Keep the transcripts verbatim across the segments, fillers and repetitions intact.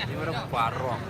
Ini baru parong.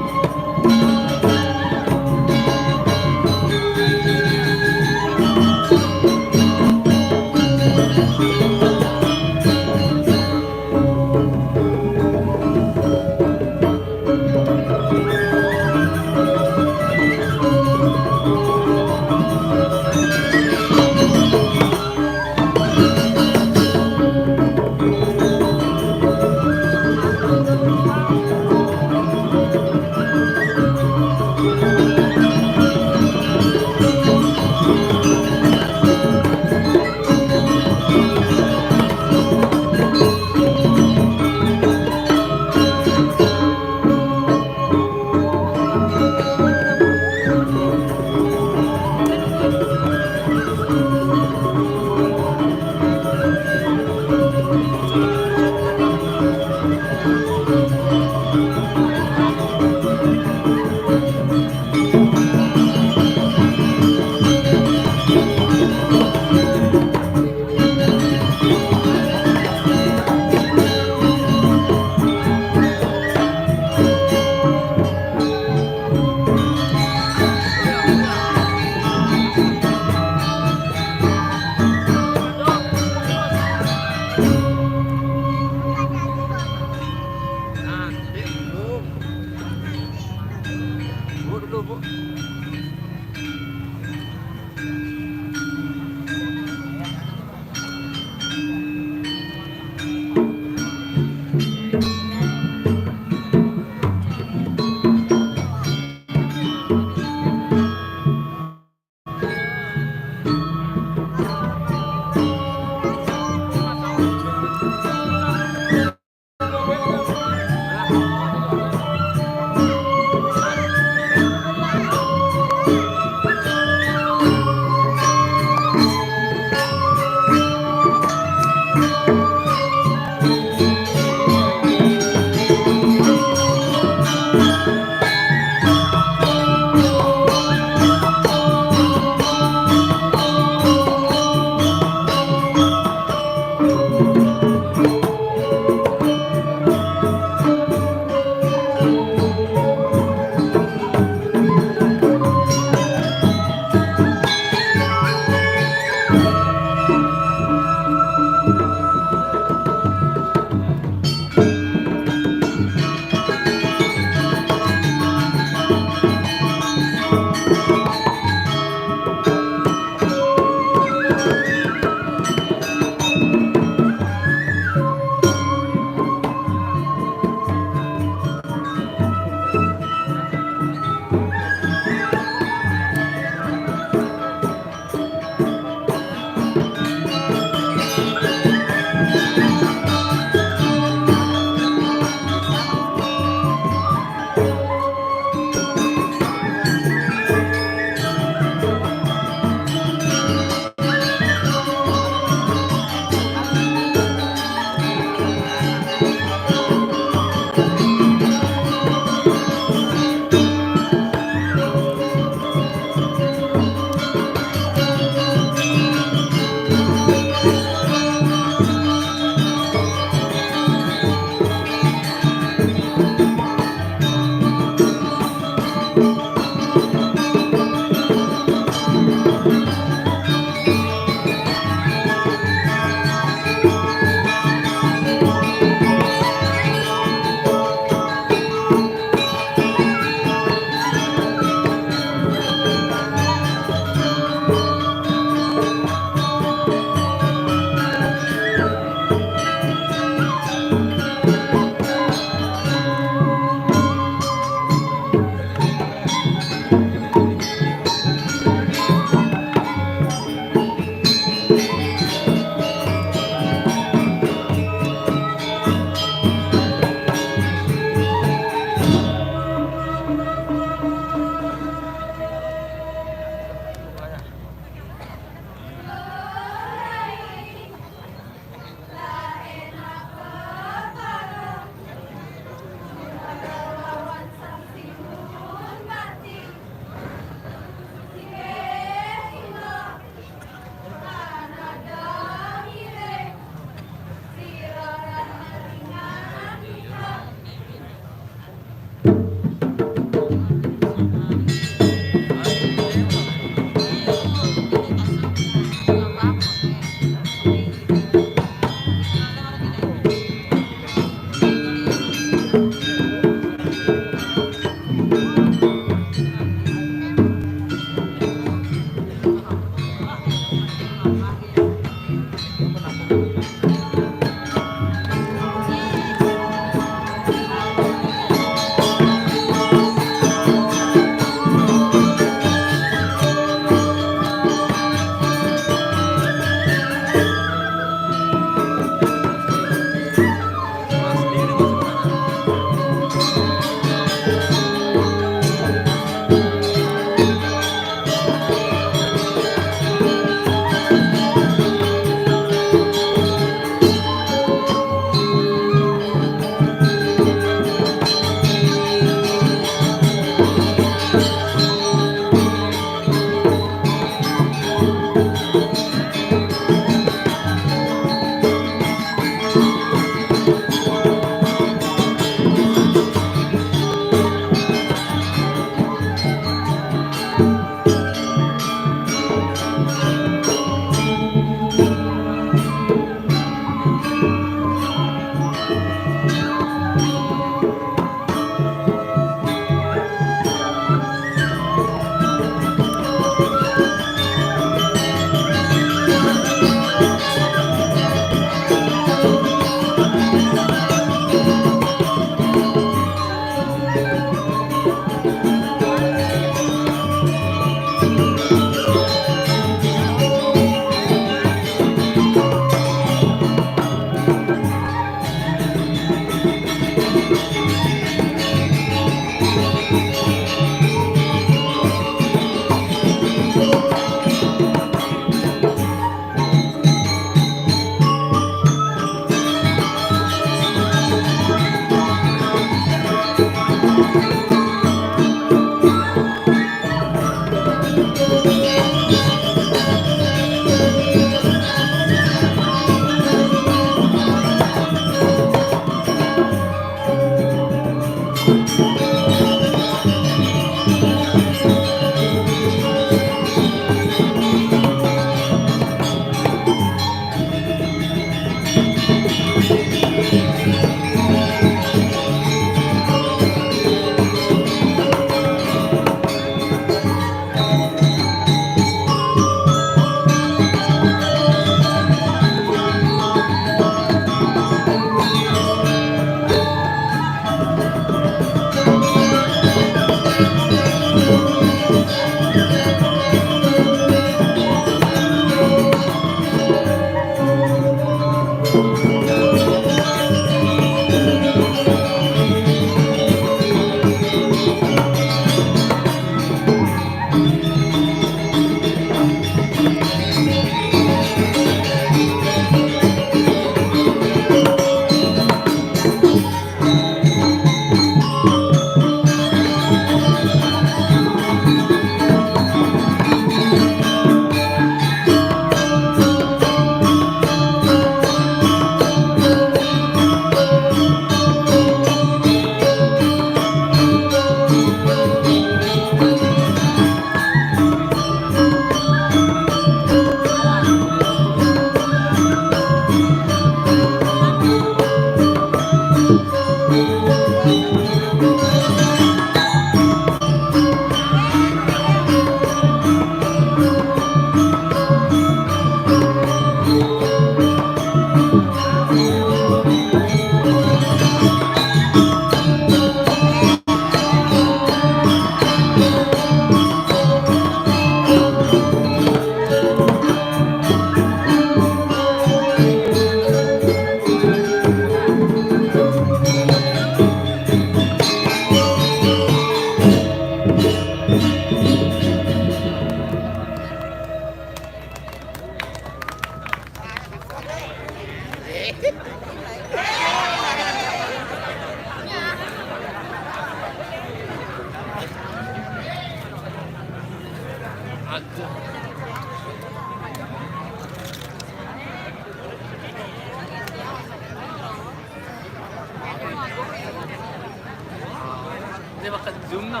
Di ba ka-zoom na?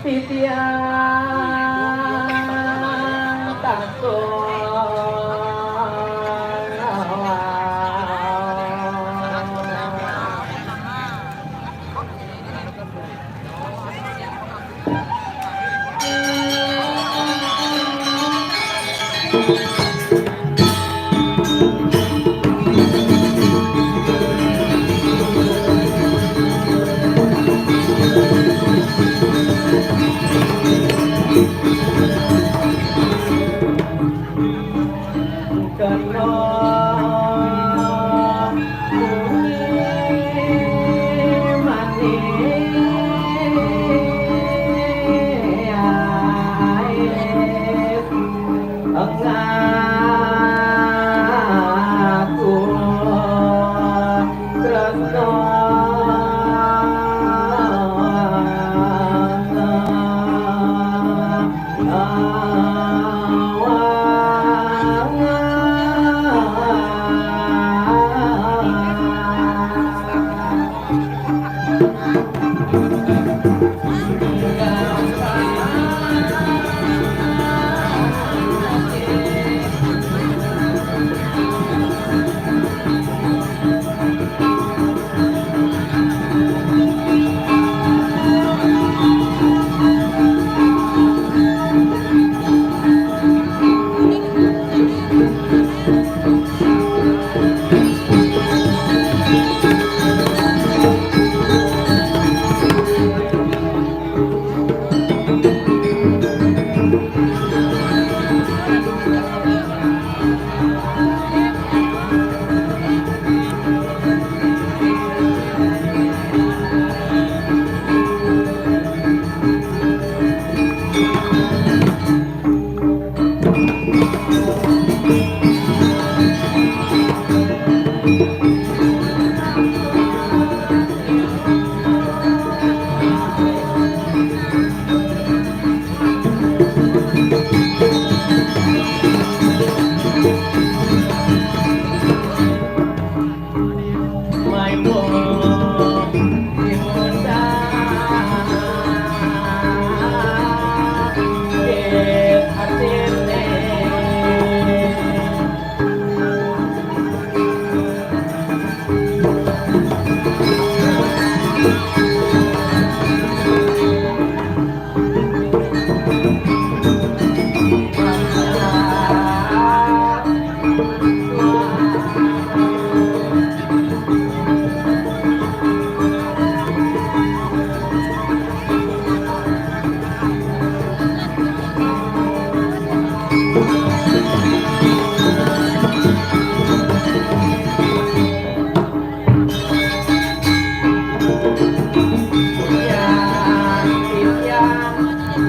Titiang takut.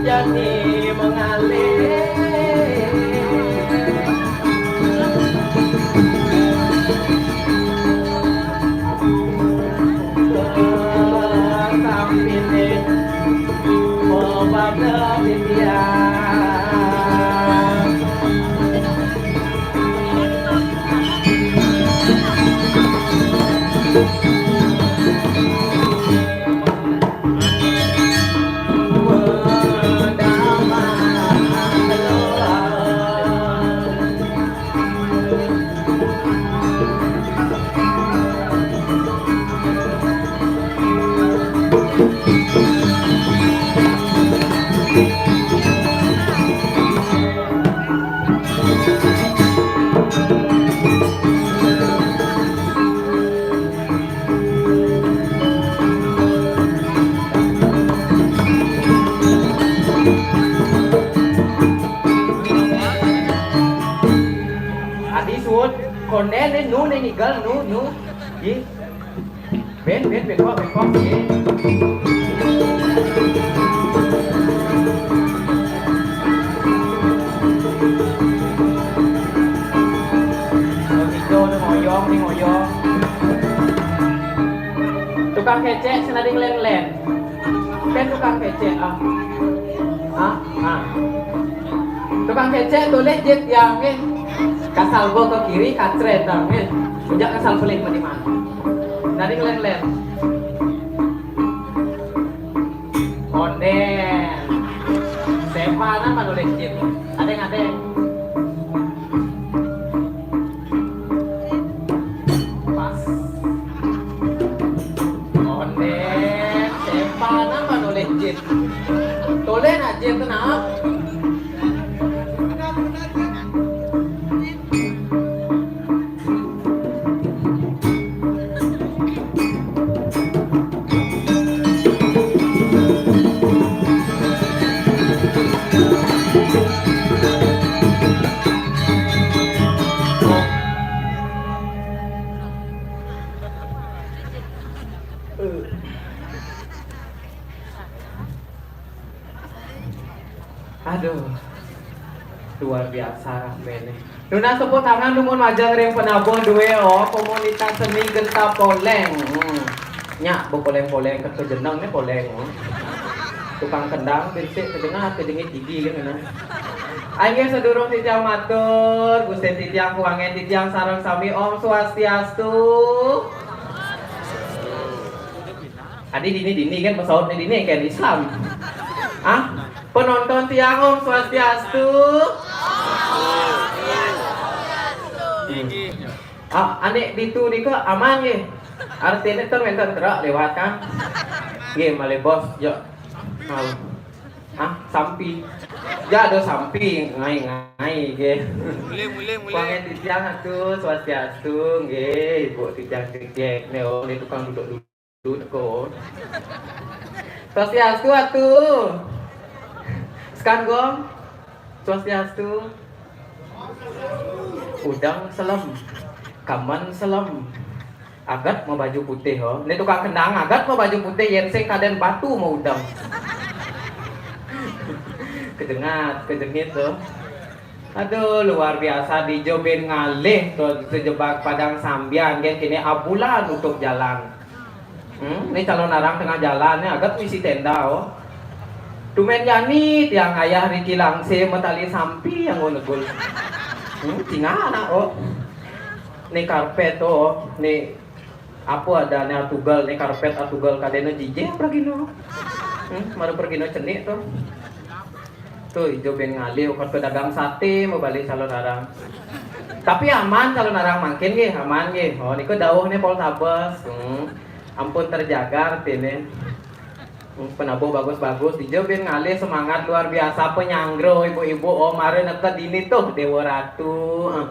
Jadi mengalir. Adi suud, konden ne nu ne nigel nu nu. Ih. Ben, ben, bengkok, bengkok, ih. Ijo ne ngoyong, ne ngoyong. Tukang kecek senading len-len. Ben tukang kecek, ah. Ah, ah. Tukang kecek tulih jit tiang nggih. Ka salba ka kiri, kacret tiang nggih. Ujak ka salba lih mani man. Nari ngeleng-leng. Onden. Sepanan manulih jit. Adeng, adeng. Pas. Onden, sepanan manulih jit. Tulih nak jit tu nak. Aduh. Luar biasa rasane. Nunas tepuk tangan dumun majeng ring penabuh due, oh, komunitas seni Genta Poleng. Hmm. Nyak, bepoleng-poleng ke kejeneng ne poleng, oh. Tukang kendang, birsik, kejengat, kejengit gigi, kan, nah. Inggih, sedurung titiang matur, Gusti titiang, kuangen titiang sareng sami, Om Swastiastu. Adi dini-dini kan, pesaut ni dini kan Islam. Ah, penonton tiang, Om Swastiastu. Hmm. Ah, anik ditu nika aman nggih. Artine teng wenten truk lewat kan. Nggih, malih bos, yo. Mau. Ah, sampi. Ya ada sampi, ngai-ngai nggih. Mulih, mulih, mulih. Kuangen titiang atu, Swastiastu nggih, Ibu titiang cek-cek ne, oh, ni tukang duduk-duduk. Duduk ko. Swastiastu, atu. Sekan gong. Swastiastu. Udeng selem. Kamen selem. Aget mau baju putih, oh. Ini tukang kendang aget mau baju putih, yen sing kaden batu mau udeng. Kejengat, kejengit tuh. Aduh, luar biasa, dijo bin ngalih tuh sejebak Padang Sambian, gen kini abulan nutup jalan. Hmm, ni calon arang tengah jalan, ni agat misi tenda, oh. Tumen jani tiang ayah Riki Langse matali sampi yang negul. Hmm, tinggal anak, oh. Ni karpet, oh, ni apa ada ni atugal, ni karpet atugal kadena jijeh pergino. Hmm, maru pergino cenik tuh. Tuh, ijo ben ngalih, ukat pedagang sate, mau balik calon arang. Tapi aman calon arang mangkin nggih, aman nggih. Oh, niku dawuh nih Poltabes. Hmm. Ampun terjaga artine. Hmm, penabuh bagus-bagus. Ijo ben ngalih semangat luar biasa penyanggra ibu-ibu. Oh, mari neked ini tuh Dewa Ratu. Hmm.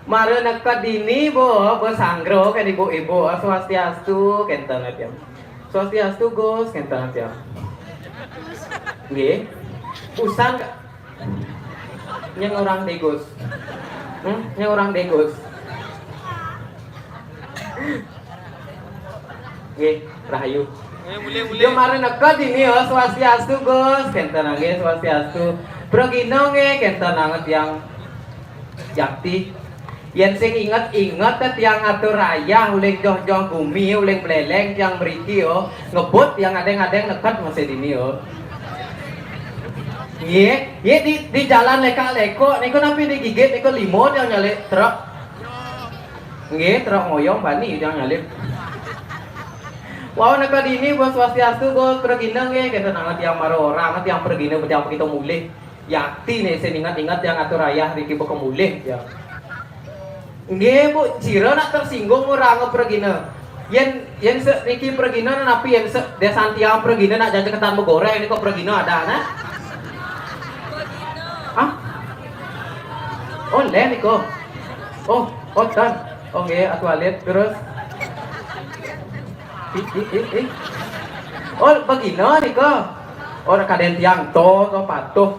Mara neked dini, Bu, Bu Sanggro, kan ibu-ibu, swastiastu, kenten tiang. Swastiastu, Gus, kenten tiang. Nggih. Usan ka-, nyang orang degus. Hmm, nyang orang degus. Nggih, rahayu. Yo, mara neked dini, yo, swastiastu, Gus. Kenten nggih, swastiastu. Pragina nggih, kenten anget tiang jakti. Yen sing inget-inget, tiang atur rayah, uling joh-joh gumi, uling mleleng tiang mriki, yo. Ngebut tiang adeng-adeng neked masih dini, yo. Nggih, nggih, di, di jalan lekak-lekok niku, napi digigit niku, limo tiang nyalip truk. Nggih, truk ngoyong bani tiang nyalip. Wau, neked dini, Bu, swastiastu, Bu, pragina nggih, kenten anget tiang mara orang, tiang pragina, tiang begitu mulih. Yakti nih, sing inget-inget tiang atur rayah riki baka mulih, ya. Nggih, Bu, sira nak tersinggung ora anggap pragina. Yen, yen se-, niki pragina, napi yen se-, desan tiang pragina nak jajaketan begoréng nika, pragina ada, nah? Hah? Oh, lé nika. Oh, oh, ten. Oh, nggih, atuh alit terus. Ih, ih, ih, ih. Oh, begina nika. Oh, kadén tiang to, to patuh.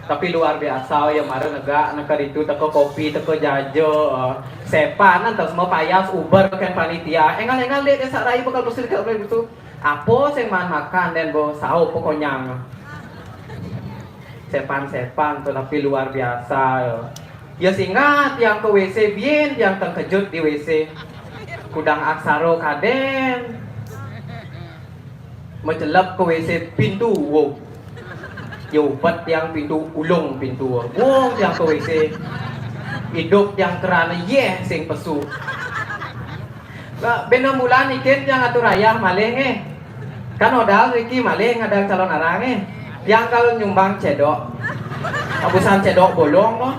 Tapi luar biasa, ya, mara negak, neka ditu teka kopi, teka jaja, eh, sepan, antar semua payas, uber, kan panitia. Engal-engal dek, desa rai bakal bersih dekat itu. Apa sing man makan dan bawa saup pokoknya. Sepan-sepan tu, tapi luar biasa, ya. Ya, singgah tiang ke W C, bien tiang terkejut di W C. Kudang aksara kadén. Mecelep ke W C pintu, wow. Ya, upet tiang pintu, ulung pintu. Wong tiang ke W C. Idup tiang kerana yeh sing pesu. Lah, bena bulan ikin tiang atur rayah malih, eh. Kan odal riki malih ngadang calon arang, eh. Tiang kalau nyumbang cedok. Abusan cedok bolong, kok.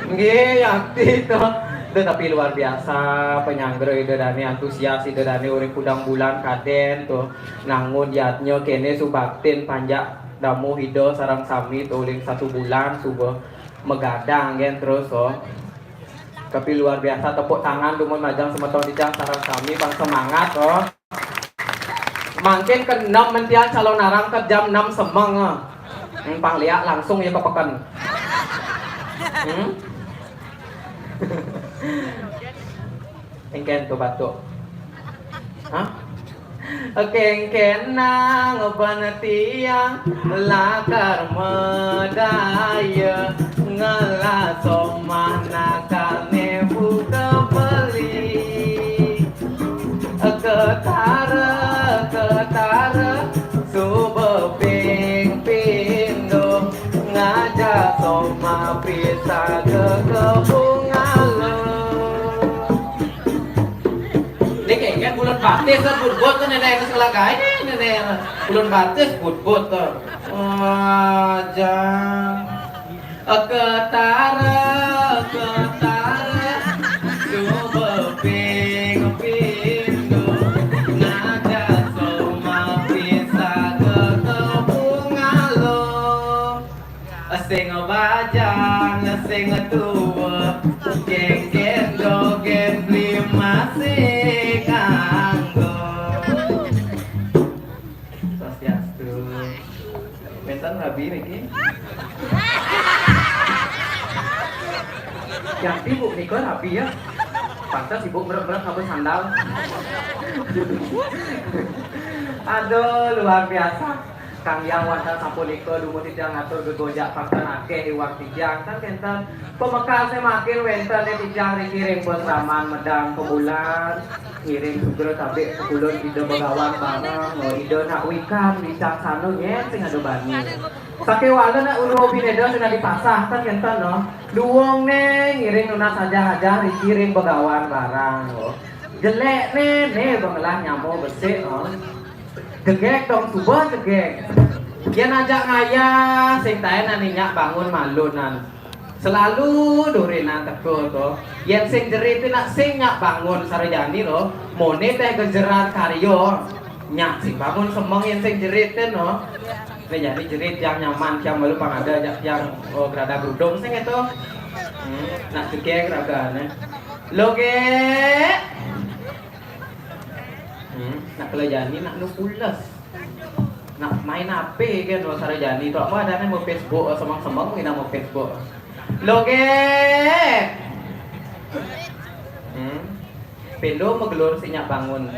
Nggih, yakti to. Itu tapi luar biasa, penyanggra Ida Dani, antusias Ida Dani, uring kudang bulan kadén to. Nangun yadnya kene subaktin panjak damuh Ida sareng sami to, uling satu bulan suba magadang gén terus, oh. Tapi luar biasa, tepuk tangan dumun majeng semeton titiang sareng sami, pang semangat, oh. Mangkin ke enam mentian calon arang ke jam enam semeng, eh. Hmm, pang liak langsung ya ke peken. Hmm? Engken tu batuk. Hah? Kengken nang ban tiang lakar madaya, ngelah somah nakane buka beli. Ketara, ketara, suba ping pindo, ngajak somah pisaga ke Bungalo. Niki kan bulan batis kan, budbud kan, nenek yang sekolah gaé, nenek. Bulan batis budbud to. Wajah. Ketara, ketara, suba ping pindo, ngajak somah pisaga ke Bungalo. Sing bajang, sing tua, kengken dogén beli masih kanggo. Swastiastu. Wénten rabi niki. Yang sibuk nika rabi ya. Pantes ibu merek-merek ngabé sandal. Aduh, luar biasa. Kang Yang wantah sapunika dumugi titiang ngatur gegojak pangkén akéh iwang titiang, tan kénten. Pamekasé mangkin wénten titiang riki ring pasraman Medang Pamulan, ngiring sugra tabik pakulun Ida Bagawan Bareng, Ida Nak Wikan, wicaksana nyén sing ada bani. Sakéwala nak uru bineda sing dipasah, tan kénten, no. Duwung né ngiring nunas ajah-ajah riki ring Bagawan Bareng, no. Jelék né, né ba ngelah nyama besik, no. Jegég dong, suba jegég. Yén ajak ngayah, sing taén ané nyak bangun malunan. Selalu durinan teka to. Yén sing jerit nak sing nyak bangun sarajani lo. Moné téh gejeran karya. Nyak sing bangun semeng yén sing jerit téh no. Né jani jerit tiang nyaman, tiang malu pang ada ajak tiang, oh, gerada gerudung sing itu. Hmm, nak jegég ragané. Lo, Gék. Hmm, nak kelo jani, nak nu pules. Nak main H P kan, lo sare jani. Tok apa adané mau Facebook, semeng-semeng ini mau Facebook. Lo, Gék. Hmm. Pelo megelur sing nyak bangun.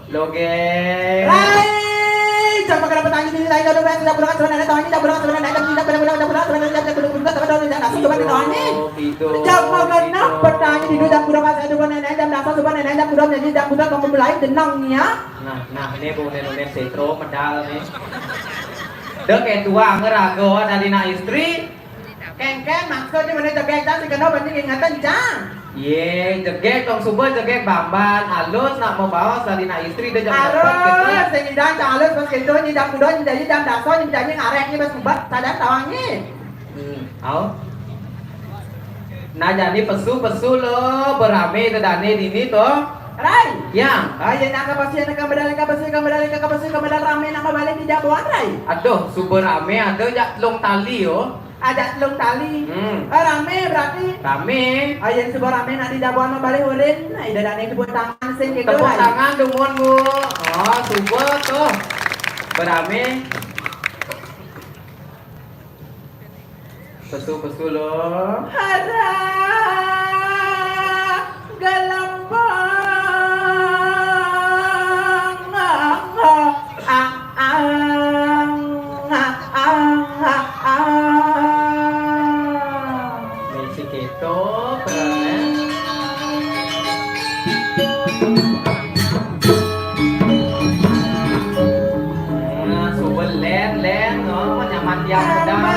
Lo, Gék. Rai, jam makan apa tangi di lain, aduh, rai, tidak pulang sebenarnya, tangi tidak pulang sebenarnya, jam tidak pulang, tidak pulang sebenarnya, jam tidak pulang sebenarnya, jam tidak pulang sebenarnya, jam tidak pulang sebenarnya, tangi. Oh, gitu. Jam makan apa tangi di jam kurang kasih, aduh, nenek, jam dasar sebenarnya, jam kurang jadi, jam kurang kamu mulai jenangnya. Nah, nah, ini bu nenek setro medal nih. Dek, kayak tua ngerago dari nak istri. Kéngkén, maksudnya mana jegég, Cang, sing kena banyak ingatan, Cang. Yé, jegég tong suba jegég bamban, alus nak mabaos dari nak istri dé jam empat gitu. Alus, sing idang, Cang, alus, pas gitu, nyidang kuda, nyidang, nyidang daso, nyidang, nyidang arek, nyidang subat, sadang tawang, nyi. Hmm, au. Nah, jadi pesu-pesu lo, berame dadané dini to. Rai. Ya. Ayo, nak kapasi, nak kambadal, kapasi, kambadal, kapasi, kambadal, rame, nak mabalik di jaboan, Rai. Aduh, suba rame, ada jak telung tali, yo. Ajak telung tali. Hmm. Eh, rame berarti. Rame. Ah, yén suba rame nak di jaboan mabalik ulin. Nah, ida dane tepuk tangan sing gitu, tepuk tangan dumun, Bu. Oh, suba tuh. Berame. Pesu-pesu lo. Hara gelembang. Aang, aang, aang. Misi keto, perannya. Nah, suba lén, lén, no, nyaman tiang pedang, no.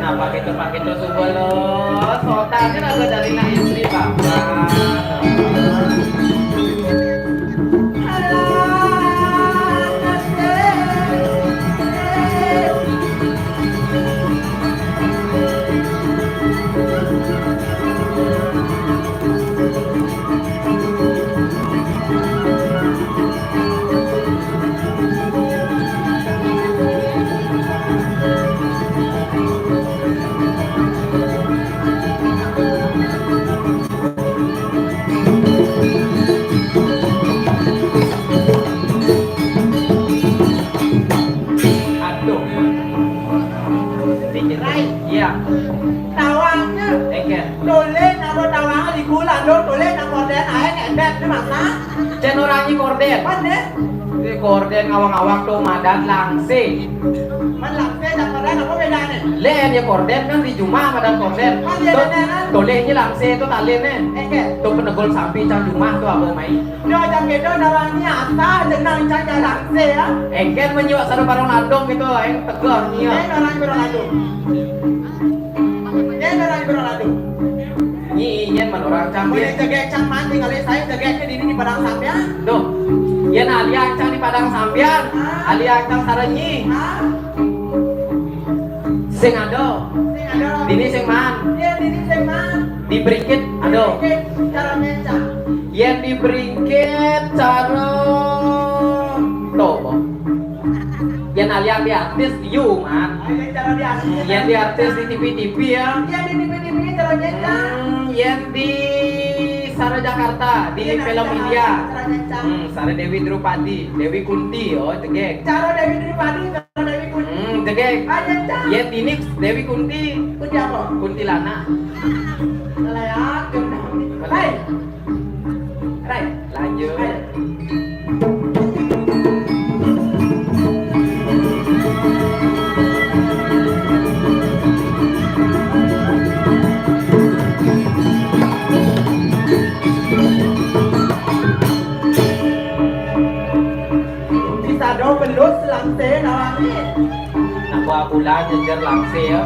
Nah, pakai itu, pakai itu, suba lo. Sotannya lagu dari Nayusri, Bapak. Aduh. Dikit. Rai. Iya. Tawangnya. Engke. Tolé nang tawang di gula, do, tolé nang korden aé ngendek, ini masa? Cén orang nyi korden. Mana? Di korden ngawang-ngawang tuh madan langsé. Man langsé dan korden apa bedanya? Lén ya korden kan di jumah madan korden. Man dia tuh, beneran. Tolé nyi langsé tuh taliné. Engke. Tuh penegul sampi cang jumah tuh abang mai. Yo, jam gitu nawangi asa jenang ican jalan se ya. Engken menjual sarung barang landong gitu, eng tegar nih ya. Ini orang barang landong. Ini orang barang landong. Nyi, nyen man orang cang. Boleh jegek cang man, tinggal saya jegeknya di ini di Padang Sambian. Duh, yen alian cang di Padang Sambian, ah, alian cang sarenyi. Ah. Sing ado. Sing ado. Dini sing man. Iya, dini sing man. Di Bringkit ado. Di Bringkit, cara mencak. Yen di Bringkit cara tobo. Yen alian di artis, yu man. Ada cara di artis. Yen di artis di T V-T V ya. Iya, di T V-T V cara mencak. Hmm, yen di Sara Jakarta, di, iya, film India. Cara mencak. Hmm, Sara Dewi Drupadi, Dewi Kunti, oh, tegek. Cara Dewi Drupadi. Hmm, tegek. Aja, Cang. Yen dini Dewi Kunti. Kunti apa? Kuntilanak. Leleak, Cang. Hai. Rai, lanjut. Hai. Bisa do belus langse nawangi. Nah, ba bulan nyejer langse ya.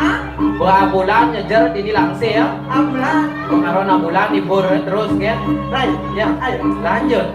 Hah? Ba bulan nyejer dini langse ya. Abulan. Pengaruh enam bulan libur terus ya. Baik. Ya, ayo lanjut.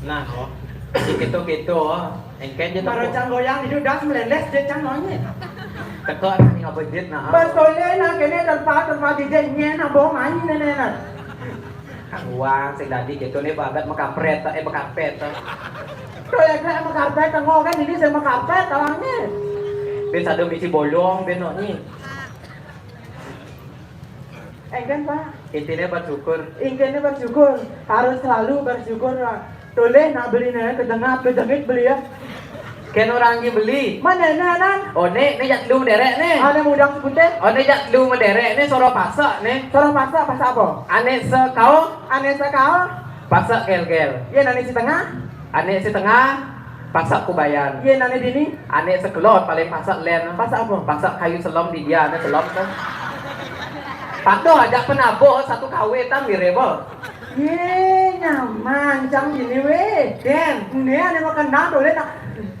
Nah, oh. Gitu-gitu, oh. Engken je tepuk. Cang goyang, hidup das meleles je cang maunya. Teka nah ni apa dit nah. Betul deh, nah kene terpa terpa di je nye nah bawa main nene nah. Uang sing dadi gitu nih bagat mekapret, eh, mekapet. Tuh ya, kayak mekapet, tengok kan ini saya mekapet tawangnya. Bin sadu misi bolong, bin no ni. Engken, Pak. Intinya bersyukur. Intinya bersyukur. Harus selalu bersyukur, Pak. Toleh nak beli nih, kejengap, kejengit beli ya. Ken orang ni beli. Mana ni, Nan? Oh, ni, ni jak lu derek ni. Ada mudang putih. Oh, ni jak lu mederek ni, soro pasak ni. Soro pasak, pasak apa? Ane sekau. Ane sekau. Pasak gel-gel. Ya, nani setengah. Ane setengah. Pasak kubayan. Ye nane dini. Ane sekelot paling pasak len. Pasak apa? Pasak kayu selom di dia, ane selom tu. Patuh aja penabuh satu kawe tang di reba. Ye nyaman cang dini we. Den. Ini ane mau kenal tu le nak.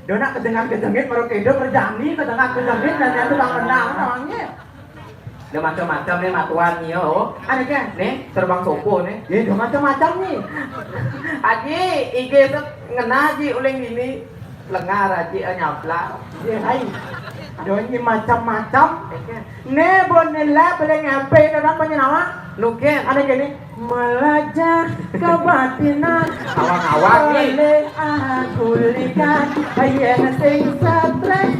Dia nak kedengar kejengit baru kedo kerjani kedengar kejengit dan yang tukang kenal orangnya. Ada macam-macam nih matuan nih, oh. Ada kan? Nih, terbang sopo nih. Ya, ada macam-macam nih. Aji, I G set ngena aji uling ini. Lengar aji, eh, nyapla. Ya, hai. Ada ini macam-macam. Nih, bon nila paling apa ini orang punya nama? Nuken. Ada gini. Melajah kebatinan. Awang-awang nih. Boleh aku lihat. Ayen sing stres.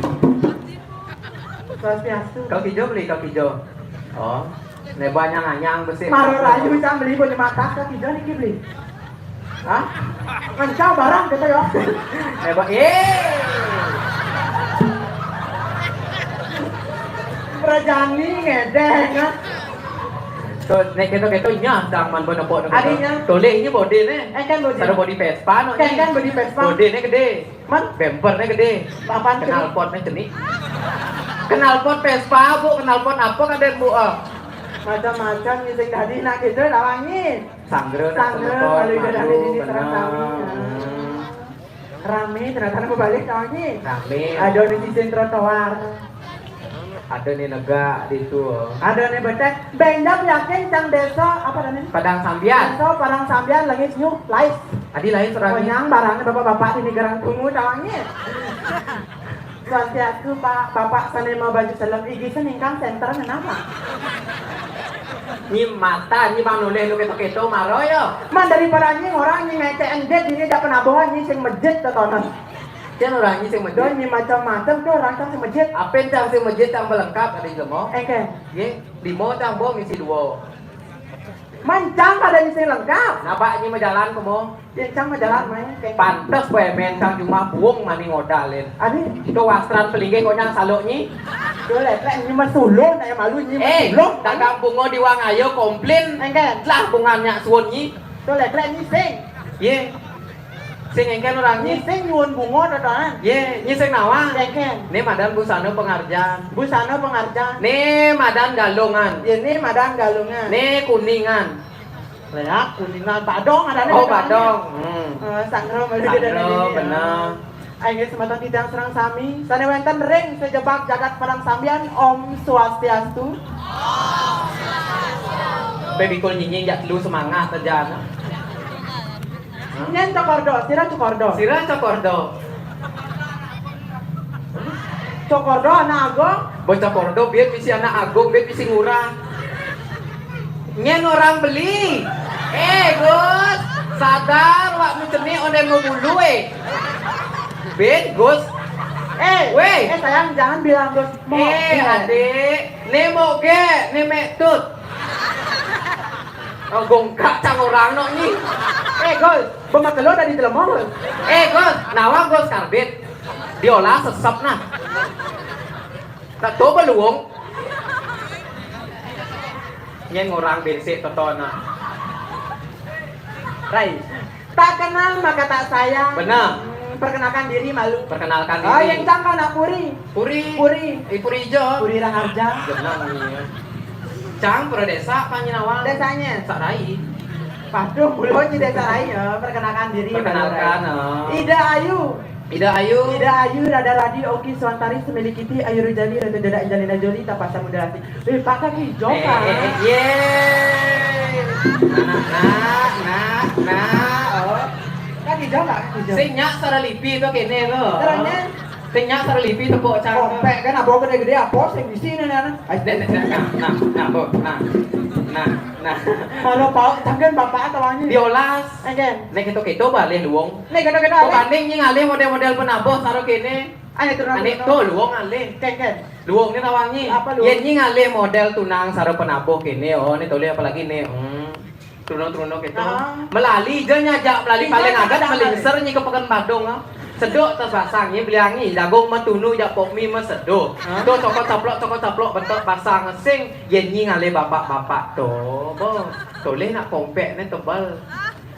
Swastiastu. Kau kijo beli, kau kijo. Oh, ne banyak anyang besi. Maro rayu cang beli punya mata kau kijo niki beli. Hah? Ngencang barang kita ya. Ne ba, eh. Rajani ngedeng ya. Tuh, nek kita kita nyah cang man bono bono. Adinya. Toleh ini body ne. Eh kan body. Satu body Vespa no. Kan kan body Vespa. Body ne gede. Man, bemper nih gede. Apaan kenal pot nih cenik. Kenal pot Vespa bu, kenal pot apa kaden bu? Ah. Macam-macam nih sing tadi nak gitu lawangi. Sanggro nak sanggro kalau ibadah di sini terang kami. Rame ternyata mau balik lawangi. Rame. Ada di sisi trotoar. Ada nih negak di itu. Ada nih betek. Benjam yakin cang desa apa namanya? Padang Sambian. Desa Padang Sambian lagi senyum lais. Adi lais orangnya. Konyang barangnya bapak-bapak di negara tunggu tawangnya. Swastiastu Pak, Bapak sana mau baju selem igi seningkang center kenapa? Nyi mata nyi bang nulih lu keto-keto maro yo. Man daripada nyi orang nyi ngecek endet ini dak penabuhan nyi sing mejit tetonan. Jen orang nyi sing mejit. Doi nyi macam-macam tuh orang kan sing mejit. Apen cang sing mejit cang belengkap ada limo. Engke. Ye, limo cang bo misi duo. Man cang ada nyi sing lengkap. Nabak nyi majalan kemo. Ye cang majalan main. Pantes bo emen cang cuma buung mani ngodalin. Adi. Itu wastran pelinggih konyang saluk nyi. Yo leplek nyi masuluh nak malu nyi masuluh. Eh, dagang bungo di Wang Ayo komplain. Engke. Lah bungan nyak suun nyi. Yo leplek nyi sing. Ye. Sing engken orang nyi. Nyi sing nyuwun bunga to, Tan? Ye, nyi sing nawang. Engken. Ni madan busana pengarjan. Busana pengarjan. Ni madan galungan. Ye, ni madan galungan. Ni kuningan. Leak kuningan badong ada ni. Oh, badong. Hmm. Eh, sangro meli sangro, benar. Ayo semeton titiang sareng sami. Sane wenten ring sejebak jagat Padang Sambian, Om Swastiastu. Pe bikul nyinyi jak telu semangat aja. Nyen cokordo, sira cokordo. Sira cokordo. Cokordo anak agung. Bo cokordo biar bisi anak agung, biar bisi ngurang. Nyen orang beli. Eh, Gus, sadar wak nu cenik onden mau bulu eh. Ben, Gus. Eh, weh. Eh sayang jangan bilang Gus. Eh, adik, ne mau ge, ne mek tut. Oh, gongkak cang orang nok ni. Eh, Gus, bemak telur dari telemong, Gus. Eh, Gus, nawang Gus karbit. Diolah sesep nah. Tak tahu beluong. Nyen ngurang bensik tetona. Rai. Tak kenal maka tak sayang. Benar. Hmm, perkenalkan diri malu. Perkenalkan diri. Oh, yang cang anak Puri. Puri. Puri. Eh, Puri Ijo. Puri Raharja. Benar namanya. Cang Pura Desa panggil awal. Desanya. Sak Rai. Paduh, mulo di Desa Rai ya. Perkenalkan diri. Perkenalkan. Oh. Ida Ayu. Ida Ayu. Ida Ayu, Rada Radi, Oki Suantari, Semili Kiti, Ayu Rujali, Ratu Joda, Angelina Jolie, Tapasa Muda Lati. Wih, pakai hijau kan? Eh, eh, eh, ye. Nah, nah, nah, nah, oh. Kan di Jangan lah, jangan. Sing nyak saralipi to kéné to. Terusnya? Sing nyak saralipi tepuk cang to. Kompek kan, abong gedé-gedé, apa sing bisi né, né, né? Ai, né, né, né, nah, nah, nah, bo, nah. Nah, nah. Kalau pau, jangan bapak atau wangi. Diolas. Enggak. Né kéto-kéto balih luung. Né kéto-kéto alih. Banding nyi ngalih modél-modél penabuh saro kéné. Ané turun. Ané turun. To luung ngalih. Kéngkén. Luung né tawang nyi. Apa luung? Yén nyi ngalih modél tunang saro penabuh kéné, oh, né tolih apalagi né. Hmm. Truno-truno kéto. Ah. Melali ja nyajak melali. Iya, paling adat melingser nyi ka Peken Badung, ah. Seduk tas basang nyi beliang nyi jagung matunu jak pok mi maseduh. Hah? To cokot caplok, cokot caplok bentuk basang sing yén nyi ngalih bapak-bapak to. Bo, tolih nak kompek né tebel.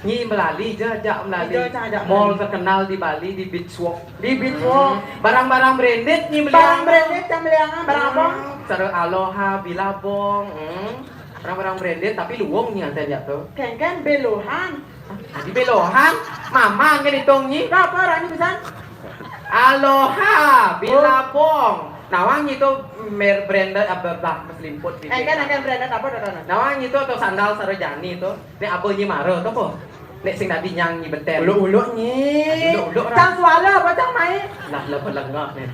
Nyi melali ja, jak melali. Iya, jak, jak melali. Mall terkenal di Bali, di Beach Walk. Di Beach Walk. Hmm. Barang-barang branded nyi beliang. Barang branded yang beliang, barang apa? Hmm. Saro Aloha, Billabong. Hmm. Barang-barang branded, tapi luung nyi nganten jak to. Kéngkén Belohan. Tadi Belohan, mamang kan hitung nyi. Apa orangnya pisan? Aloha, oh. Billabong. Nawang nyi to mer-, branded apa bah, mas limput gitu. Engken, engken branded apa to, to? Nawang nyi to, to sandal saro jani to. Né abah nyi mara to po. Né sing dadi nyang nyi beten. Uluk-uluk nyi. Uluk-uluk, orang. Cang suara apa cang mai? Lah, lah, belengah né.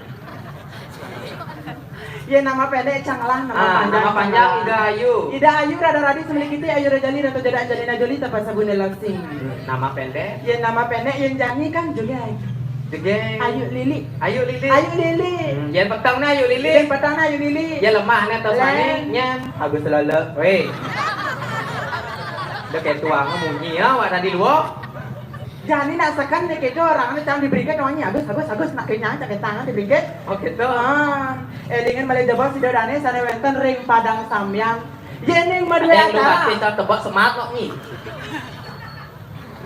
Yén nama pendek cang lah, nama panjang cang lah. Ah, nama panjang Ida Ayu. Ida Ayu, Rada Radi, Sembilik Iti, Ayu Rajali, Ratu Jada, Angelina Jolie, Tapa Sabun Lasing. Hmm, nama pendek? Yén nama pendek, yén jani kan Jegég. Jegég. Ayu Lili. Ayu Lili. Ayu Lili. Hmm, yén peteng né Ayu Lili. Yén peteng né Ayu Lili. Yén lemah né atas mané, nyén. Agus Lala. Wéh. Udah kayak tuang munyi ya, wak tadi dua. Jani nak seken né kéto orang né cang dibringkét, oh nyi Agus, Agus, Agus, nak kenyang cang ketang dibringkét. Oh, gitu. Ah, élingan malih jebos sida dané sané wénten ring Padang Sambian. Yéning madué acara. Ada yang lu tebak semat kok nyi.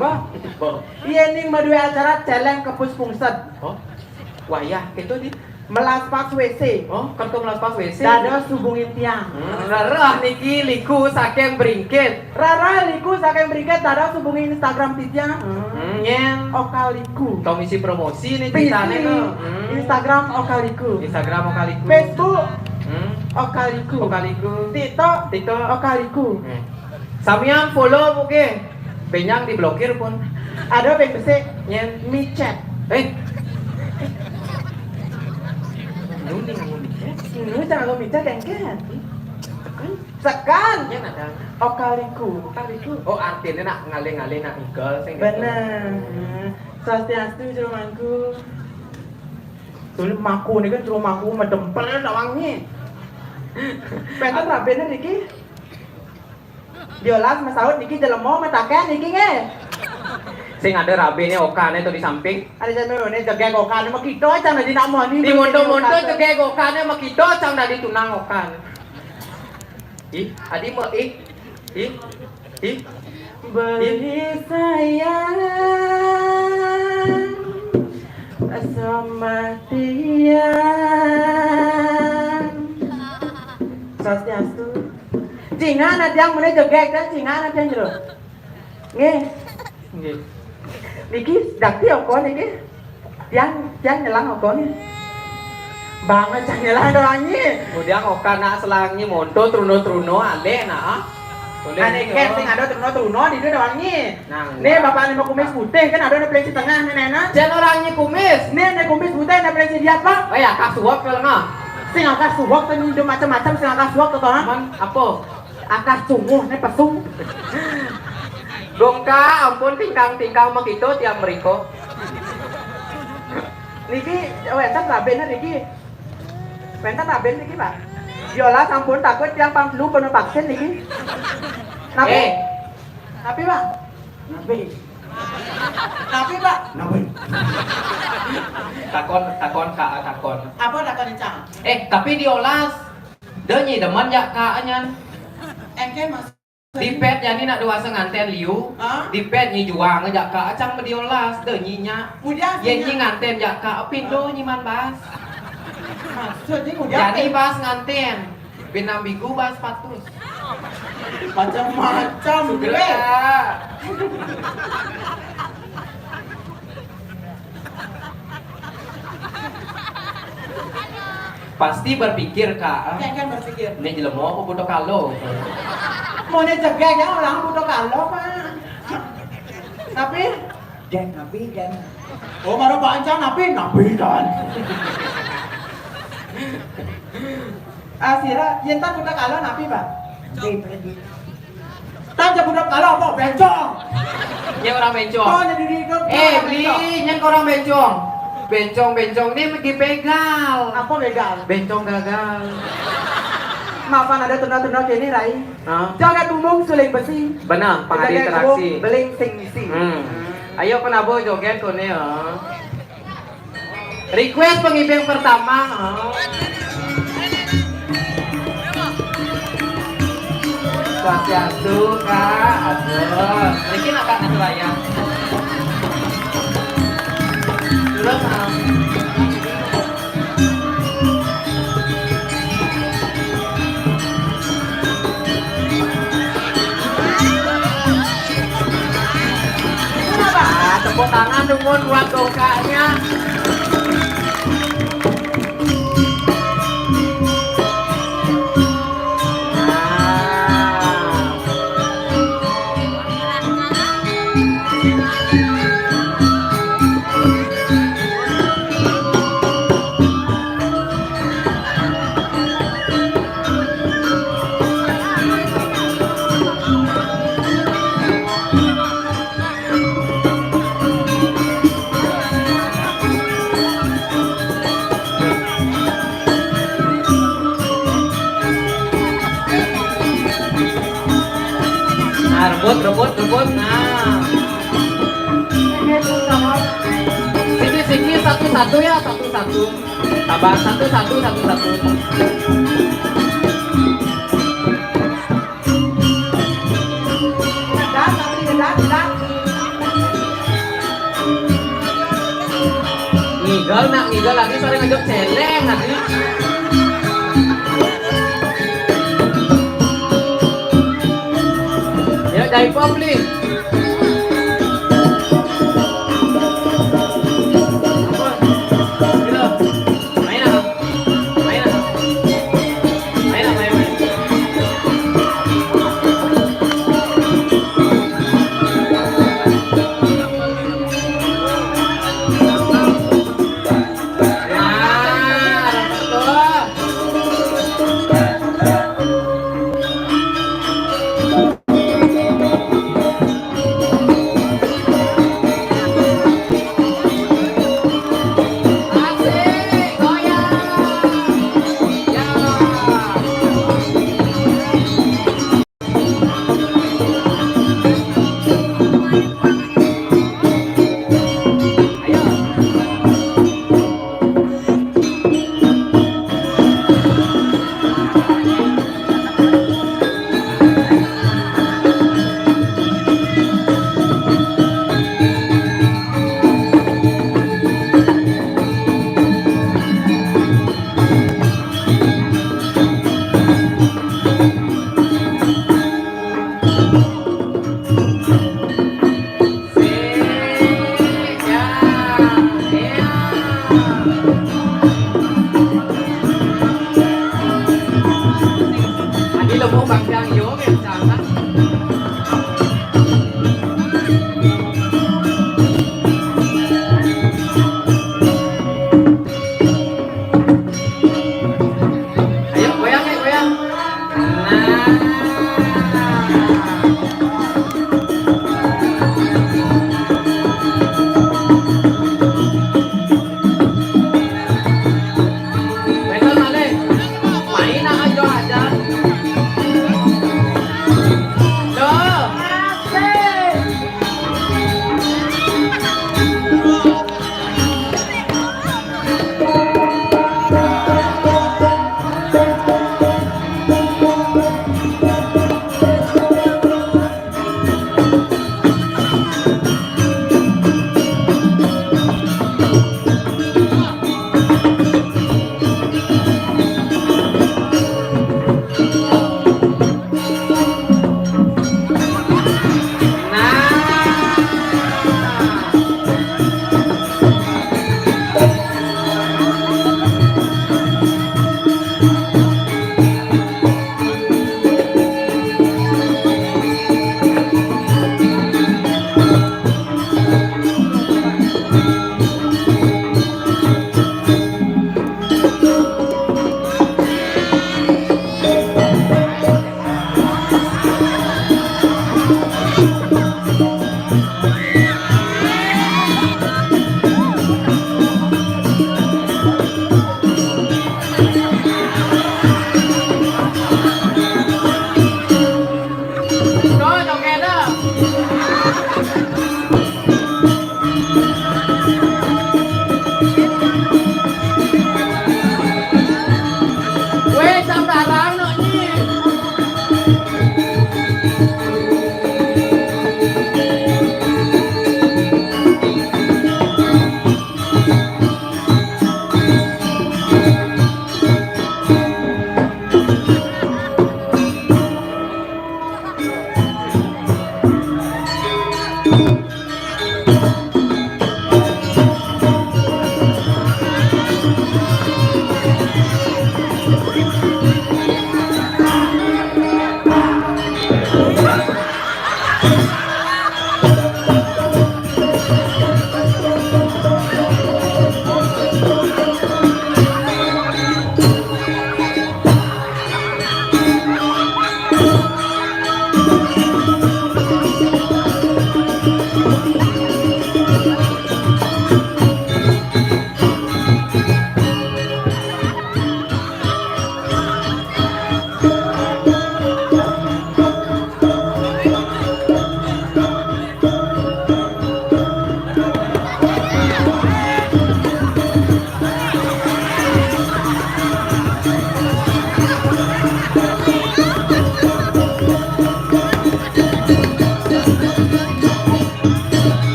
Bah. Bah. Yéning madué acara céléng kepus pungsed. Oh. Wayah kéto di. Melas pas W C. Oh, kan to melas pas W C. Dados hubungin tiang. Hmm, rereh niki liku saking bringkét. Rereh liku saking bringkét, dados hubungi Instagram titiang. Hmm, nyén. Oka Liku. Tau misi promosi né. Misi. Ceritane to. Hmm. Instagram Oka Liku. Instagram Oka Liku. Facebook. Hmm. Oka Liku. Oka Liku. TikTok. TikTok. Oka Liku. Hmm. Samian follow mungkin. Bénjang diblokir pun. Ada béng besik. Nyén. Micet. Eh. Lu nih nganggo micet? Lu jangan nganggo micet, kéngkén. Tekan. Sekan. Nyén ada. Oka Liku. Oka Liku. Oh, artinya nak ngalih-ngalih nak igel sing gitu. Bener. Hmm. Swastiastu, Jero Mangku. Tuh, Mangku ini kan Jero Mangku medempel nak wangi. Penten rabéné niki. Diolas masaut niki jelema mataken niki nggih. Sing ada rabine okane to di samping. Ada jane ne jegeg okane makita cang dadi nak mani. Di monto-monto jegeg okane makita cang dadi tunang okane. Ih, adi me ih. Ih. Ih. Beli sayang sama tiang. Swastiastu. Cingak na tiang mene jegeg téh, cingak na tiang jero. Nggih. Nggih. Niki dakti oko niki. Tiang, tiang nyelang oko nih. Banget cah nyelang doangi. Kemudian oka nak selangi monto truno-truno alé nah. Boleh. Ane nih, ké oh. Sing ada truno-truno di dia doangi. Nah, nih enggak. Bapak nih mau kumis putih kan ada di peleci tengah nih nena. Jangan orangnya kumis. Nih nih kumis putih ada peleci dia pak. Oh ya, kak suap kalau nggak. Sing akah suwok téh nginum macam-macam sing akah suwok to, ha? Man, apa? Akah cunguh né pesung. Dongka, ampun tingkang-tingkang makita tiang mrika. Niki wénten rabéné niki. Wénten rabén niki, Pak. Yolah sampun takut tiang pang flu kono vaksin niki. Napi? Eh. Napi, Pak? Napi? Napi, Pak? Napi? Takon, takon, Kak, takon. Apa takon, Cang? Eh, tapi diolas. Da nyi demen jak Kak nyan. Engké mas. Dipét nyan ni nak dewasa nganten liu. Hah? Dipét nyi juang jak Kak, cang diolas, da nyi nyak. Mudah. Yén nyi nganten jak Kak, pindo nyi man bas. Maksudnya mudah. Jadi bas nganten. Bin ambigu bas patus. Macam-macam. Sugra. Pasti berpikir, Kak. Kan, kan berpikir. Né jelema apa buta kala? Mau né jegeg ya orang buta kala, Pak. Tapi Dan napi dan. Oh, mara banca napi? Napi dan. Ah, sira, yén tan budak ala napi, Pak? Di, di. Tan ja budak ala apa? Bencong. Nyén orang bencong. Oh, jadi di itu Eh, orang Bli, bencong. Nyén orang bencong. Bencong-bencong ini lagi begal. Apa begal? Bencong gagal. Mapan ada tuna-tuna kene, Rai. Hah? Jagat umum suling besi. Benar, pangadi interaksi. Beling sing isi. Hmm. Ayo penabuh joget kone ya. Request pengibing pertama. Oh. Swastiastu, Kak. Aduh. Niki nak Kak atuh aya. Terus, ah. Tepuk tangan dulu buat dongkaknya. Nah, rebut, rebut, rebut. Nah. Sini, sini, satu-satu ya, satu-satu. Sabar, satu-satu, satu-satu. Ngigel nak, ngigel lagi sore ngejok celeng nak. Ya, dari pop nih.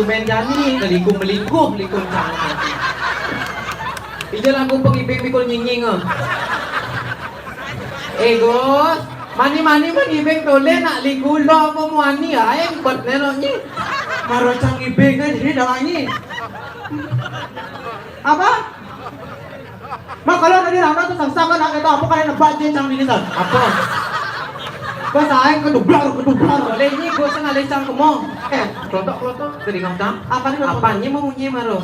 Main jani, melingkuh-melingkuh, likun cang. Ija lagu pengibing bikul nyinying, ah. Eh, Gus, mani-mani mengibing tole nak liku lo apa muani, ah, yang buat nenoknya. Maro cang ibing kan jadi dawangi. Apa? Mak, kalau tadi rana tuh sangsa kan, nak kata apa kalian nebak je cang ini, San? Apa? Gua sayang kedublar, kedublar. Boleh ni, gua sengaja cang kemo. Eh, kelotok, kelotok, teringat cang. Apa ni? Apa ni mau munyi maro?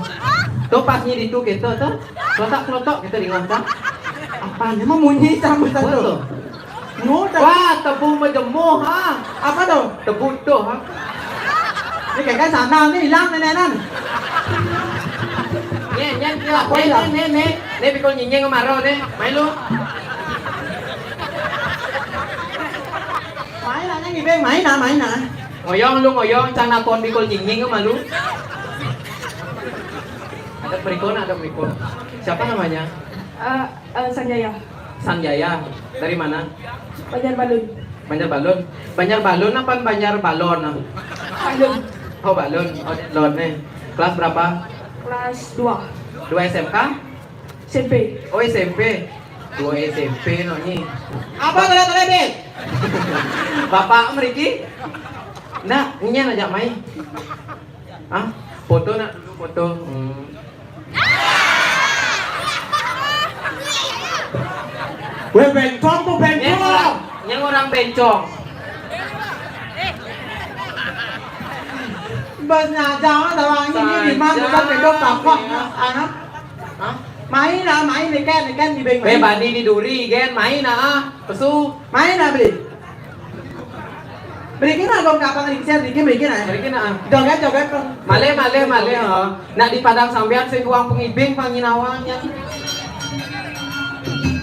Tuh pas ni di tu kita tuh. Kelotok, kelotok, kita ringat cang. Apa ni mau munyi cang betul Apa tuh? Tuh? Ngoda. Wah, tebu majemuh, ha. Apa tuh? Tebu tuh, ha. Ni kayak kan sana ni hilang nenek nan. Ni, ni, ni, Apa ni, hilang? Ni, ni, ni, ni bikul nyinying kemaro ni. Main lu. Main lah, ni beng, main lah, main lah. Ngoyong lu, ngoyong, cang nakon bikul nyinying kemalu. Ada perikon, ada perikon. Siapa namanya? Eh, eh, Sanjaya. Sanjaya. Dari mana? Banjar Balun. Banjar Balun. Banjar Balun apa Banjar Balon? Balun. Oh, Balun. Oh, Lon nih. Kelas berapa? Kelas dua. Dua S M K? S M P. Oh, S M P. Dua S M P no ni. Apa tadi tadi, Beb? Bapak mriki? Ndak, nyen aja mai. Ah, foto nak dulu foto. Hmm. Weh, bencong tuh, bencong. Yang orang, yang orang bencong. Bosnya aja, orang tahu angin ini, Bang, bukan pedok, kapok, anak. Hah? Main lah, main, ikan, ikan di beng, eh, main. Bani di duri, gen, main lah. Pesu. Main lah, beli. Berikin lah dong, kapan lagi share, bikin, berikin lah. Berikin lah. Joget, joget dong. Malih, malih, malih, oh. Nak di Padang Sambian, sing uang pengibing, panginawang, ya.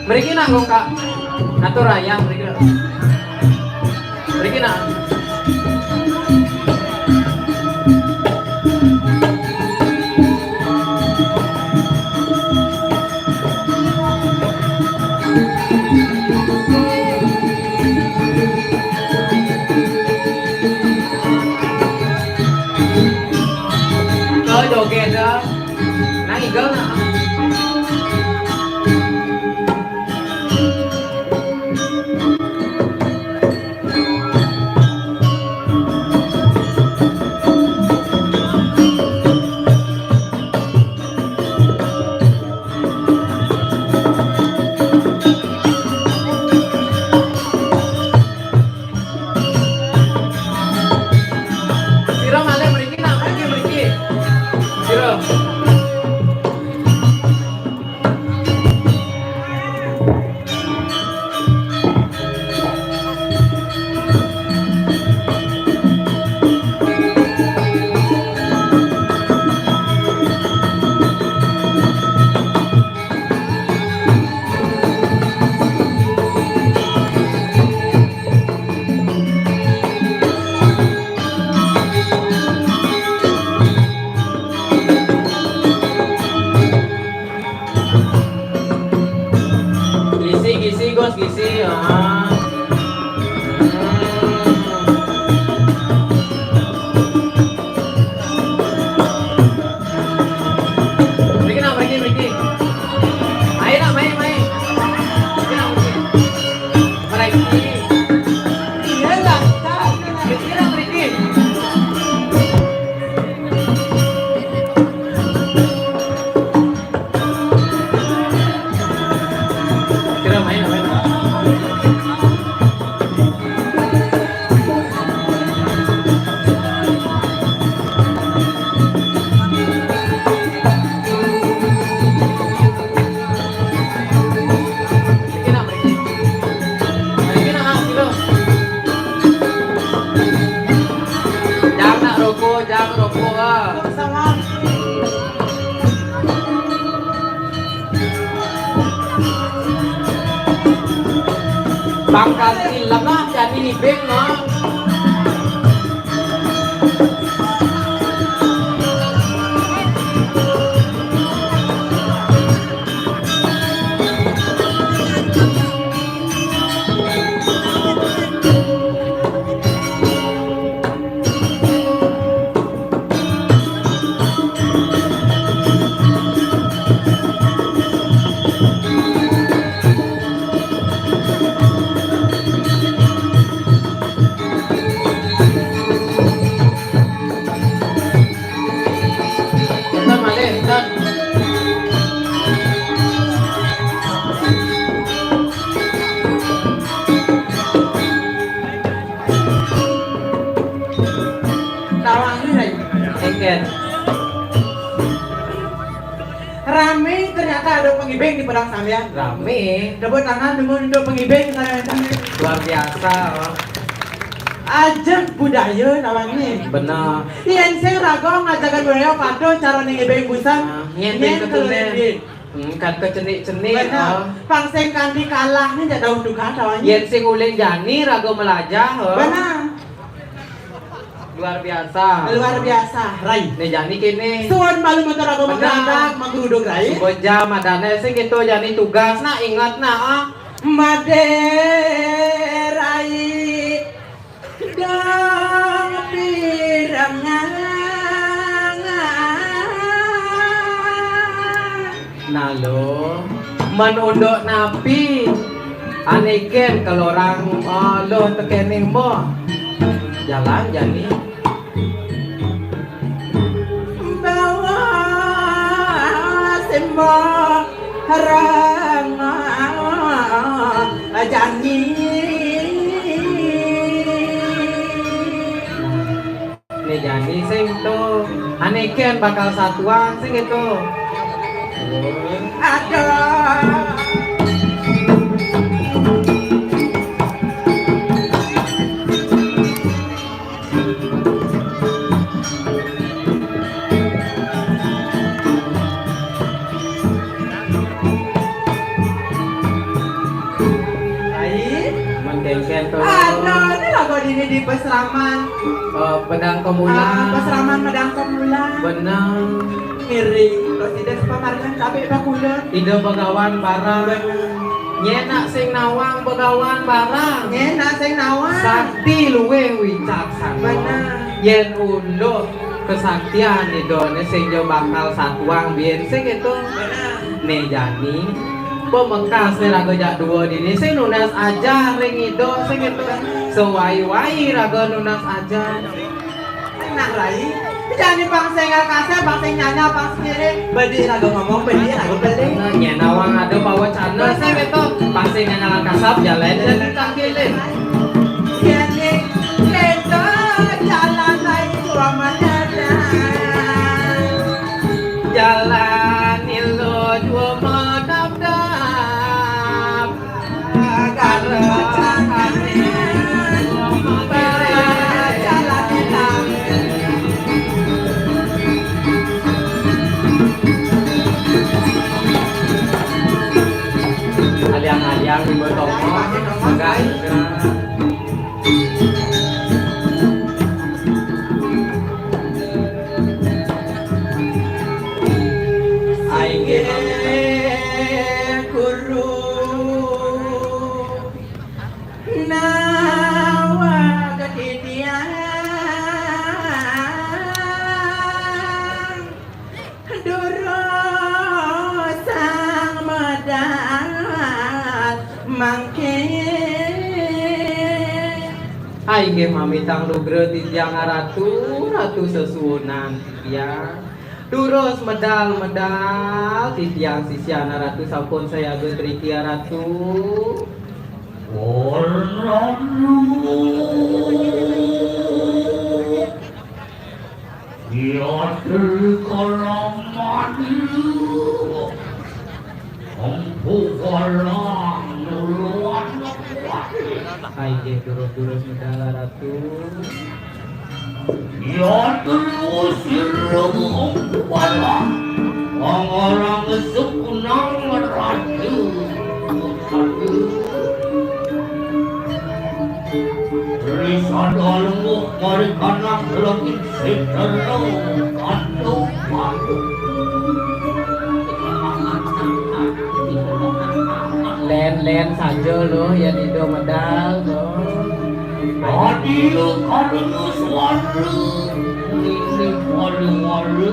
Mriki nak, Kak. Ngatur ayah, mriki nak. Mriki nak. Kau joget dah. Nang igel nah. Sira malih mriki nak, mriki, mriki. Sira. Gisi, gisi, Gus, gisi. Ah. Hmm. Mriki nak, mriki, mriki. Mai nak, mai, mai. Mriki nak, mriki. Mriki. Iya lah, mriki nak, mriki. Kira main apa? Jangan nak rokok, jangan rokok ah. Bangkal ilem lah, jadi ibing lah. Ping di padang sambian. Rame. Tepuk tangan dulu untuk pengibing sambian. Luar biasa, oh. Ajeg budaya namanya. Bener. Yén sing raga ngajaga budaya patuh cara ning ibing busan. Nah, yén yén sing ketulen. Keluar duit. Hmm, kan kecenik-cenik, bener, oh. Pang sing kanti kalah nih jak daun duka tawanya. Yén sing ulin jani raga melajah, oh. Bener. Luar biasa. Luar biasa, Rai. Né jani kéné. Suwun malu matur agung. Bener. Mengkandang, menggeruduk, Rai. Suba jam adané sing kéto jani tugas, nak inget, nak, ah. Madé, Rai. Dong pirengang. Nah lo, men unduk napi? Ané kén kelorang, eh, lo tekéning mo. Jalan jani. Bawa simbo rang jani. Né jani sing to. Ané kén bakal satuang sing to. Aduh. Ai, men kéngkén to. Anu, né lagu dini di Pasraman. Eh, Medang Kemulan. Ah, Pasraman Medang Kemulan. Bener. Ngiring, terus Ida sepamargan kabéh bakulun. Ida Begawan barang. Bener. Nyén nak sing nawang Begawan barang. Nyén nak sing nawang. Sakti luwih wicaksana. Bener. Yén unduk kesaktian Idané sing ja bakal satuang biyen sing kéto. Bener. Né jani, pamekasné raga jak dua dini sing nunas ajah ring Ida sing kéto. Sawai-wai raga nunas ajah. Nah, Rai, jani pang sing kasép, pang sing nyanyal, pang sing ngiring. Bedik raga ngomong, bedik raga belik. Nah, nyén nawang ada pawacana sing kéto. Pang sing nyanyal kasép, jalan dadi tangkilin. Yén kéto jalan lain dua menadap. Jalan ilu dua menadap. Karo kami jalan ilang. Aliang-aliang di botong. Enggak, enggak. Ai nggih, guru nawa gedé tiang. Durus sang medal mangkin. Ai nggih mamitang lugra titiang Ratu, Ratu sesuunan titiang. Durus medal-medal titiang sisian Ratu sampun sayaga triki Ratu. Warna Yatri kalamani empu kalang nuluan. Ai nggih, durus-durus medal Ratu. Yatri usir empu kalang. Pangarang sepunang Ratu. Risada lengguh mari kanak lengit sitero kandu-kandu. Lén-lén saja loh, yén Ida medal, loh. Tadi karena suara ini walu-walu.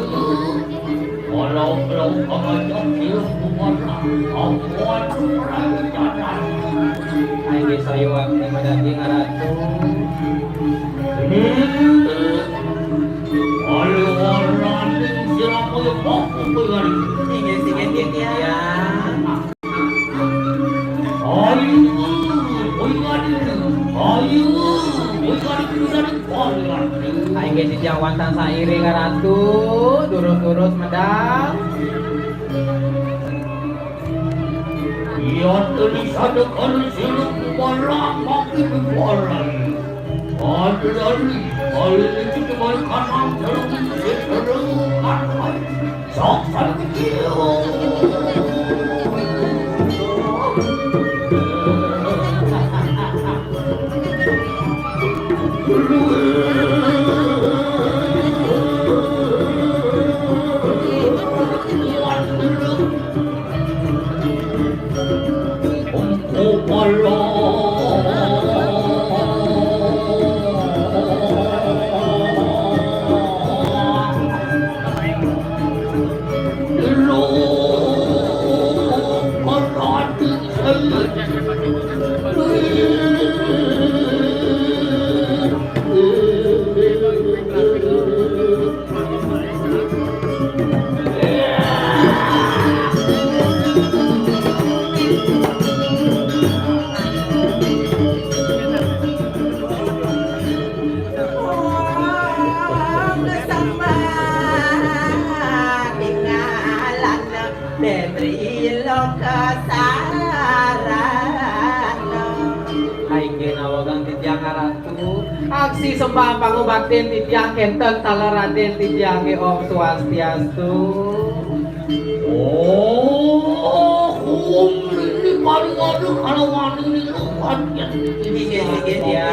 Walau-walau pengajak hidup bukanlah awan perancangan. Ai nggih sayuwakti madaging Ratu. Ayo, orang sing sira kaya apa kowe hari? Inggih, inggih, inggih, ya. Ayo, kowe hari. Ayo, kowe hari. Ai nggih titiang wantah sairing Ratu, durus-durus medal. Iya, tadi sadekana sira kumalang makin kumalang. Adrali, kali ini cuma kanang dalam seru kanang. Sok, sok, kecil. Inggih nawegang titiang Ratu. Aksi sembah pangubaktin titiang kenten taler Raden titiange. Om Swastiastu. Oh, ini paling ada kalau wani ini luar biasa. Ini dia.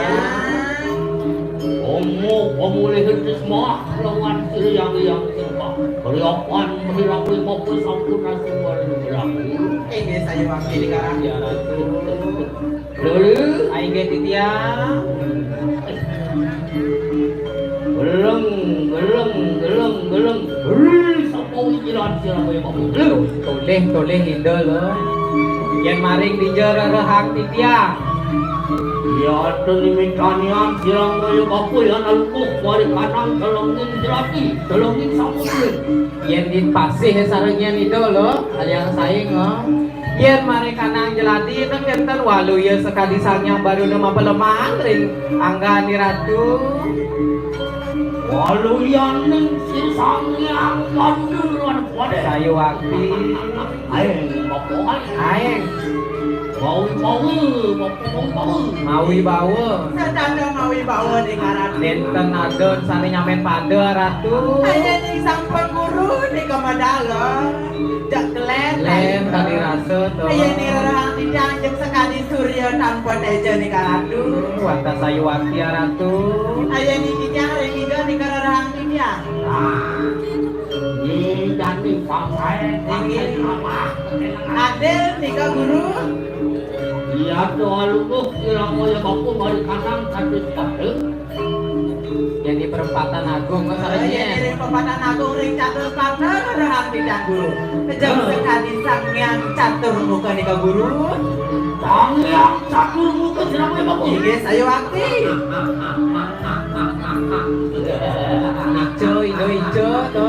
Omo pamulih sembah lawan sira yang yang sembah. Keriapan menirapi mopo sampun asuhan berlaku. Ini saya wakili karang ya Ratu. Lulu, aing ge titiang. Geleng, geleng, geleng, geleng. Hei, sapa wijilan sira kaya mau? Lulu, toleh, toleh, Ida, lo. Yen maring dija rerehang titiang. Ya, teni mitanian sira kaya bapu yang alukuh mari kanang telengin jelati, telengin samudra. Yen dipasih sareng yen Ida, lo, aliang saing, lo. Yen mari kanang jelati ten kenten waluya sakadi Sang Hyang Baruna mapalemah ring anggan Ratu. Waluyaning si Sang Hyang Baruna pada. Sayuwakti. Aing bapoan. Aing. Mawi-mawi, bapoan mawi-mawi. Mawibawa. Sedada mawibawa di karatu. Nenten ada sane nyamen pada, Ratu. Ayening sampun guru di kemedala. Jak kelen. Len tadi rasa to. Ayening rerehang titiang jek sakadi surya tanpa teja nika Ratu. Wantah sayuwakti ya Ratu. Ayening titiang ring ida nika rerehang titiang. Ih, jani pangkae, pangkae apa? Adil nika guru. Iya to aluguh kirang kaya bapu balik kanang kados pada. Jadi perempatan agung, Mas. Iya, Raden. Jadi perempatan agung ring catur pada rerehang titiang guru. Kejam sekali Sang Hyang Catur Muka nika guru. Sang Hyang Catur Muka sira kaya bapu. Inggih, sayuwakti. Ijo, ijo, ijo, to.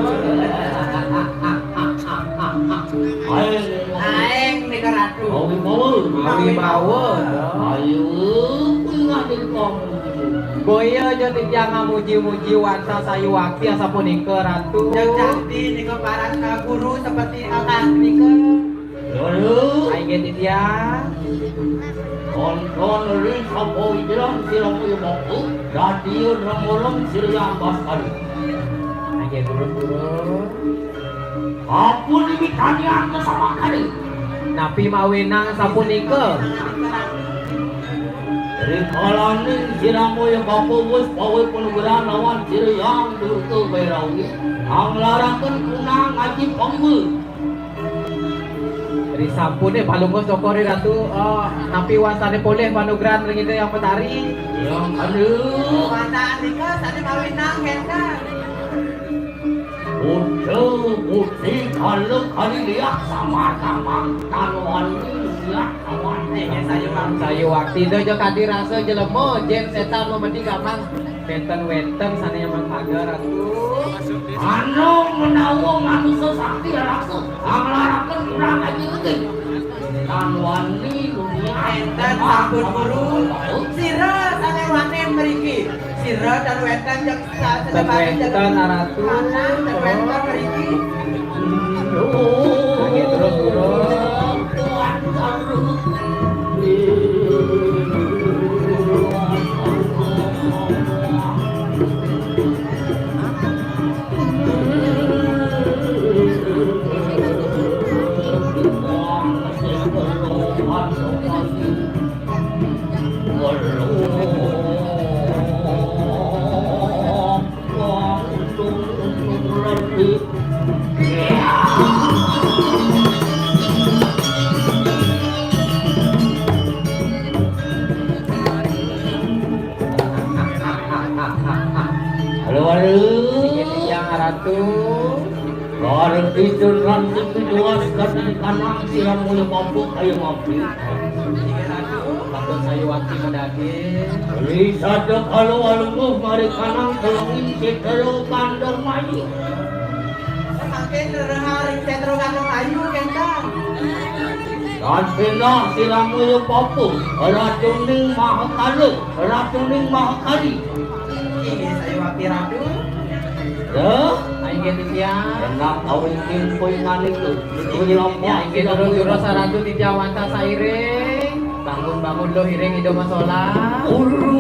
Aeng. Aeng nika Ratu. Mawi bawa. Mawi bawa. Ayo, kuwi ngadeg kamu. Boya aja titiang ngamuji-muji wantah sayuwakti asapunika, Ratu. Jeng jati nika paras guru seperti akan nika. Lho. Aing titiang. Kontron ri sapa wijilan sira kaya moko, dadi remurem sira ambas kali. Aing turun-turun. Ampun iki kanian kesamakane. Napi mawenang sapunika? Rikalaning sira kaya bapa wis pawe panugrahan lawan sira yang durga Bairawi, anglaraken kunang aji pangwa. Ri sampune palungguh cokor ri Ratu, eh, napi wasane polih panugrahan ring Ida Yang Betari. Yang anu. Wantah andika sane mawenang kenten. Buddha budi kala kali liak sama-sama tanwani liak awan. Sayuwakti. Sayuwakti Ida aja kadi rasa jelema, jen setan memedi gamang. Wenten-wenten sane nyamang pagar, Ratu. Anu menawa manusa sakti rasa, anglaraken kurang aji ugi. Lan wani dunia. Enten sampun guru. Sira sane wani mriki. Sira tan wenten jeng sa-, sedemari jeng wenten, Ratu. Mana tan wenten mriki. Lagi terus, guru. Tuan guru. Halo, halo. Inggih titiang Ratu. Ratu Idun Ranti Piduas kadang kanang sira mulih mabuk kaya mabuk. Inggih Ratu, patut sayuwakti madaging. Ri sadek halo walungguh mari kanang kelengin Cetro Kandor Mayu. Mangkin rerehal ring Cetro Kandor Mayu, kénten. Sasénah sira mulih mabuk, Ratuning Mahakala, Ratuning Mahakali. Inggih, sayuwakti Ratu. Ya. Inggih titiang. Enak kawin poinane ku. Kuwi lampu. Ya, inggih, durus-durus Ratu titiang wantah sairing. Bangun-bangun luh iring Ida Masala. Ulu.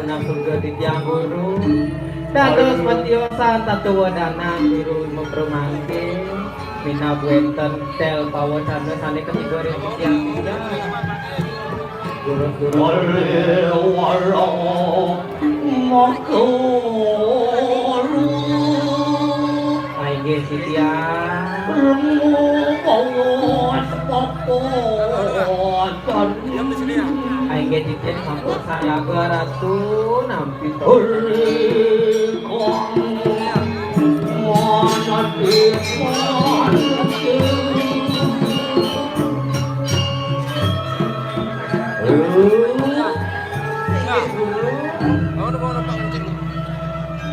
Ampun, surga titiang guru. Dados patiosan tatuwudanan guru mapramangke. Minab wénten tel pawacana sané katiba ring titiang titiang. Durus-durus. Wala maka. Inggih titiang. Remu bawa sepapan. Inggih titiang sampun sayaga Ratu nampi.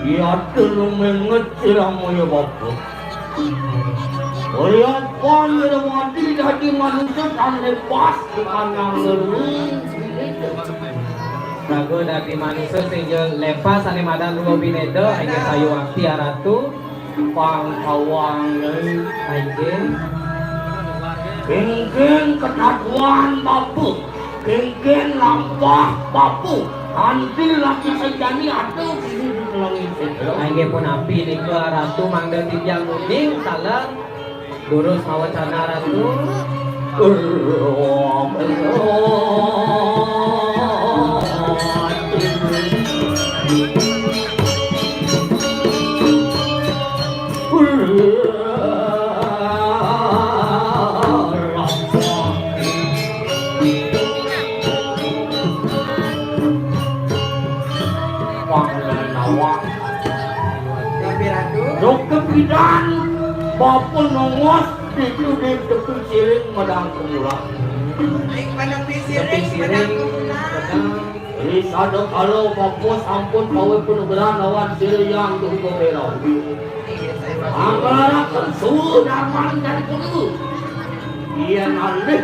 Iya, telu menget sira mulih mabuk. Kaya panirwati dadi manusa tan lepas dipandang ngeru. Raga dadi manusa sing ja lepas sané madan ruwa bineda, inggih sayuwakti Ratu. Pangkawang, inggih. Kéngkén ketaduan bapa, kéngkén lampah bapa, anti laki sejani ada sini di langit. Inggih punapi nika Ratu mangda titiang uning taler durus mawacana Ratu. Panglenawang. Napi Ratu? Dok kepidan, bapa nongos, ditu di tepi siring medang kemula. Aing panepi siring, tepi siring, medang kemula. Medang. Ri sada kala bapa sampun pawé panugrahan lawan sira yang duga bero. Anggaraken suhu darman dan kudu. Iya nalih.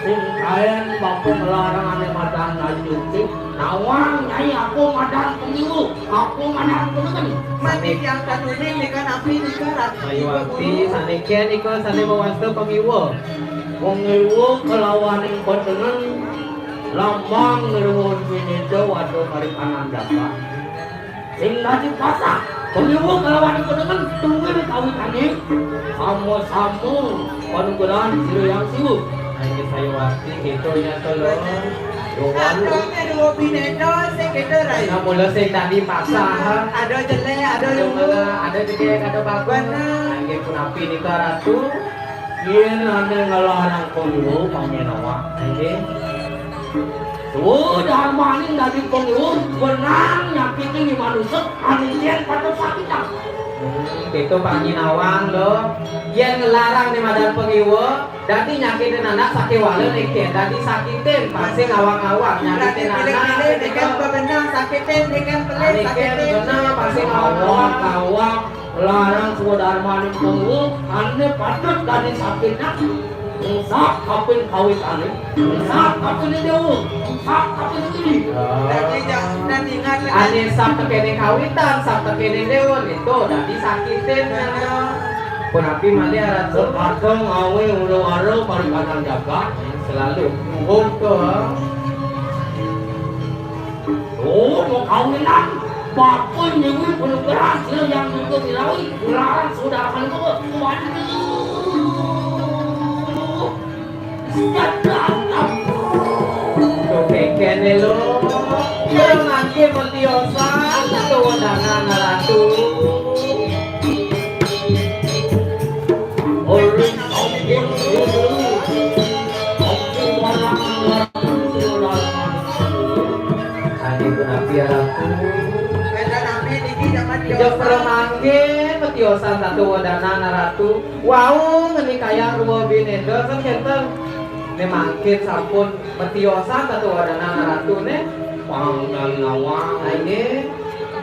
Sing kaén bapa nglarang ané madan Aji Ugig. Nawang, Nyai, aku madan pangiwa, aku madan panengen. Mani tiang katuning nika napi nika, Ratu? Sayuwakti, sané kén nika sané mawasta pangiwa. Pangiwa kalawaning panengen, lambang ngruwun wineda wada maripanan jagat. Sing dadi pasah, pangiwa kalawan panengen, tunggal kawitané, sama-sama panugrahan Sira Hyang Siwa. Ayo, sayuwakti, kéto nya to, Lur. Yo, walu. Ada nya dua bineka, sing kéto, Rai. Nah, mula sing dadi pasah. Ada jelek, ada luhur. Ada jelek, ada bagus. Bener. Inggih punapi nika, Ratu? Yén ané nglarang pangiwa, panginawa. Inggih. Swadarmaning dadi pangiwa, benang nyakitin manusa, ané yén patut sakitang. Hmm, kéto panginawa, Lur. Yén nglarang né madan pangiwa, dadi nyakitin anak sakéwala né kén, dadi sakitin, pasti ngawang-awang, nyakitin anak. Dadi pilih-pilih, né kén bebenang sakitin, né kén pelih sakitin. Bener, pasti ngawang-awang. Ngawang-awang. Larang swadarmaning pangiwa, ané patut dadi sakitin. Sak kapin kawitané, sak kapin déwa, sak kapin iri. Dadi jangan ingat. Ané sak tekéné kawitan, sak tekéné déwa, itu dadi sakitin. Punapi malih, Ratu? Sekadang awé ula-ula maripanan jagat. Selalu. Hukum to. Oh, mau kawinan, bapa nyuwun panugrahan Sira Hyang Durga Mirawi, nglarang swadarmaning pangiwa. Waduh. Sejagat. Tuh, kéné, Lur. Yang mangkin matiosan, satu wedangan, Ratu. Oleh Adi punapi, Ratu? Wénten nami niki jaman tiosan. Jok pramangkin, matiosan tatu wadanan, Ratu. Wau ngenikayang rwa bineda, kan kénten. Né mangkin sampun matiosan tatu wadanan, Ratu, né. Pang nyai nawang. Inggih.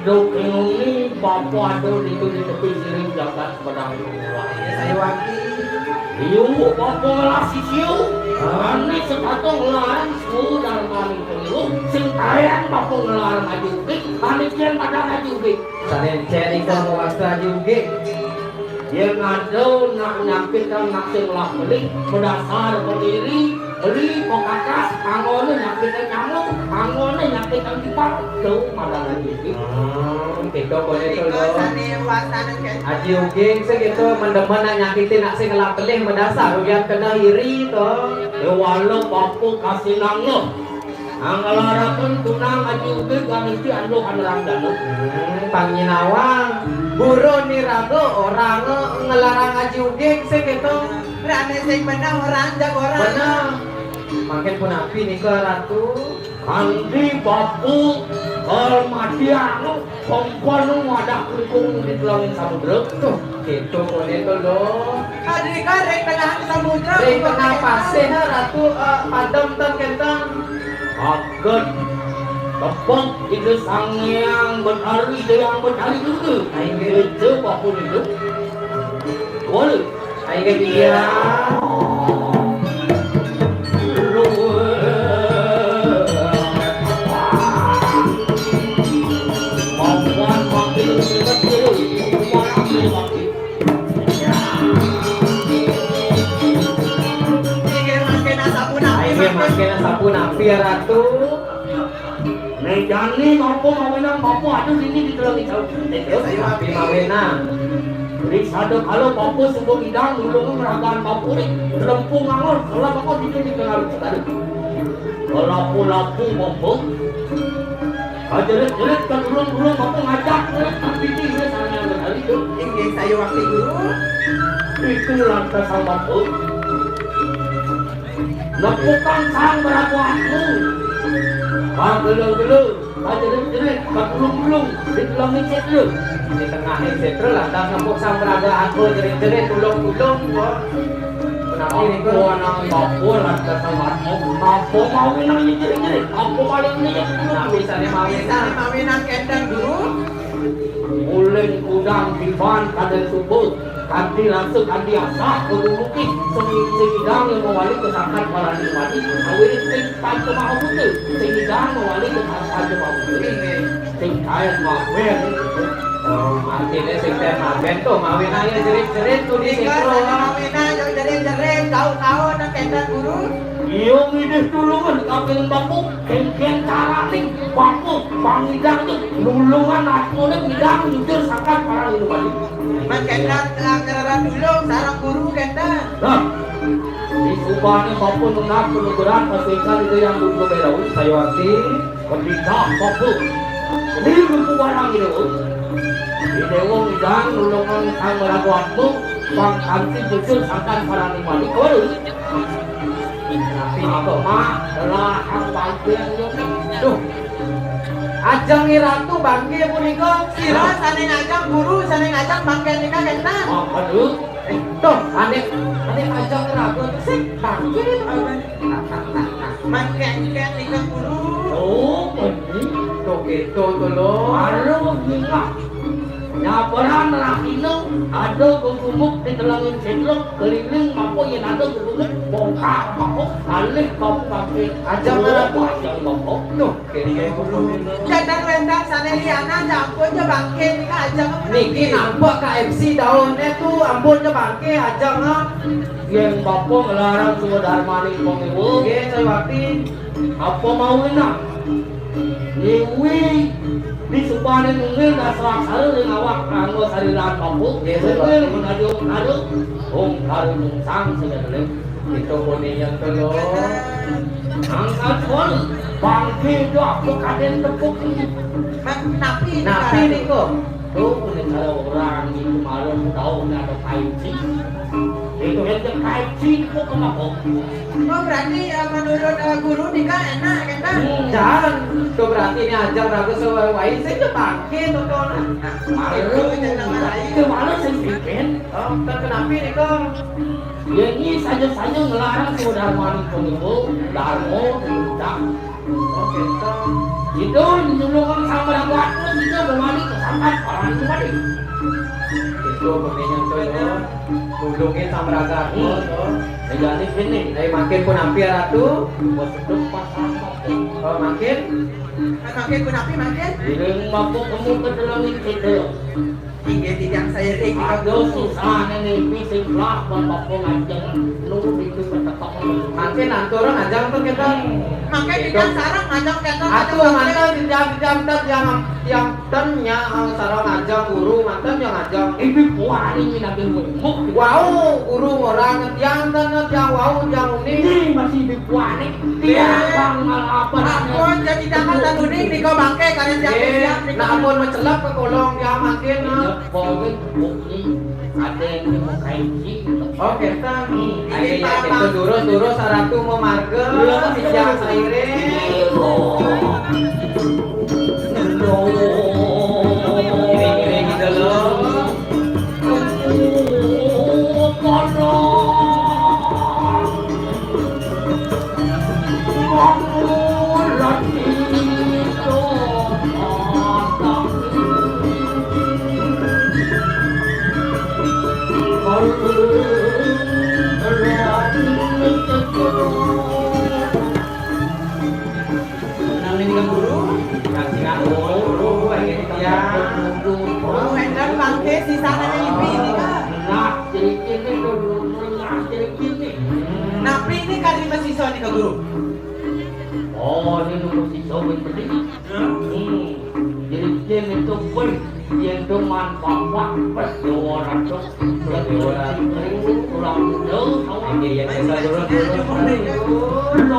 Duk nguni bapa ada ditu di tepi siring jagat Padang Kuburan. Sayuwakti. Iyu bapa ngelah sisiu. Ané sekata nglarang swadarmaning pangiwa. Sing kaén bapa nglarang Aji Ugig, ané kén madan Aji Ugig. Sané encén nika mawasta Aji Ugig. Yén ada nak nyakitang nak sing ngelah pelih, madasar pengiri, Beli kok kakas, anggoné nyakitin nyamuk, anggoné nyakitin tipak, jauh madan Aji Ugig. Hmm, kéto koné to, Lur. Aji Ugig sing kéto mendemen nak nyakitin nak sing ngelah pelih madasar, uyan kena iri to. Ya walau bapa kasinang lo. Anggalaraken tunang Aji Ugig nganti anduh anerang dana. Hmm, panginawa. Buron niraga orang nglarang Aji Ugig sing kéto. Rané sing beneh orang, jag orang. Beneh. Mangkin punapi nika, Ratu? Kanti bapa kalmatiang pempenu wadah klukung di telenging samudra. Tuh, kéto koné to, Lur. Adika ring tengah samudra. Ring tengah pasih, Ratu, eh, padem ten kénten. Saged tepuk Ida Sang Hyang Betari, Hyang Betari Durga. Inggih. Ida bapa niki. Wala. Ayo, Kak Tia. Ayo, mangkin sapunapi, Ratu? Né jani bapa mawinan, bapa aduh dini di telung ijo. Terus ayo api mawinan. Ri sada kala bapa suba ngidang nulung meragaan bapa ri telempung angon, kala bapa dini di telung ijo. Kalapu-lapu bapa. Kajerit-jerit kadulung-dulung bapa ngajak murid tang dini, ya, sami anggon hari tu. Inggih, sayuwakti, Guru. Iku lantas bapa. Nepukang sang meraga atma. Kagelo-gelo, kajerit-jerit, kagulung-gulung, di tengahing setra. Di tengahing setra, lantas nepuk sang meraga atma, jerit-jerit, tulung-tulung, kok. Menawi niku. Apa nang bapa lantas sang atma? Apa mawi nang jerit-jerit? Apa mawi nang jerit-jerit? Napi sané mawi? Sané mawi nang kénten, Guru. Uling kudang tiban kadén suba, kanti rasa kanti asah kagumukin, sing, sing idang yang mawali ka sangkan parani mati, awit sing panca mahabuta, sing idang mawali ka sangkan panca mahabuta. Sing kaén mabén. Oh, artiné sing kaén mabén to, mawinang jerit-jerit to di sentro. Mawinang jerit-jerit, kau-kau nang kénten guru. Iya ngidih tulungan kaping bapa, kénkén carané bapa pangidang to nulungan atmané ngidang nyucur sangkan parani mati. Man kénten, eh, ngrereh tulung sareng guru kénten. Nah, disubané bapa nunas panugrahan paswékan Ida Hyang Durga Bélawi sayuwakti. Pendhita Popo. Ini rupa barang ini, Om. Ini wong idang nulungan sang maraga atma, pang kanti jujur sangkan parani mati. Waduh. Tapi apa, Mak? Telah aku panggil, Om. Duh. Ajeng Ratu bangké punika. Sira sané ngajeng guru, sané ngajeng bangké nika kénten. Apa, Duk? Eh, tuh, ané, ané ajeng raga tuh sing bangké. Mangkén-kén nika guru. Oh, bener. Tuh gitu tuh lo. Baru nika. Nyabaran rahina ada gugumuk di telenging setluk keliling mapa yén ada gugumuk bongkar mapa kalih kamu bangké. Ajeng Ratu. Ajeng mapa. Tuh. Kénten wénten sané lianan, ampun ja bangké nika ajeng. Niki nampek K F C dauné tuh, ampun ja bangké ajeng. Yén bapa nglarang suwa darmaning pangiwa. Nggih, sayuwakti. Apa mawinang? Niwi disubané nunggil dasar aksara ring awak angga sariran bapa. Nggih, sayuwakti. Nunggil menadi ungkara, ungkara mungsang sing Itu kuningan tuh lo. Angkat suara, bangké dah, apa kadén tepuk. Napi, napi niko. Tuh, kuning ada orang itu malam tahu nggak ada kainci. Itu aja kainci, kok kenapa? Oh, berarti, eh, menurut, eh, guru nika enak, kan? Hmm. Jangan. Tuh berarti ini aja ragu sesuai wain, saya udah bangké tuh, tuh. Nah, malu. Itu jangan lain. Itu malu sih bikin. Oh, kan kenapa niko? Yén nyi saja-saja nglarang suwa darmaning pangiwa, darma diucap. Oké, to. Ida nyulungang samaraga atma, ida mawali ka sangkan parani mati. Itu pemenya to, yo. Nulungin samaraga atma, to. Jani kéné. Ayo mangkin punapi, Ratu? Buat sedep pasang. Oh, mangkin? Mangkin punapi, mangkin? Iring mabuk kemu ka dalam kita. Inggih titiang sairing. Aduh, susah nih, nih, sing belah, Bapak ngajeng, nunggu itu ketepak. Mangkin lanturang ajeng to kita. Mangkin titiang sareng ngajeng kita. Atuh, manten titiang, titiang, titiang, titiang ten nya, eh, sareng ngajeng guru, manten nya ngajeng. Ibu kuari nabi mumuk. Wau, guru ngorang, tiang ten, tiang wau, tiang uning. Ini masih ibu kuari. Tiang bang apa? Ampun, jadi jangan dan uning, nika bangké, kalian tiang, tiang, nika. Nah, ampun, mencelep ke kolong, tiang mangkin, nah. Pokoknya bukti ada yang mau kainci. Oké, Kang. Ayo, ya, kita durus, durus, saratu memarga. Iya, iya. Sejak sairing. Iya. Ini, ini, gitu loh. Nang nika guru, kasih guru, ayo ya. Oh, énten mangké sisanané ibi nika. Nah, jadi gini tuh, nah, jadi gini. Napi ini kali masih nika guru? Oh, ini nomor sisa, bener. Hmm. Jadi, yén itu pun, yén itu man bapak, pas Déwa Ratu, pas Déwa Ratu, kurang muda, awak. Iya, iya, kita turun, turun.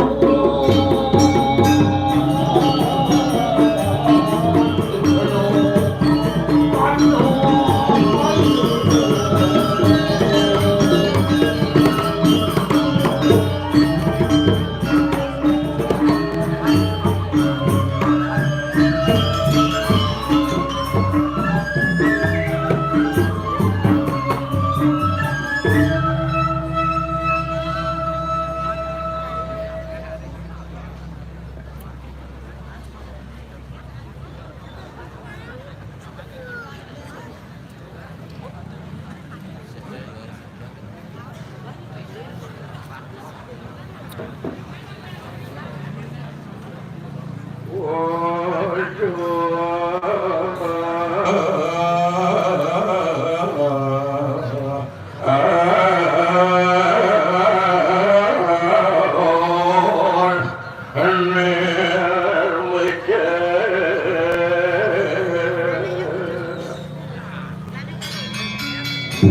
Kot,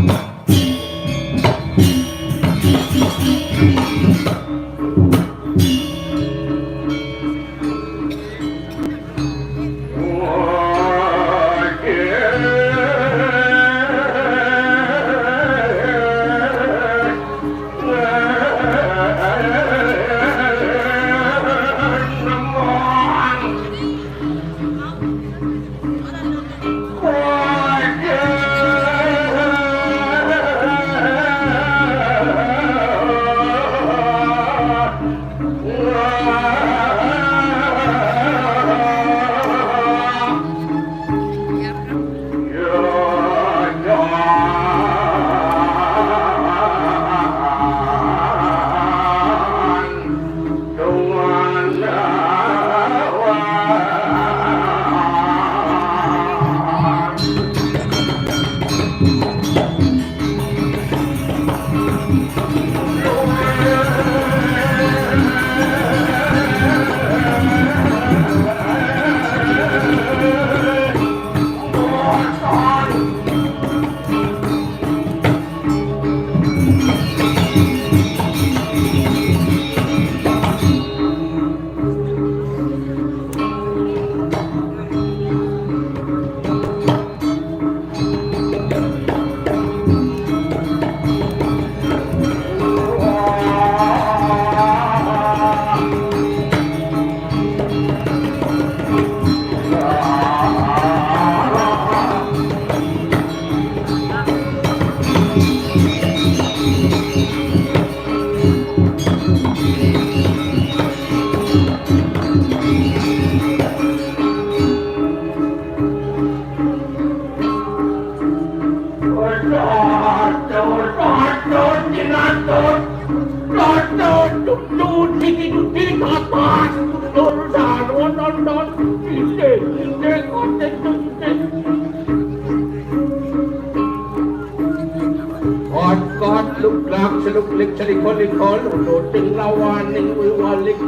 kot, luklak, seluklik, selikol-likol, uduting lawaning wiwalik.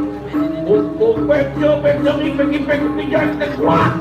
Bukbuk, pekso, pekso, ipek-ipek, pijar, tekuak.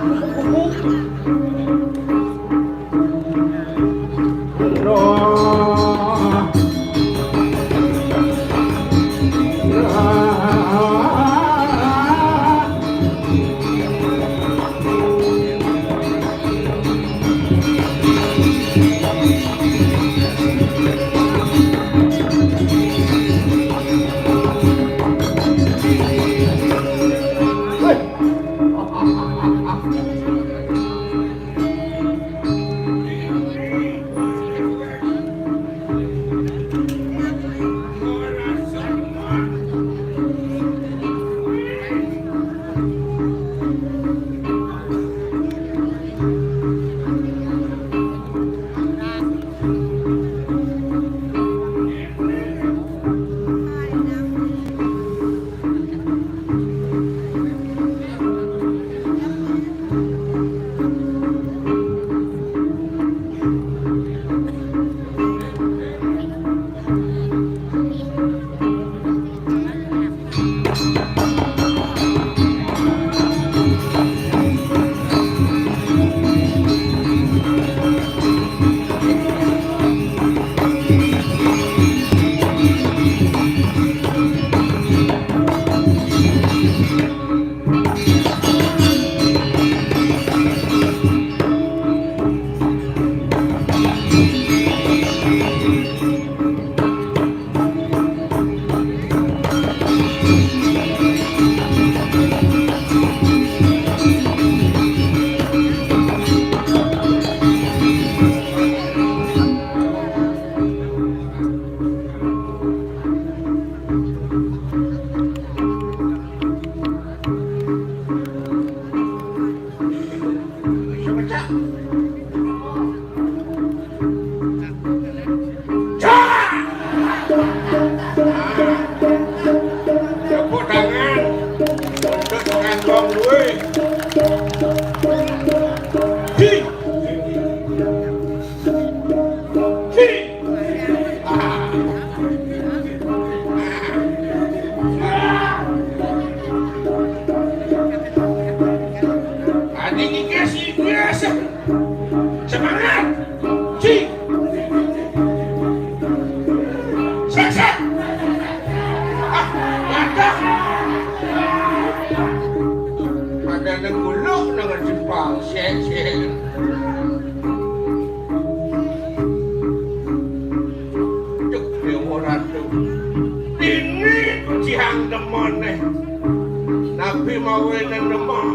Mawinan demak.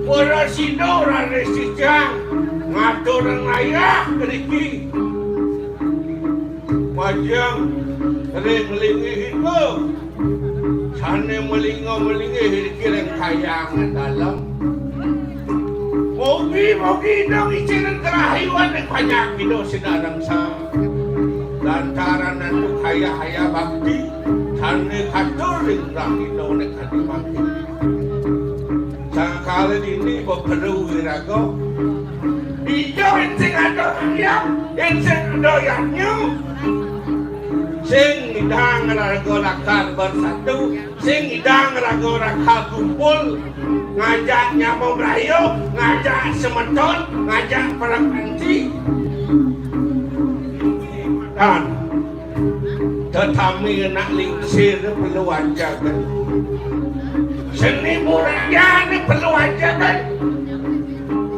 Para sida raris sijang ngaturang layah ngriki. Majeng ring linggih ida. Sané malinga-malinggih ring kirang kayang dalem. Mugi-mugi ida ngicénin karahayuan ring panjak ida sinareng sa. Lantaran antuk hayah-hayah bakti, sané katur ring rahina ning kadi mangkin. Sangkala dini beperu iraga. Dija yén sing ada hayam, yén sing ada yadnya. Sing ngidang raga lakar bersatu, sing ngidang raga lakar kumpul, ngajak nyama merayu, ngajak semeton, ngajak para kanti. Dan tetami anak lingsir perlu ajakan. Seni budaya ni perlu ajakan.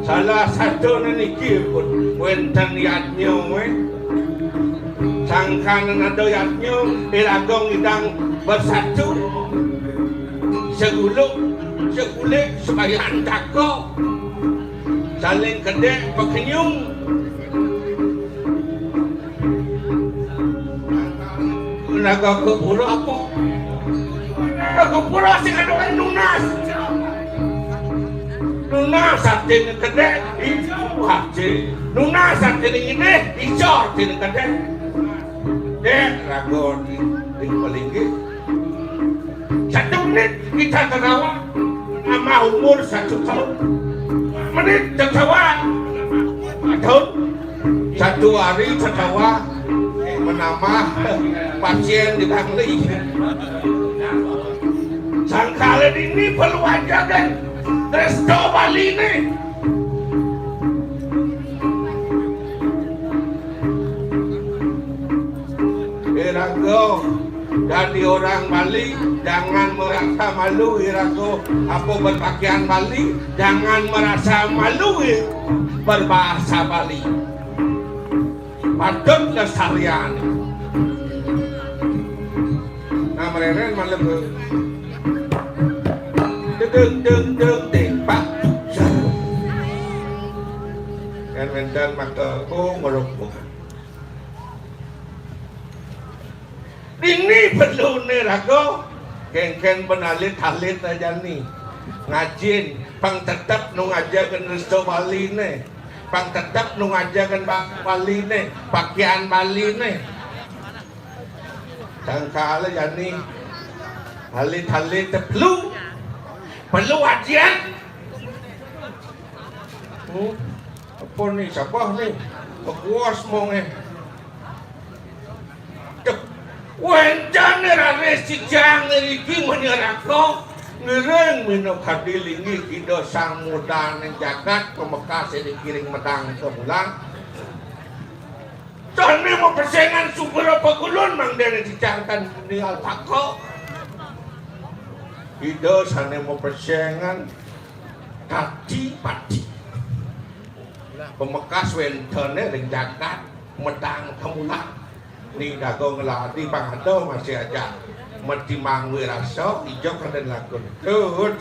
Salah satu niki pun wénten yadnya, eh. Sangkan ada yadnya, iraga ngidang bersatu. Seguluk, segulik, sebayan tako. Saling kedék, pakenyung. Naga Gapura apa? Naga Gapura sing ada nunas. Nunas atiné kedék, ijo atiné. Nunas atiné ngidih, ijo atiné kedék. Dék, raga di, di palinggih. Satu menit kita tertawa, nambah umur satu tahun. Menit tertawa, empat tahun. Satu hari tertawa, menambah pasien di Bangli. Sangkala dini perlu ajakan resto Bali ni. Iraga dadi orang Bali, jangan merasa malu iraga apa berpakaian Bali, jangan merasa malu berbahasa Bali. Patut lestarian. Nah, mereren malam tu. Dedeng, deng, deng, deng, pak. Kan mental maka, oh, ngeruk. Dini perluné raga, kénkén ben alit-alit ajané. Ngajin, pang tetep nu ngajagang resto Baliné. Pang tetep nu ngajagang ba-, Baliné, pakaian Baliné. Sangkala jani alit-alit té perlu. Perlu ajian. Hmm. Apa ni, siapa ni? Bagus mong, eh. Duh, wénten raris sijang ngriki menyeraka, ngiring minakadi linggih Ida Sang Mudaning Jagat, pamekas ring kiring medang kamulang. Sané mapesengan sugra pakulun mangdané sijang tan ningal paka. Ida sané mapesengan kati pati. Pamekas wéntené ring jagat medang kamulang. Ni dago ngeladi pang ada masih aja. Mati mangwi rasa, ijo kadén lakun. Tut.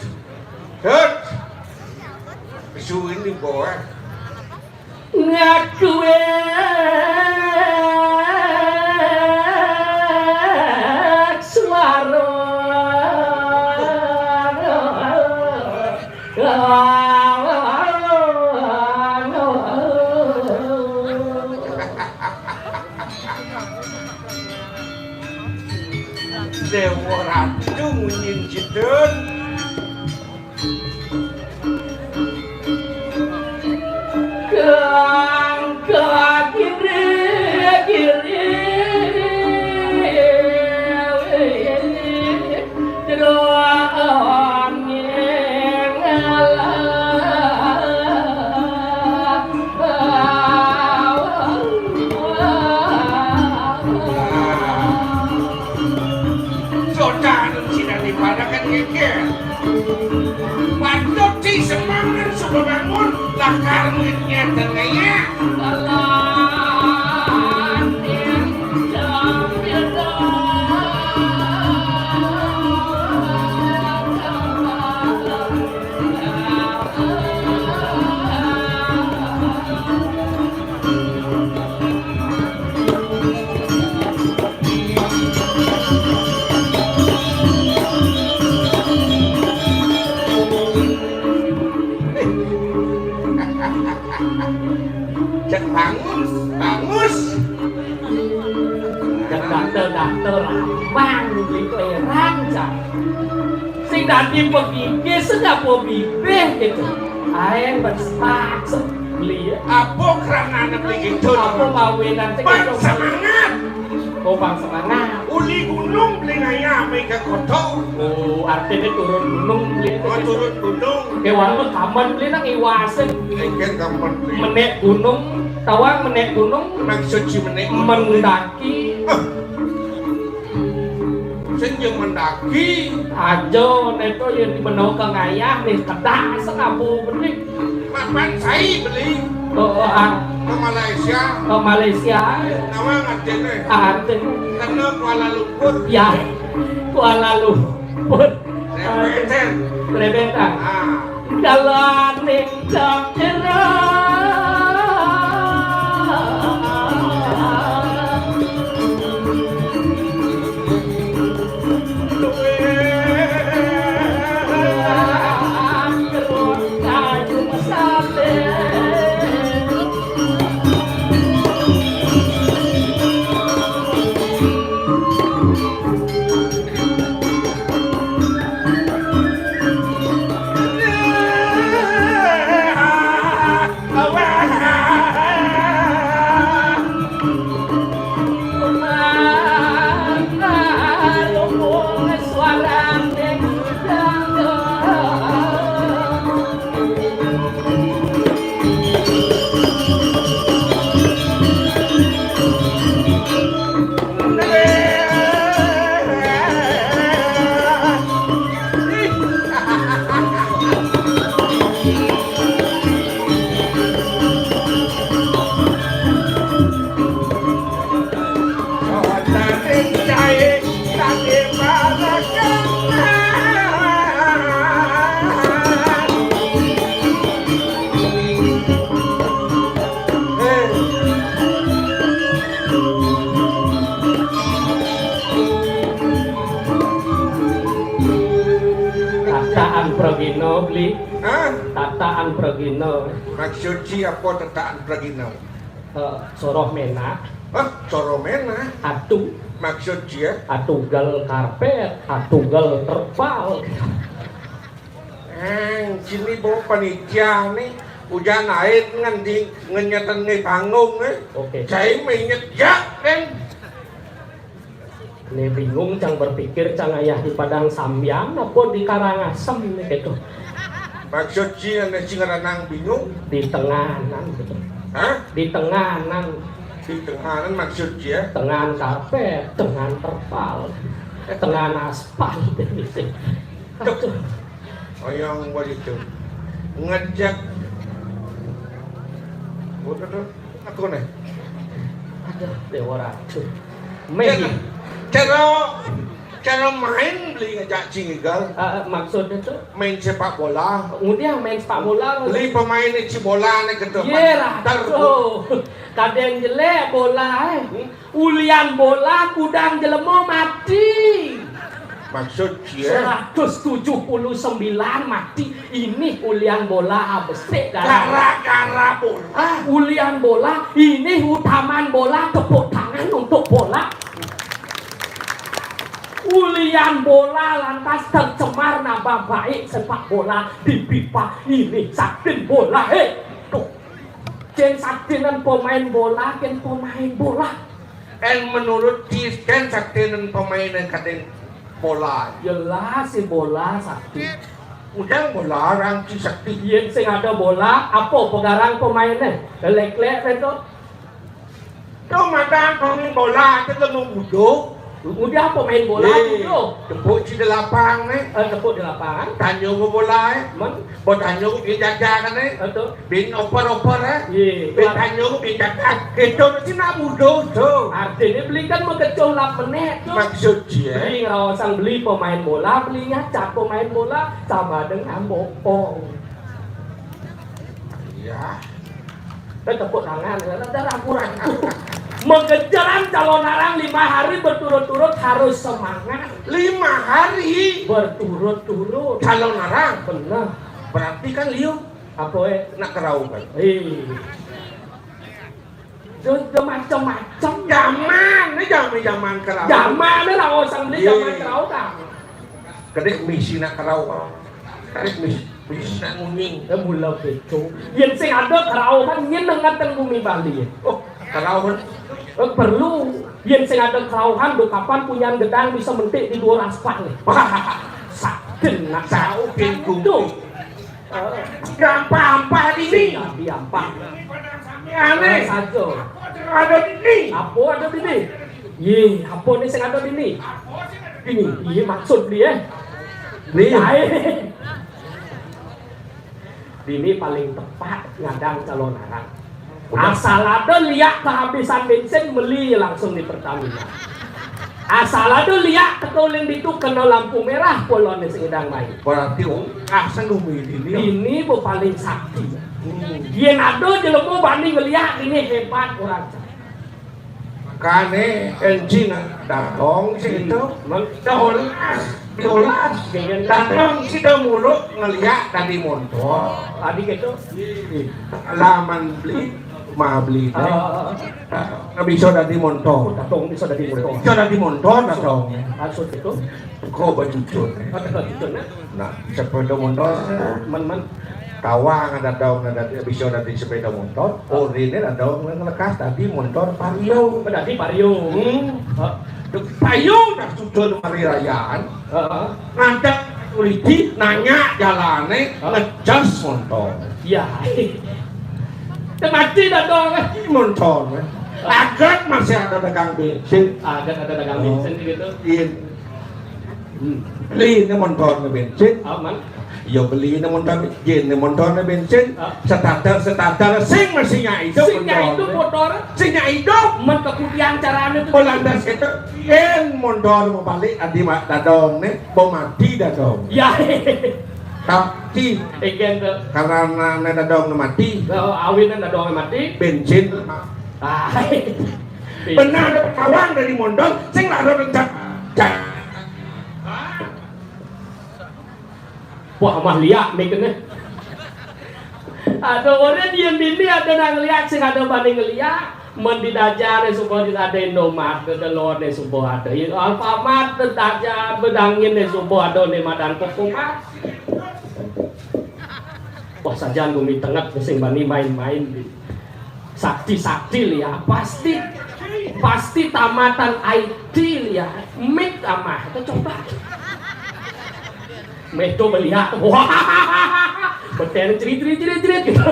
Tut. Suwin ni boé. Ngakué suara. Déwa Ratu munyin jedun. Kang kagiri-giri. Sodan sida dipadakan geger. Patut disemangat suba bangun, lakar muitnya tengaya. Teramang gitu, heran, Cak. Sing dadi pegigis, sing apa bibih gitu. Ae bersepat, beli. Apa kranane beli gitu? Apa mawinan sing Bang gitu? Semangat. Oh, Bang Semangat. Uli gunung beli ngayah mega kotor. Oh, artinya turun gunung beli. Oh, turun gunung. Kewan mah kamen beli nang iwasin. Engken kamen beli. Menek gunung, tawang menek gunung. Maksud si menek gunung. Mendaki. Ah. Sing yo mendaki. Aja neto yo di menau ke ngayah nih, kedah sing abu beli. Mapan sai beli. Oh, oh, ah. Ke Malaysia. Ke Malaysia. Nama ngartine? Artine. Kena Kuala Lumpur. Ya, Kuala Lumpur. Rebetan. Rebetan. Ah. Jalaning kang jero. Tataan pragina, Bli. Hah? Tataan pragina. Maksud ci apa tataan pragina? Eh, soroh menah. Hah? Soroh menah? Atu. Maksud ci ya? Atugel karpet, atugel terpal. Eh, sini bawa panitia nih. Ujan air ngendi ngenyeten nih panggung, eh. Oke. Saya menyejak kan. Ini bingung, cang berpikir, cang ayah di Padang Sambian apa di Karangasem nih gitu. Maksud ci ane sing ranang bingung? Di tenganan gitu. Hah? Di tenganan. Di tenganan maksud ci ya? Tengan karpet, tengan terpal, tengan aspal gitu. Aduh. Oyong begitu. Ngejek. Udah tuh. Aku nih. Aduh, Dewa Ratu. Meh. Cara, cara, cara main beli ngejak cingigal. Ah, ah, maksudnya tuh? Main sepak bola. Kemudian main sepak bola. Beli pemain ci bola nih gitu. Iya, Ratu. Kadang jelek bola, eh. Hmm? Ulian bola kudang jelema mati. Maksud cie? Seratus tujuh puluh sembilan mati. Ini ulian bola besik darah. Gara-gara bola. Ulian bola, ini utaman bola, tepuk tangan untuk bola. Ulian bola lantas tercemar nama baik sepak bola di pipa ini sakti bola. Hei, tuh. Jen saktinan pemain bola, jen pemain bola. En menurut ci jen saktinan pemain en kadén bola. Jelas si bola sakti. Udah bola orang ci sakti. Yen sing ada bola, apa pegarang pemainnya? Lelek-lek itu. Tuh mata pemain bola itu mau budo. Udah pemain bola budo. Tepuk ci di lapang nih. Eh, tepuk di lapangan. Tanya mau bola eh. Men. Mau tanya mau jajakan eh. Betul. Bin oper-oper, eh? Iya. Bin tanyo, bin cakak. Gitu mesti nak mudo, do. Artinya beli kan mau kecoh lap meneh, tuh. Maksud dia? Beli ngerawasan beli pemain bola, beli nyacak pemain bola sama dengan bokong. Iya. Eh, tepuk tangan, ada ragu-ragu. Mengejaran calon arang lima hari berturut-turut harus semangat. Lima hari? Berturut-turut. Calon arang? Benar. Berarti kan liu. Apa, eh? Nak kerau kan? Eh. Dia, dia macam-macam. Zaman Ini zaman-zaman kerau. Zaman ini lah, oh, sambil zaman kerau dah. Kedek misi nak kerau. Kedek misi, misi nak ngunying. Eh, mula beco. Yen sing ada kerau kan, yen nang ngaten bumi Bali. Oh, kerau kan? Eh, perlu. Yen sing ada kerau kan, do kapan punyan gedang bisa mentik di dua raspah nih. Saden nak. Saden. Tuh. Gampang-gampang ini. Sing dadi ampah. Aneh. Saja. Ada ini. Apa ada ini? Ye, apa ni sing ada ini? Ini, iya maksud dia. Ni. Dini paling tepat ngadang calon anak. Asal ada liak kehabisan bensin, beli langsung di Pertamina. Asal ada liak teka uling ditu kena lampu merah, polone sing idang main. Berarti oh, ah, sanggup ini. Ini bu paling sakti. Hmm. Yen ada jelema bani ngeliak, ini hebat orang. Kane enjing datang situ. Dolas, dolas. Datang situ muluk ngeliak tadi montor. Tadi gitu. Laman beli, ma beli. Ah. Bisa tadi montor. Datang bisa tadi montor. Bisa tadi montor datang. Maksud itu? Kok bajucut? Ada bajucut, nah. Nah, sepeda montor. Men, men. Tawang ada dong, ada bisa dari sepeda montor. Oh, ini ada dong lekas tadi montor Vario. Berarti Vario. Hmm. Hah? Vario dah sudah mari rayaan. Heeh. Ngantek polisi nanya jalane ngecas montor. Ya. Mati dah dong. Montor. Agat masih ada dagang bensin. Agat ada dagang bensin gitu. Iya. Hmm. Beli ini montor bensin. Aman. Yo beli ini montor, ini montor bensin. Ah. Starter, starter, sing masih nyai itu. Sing nyai itu motor. Sing nyai itu. Men kemudian caranya itu. Polandas itu. Yen montor mau balik, adi mak dadong nih, mau mati dadong. Ya. Tapi karena nih dadong mati. Oh, awin dadong mati. Bensin. Ah. Benar ada kawan dari montor, sing lara rencana. Wah, mah liak nih kene. Ada orang yang bini ada nang liak, sing ada banding liak. Men di dajar suka di ada Indomaret, ke telur nih suka ada. Alfamart, dajar bedangin nih suka ada nih madan kokomat. Wah, sajan bumi tengah sing bani main-main di. Sakti-sakti liak, pasti, pasti tamatan I T liak, mik amah, kita coba. Mik tuh melihat, wah, beten cerit cerit cerit cerit gitu.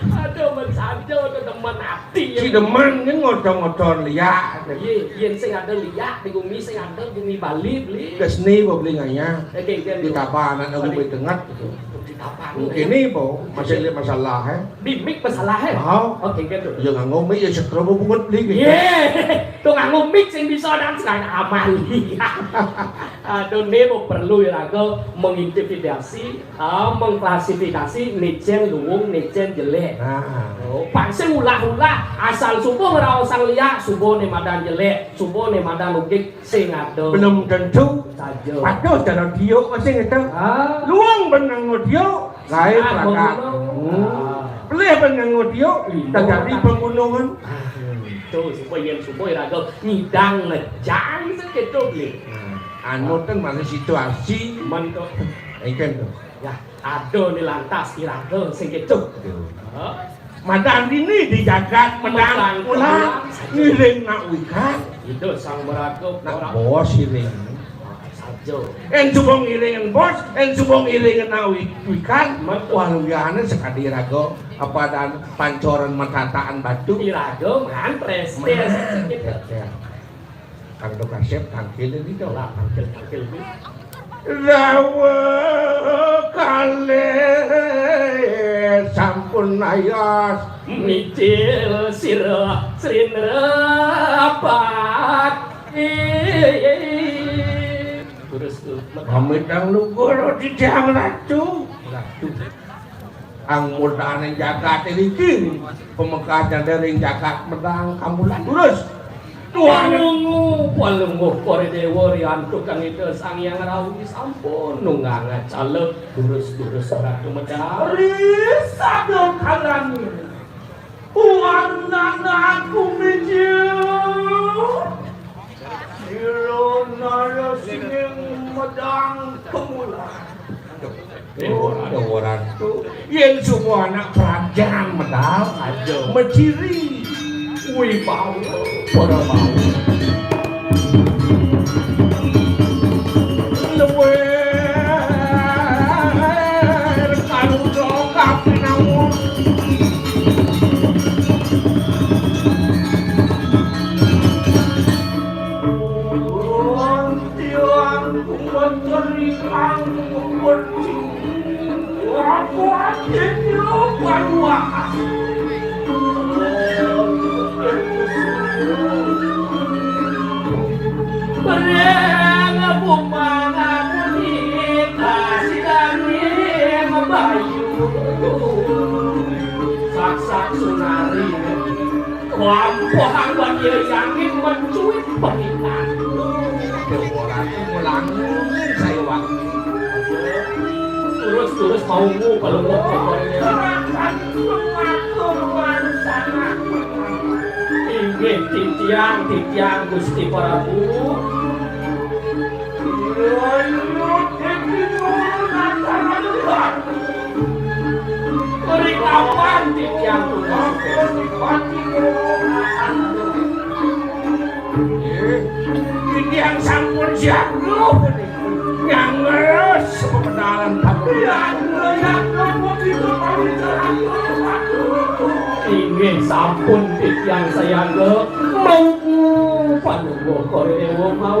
Aduh, men saja udah demen hati ya. Si demen kan ngotor-ngotor liak. Iya, iya, sing ada liak di bumi, sing ada bumi Bali beli. Kesni mau beli ngaya. Oke, oke. Di tapanan aku beli tengah gitu. Di tapanan. Ini po masih lihat masalah eh. Di mik masalah eh. Oh. Oke, oke tuh. Ya nganggo mik ya setro bungut beli gitu. Iya. Tuh nganggo mik sing bisa dan sing amali. Aduh, ini mau perlu ya aku mengintimidasi. Ah, mengklasifikasi nicen luung, nicen jelek. Nah. Oh, pang sing ulah-ulah, asal subuh ngraosang liak, subuh ne madan jelek, subuh ne madan ugik, sing ada. Belum tentu. Saja. Patuh cara diuk masih gitu. Ah. Luung benang diuk, lain pelakat. Hmm. Ah. Pelih benang diuk, terjadi pembunuhan. Ah, tuh, supaya, supaya raga ngidang ngejang segitu, beli. Nah, anu kan mana situasi. Mantap. Ikan tuh. Ya. Ada ni lantas iraga sing kecuh. Aduh. Ha? Madan dini di jagat medang ulah ngiring nak wikan. Itu sang beraga nak bos iring. Saja. En subong iring bos, en subong iring nak wikan. Wah, luyane sekadi raga apa dan pancoran matataan batu. Iraga mantres. Mantres. Kang Dokasep tangkil ini dong. Lah, tangkil-tangkil ini. Rawa kalih sampun ayas. Micil sira Srindra Pati. Terus tuh. Pamit nang lugur titiang ratu. Ratu. Ang murdaning jagat iki, pamekatan ring jagat medang kamulan. Terus, Tuhan. Palungguh, palungguh, para dewa, riantuk kang Ida Sang Hyang Rawi sampun nunggang acala, durus-durus Ratu Medang. Risada kalani. Warnana aku miji Yén semua anak prajan medal, aja, meciri wibawa para bau. Luwih karuda kapinawa. Tiang kuwat terikan kuwat. Aku akhirnya baru akan. Beriang bumana muni kasih dari bayu. Saksak sunari. Wampuh anggon ya yangin mencuit pemitan. Dewa Ratu ngulangun saya waktu. Terus-terus mau mu kalau mau pokoknya. Serahkan pengatur warisan. Inggih titiang, titiang Gusti Prabu. Iya, iya, titiang. Ri kapan titiang punika? Nggih, titiang sampun siaga nyangres pemenalan tapi. Inggih sampun titiang sayaga. Monggo panunggal Kori Dewa mau.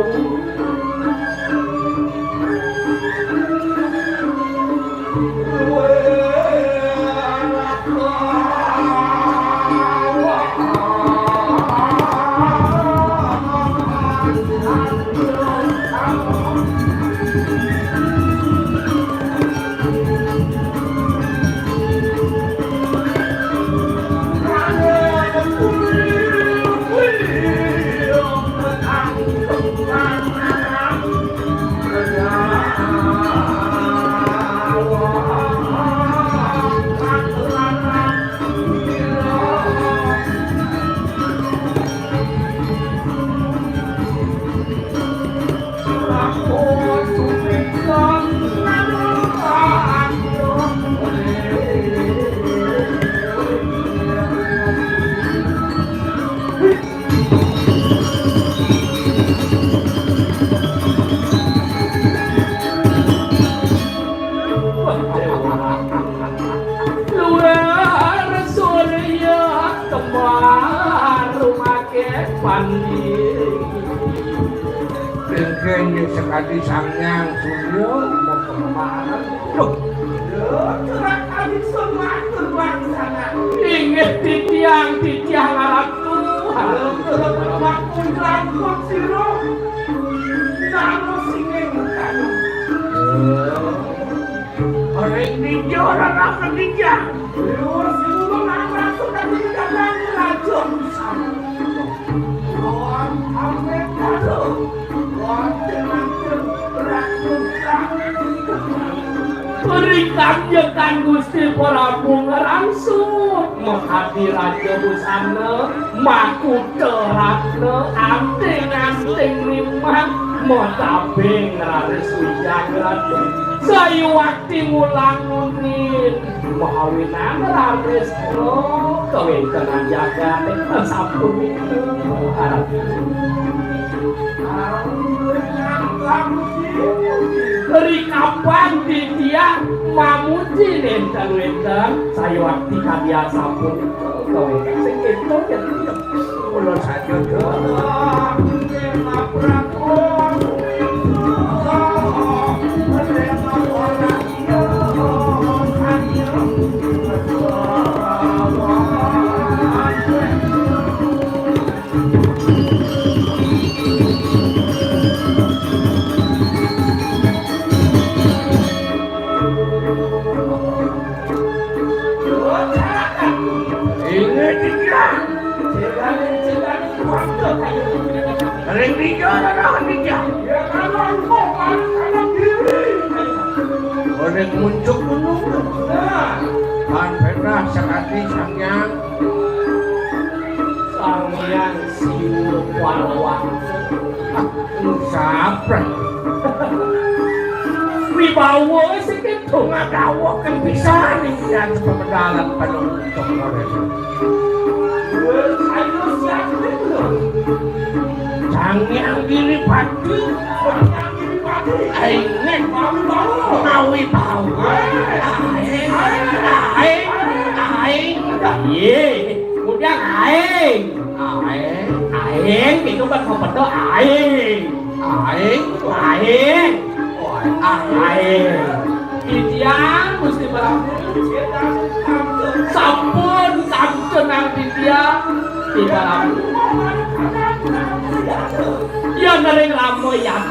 Luar surya kembar rumah Pandi. Kengkeng sekali sangyang surya mau kembar. Loh, inggih titiang, titiang ngaratu. Halo, terus waktu rambut sira. Nama sing ing kayu. Ora ing ninja, ora ora ing ninja. Lurus dulu nang masuk tapi tidak berani raja. Lawan Amrita lho. Lawan Demak Ratu. Berikan yekan Gusti Prabu ngerangsut. Mahadi Raja Busana, Makuta Ratna, anting-anting nimbang, matabing raris wijang raja. Sayuwakti ngulangunin, mawinan raris kawéntenan jagat, sapunika. Rikapan titiang mamuji nénten wénten, sayuwakti kadi asapunika. Kawéntenan sing kéto, kula saja. Inggih, Dinda. Ring Dinda, ring Dinda. Ring muncuk gunung. Pan penah sakadi Sang Hyang. Sang Hyang Siwa Palwan. Sapra. Wibawa sing kéto. Ngadawaken pisan ing yan sepepedalan panungkok. Wes, ayo siap lho. Sang Hyang Giripati. Sang Hyang Giripati. Aing mawi bawa. Mawi bawa. Aing, aing, aing. Iya, kemudian aing. Aing, aing, itu kan kepedo aing. Aing, aing. Aing. Titiang Gusti Prabu. Sampun kantun nang titiang. Tiba lagi. Ya nering ramoyan.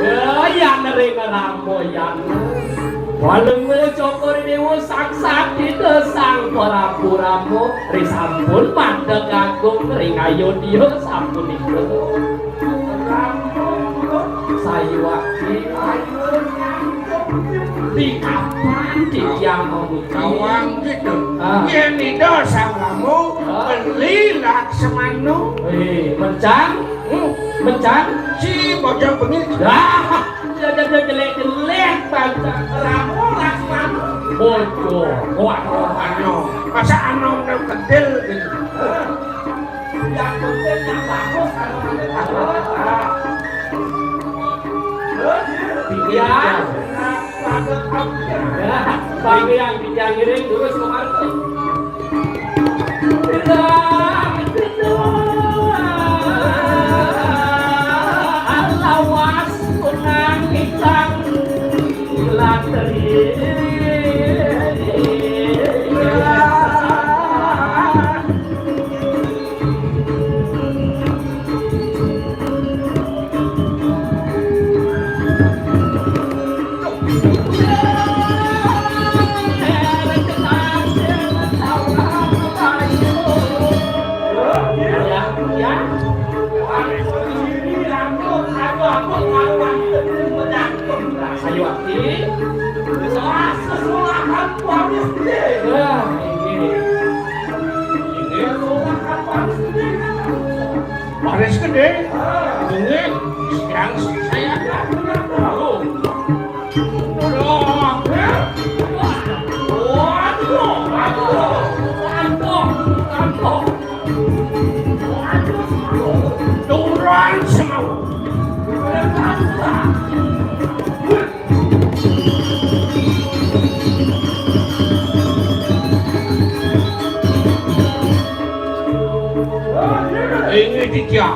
Ya, ya nering ramoyan. Walungu Cokor Dewa saksat Ida Sang Prabu Rama risampun madeg agung ring Ayodya sapunika. Sayuwakti di kapan titiang mamuti? Kawang gitu. Ah. Yén Ida Sang Rama beli Laksmana. Eh, mencang? Hmm. Mencang? Si bojong bengil. Dah. Jelek-jelek baca Rama Laksmana. Bocor. Waduh, anom. Masa anom nang kedel gitu. Yang penting yang bagus, anom. Iya. Ya, bagi yang bisa ngiring terus kemana? Ayo, Ati. Sesuatu suara Tuhan Yesus. Nah, ini. Ini. Suara Tuhan Yesus. Baris gedé. Ini. Sedang saya. Aduh. Aduh. Aduh. Aduh. Aduh. Turun semua. Ini dia.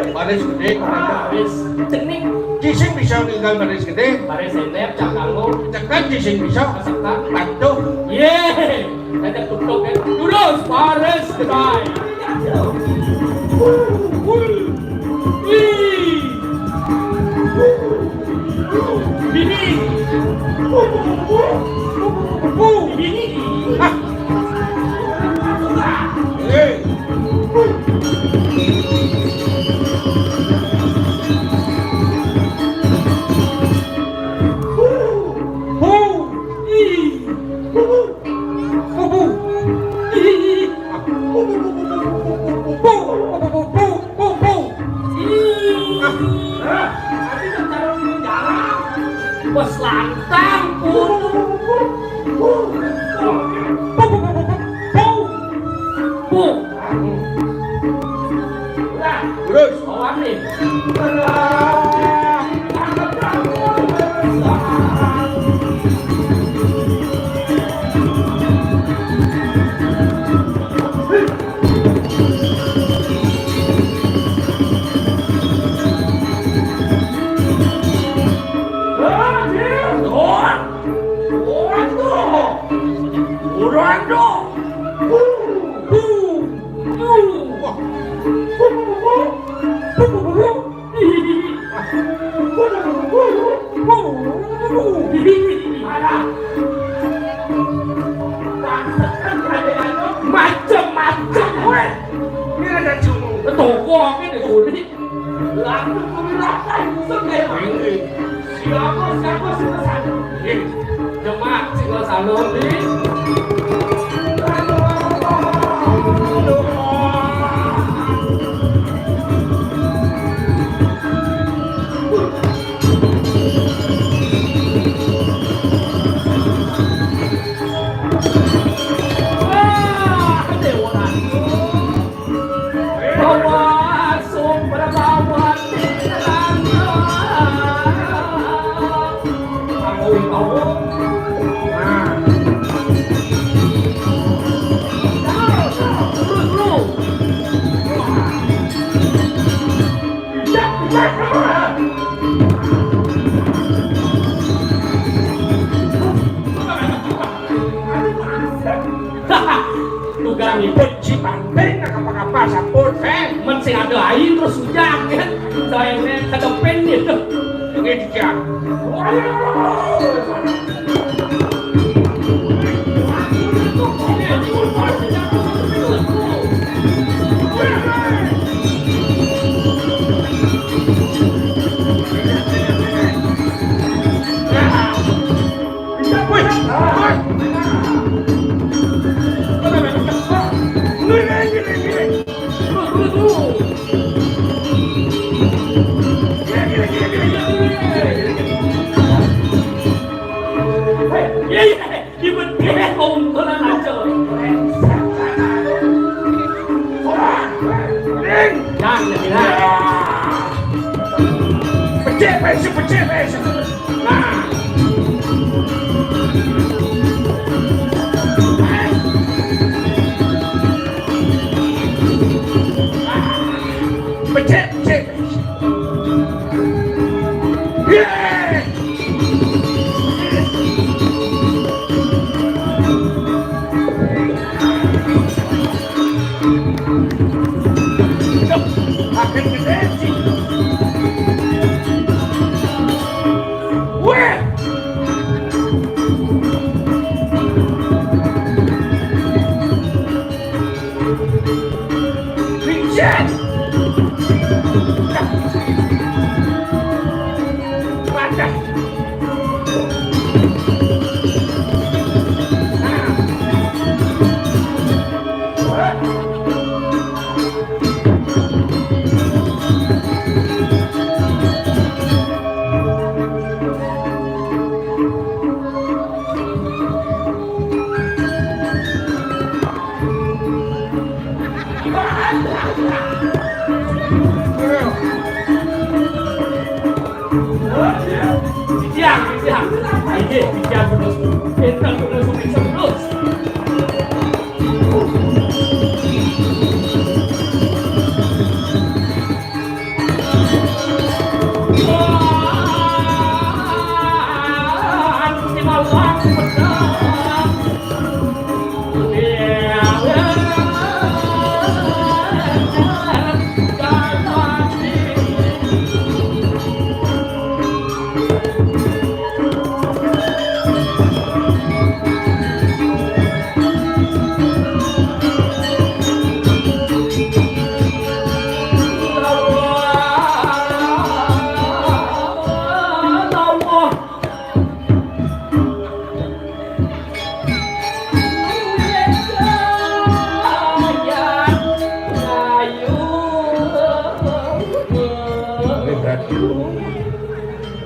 Baris gedé, baris. Cening. Cising bisa ninggal baris gedé. Baris selep, cakanggo. Cekat cising bisa. Kesekat. Patuh. Yé. Ada tutup kan. Terus baris gedé. Wih. Bini. Bini. Ah. Bos lantang. Bung. Terus. Bawa nih. Macem-macem kowe. Ini ada cuma. Toko apa nih, Budi? Laku kuwi rasain musuh kayak ini. Siapa, siapa sih ke sana? Ini. Demak sing ke sana, Budi. Aduh. Aduh. Nah. Terus, terus. Tukang itu si Banteng, apa-apa sampun, eh. Men sing ada air terus hujan, kan? Saya ini kedepin gitu. Ini dia. Iya, iya, di betis keuntungan aja. Ora. Ding. Jangan, jangan. Becik, becik, becik, becik. Nah. Becik, becik. Yeay. Makin gede sih. Weh. Rinjen. Wadah. Siang, siang. Ini siang terus. Kita terus, terus.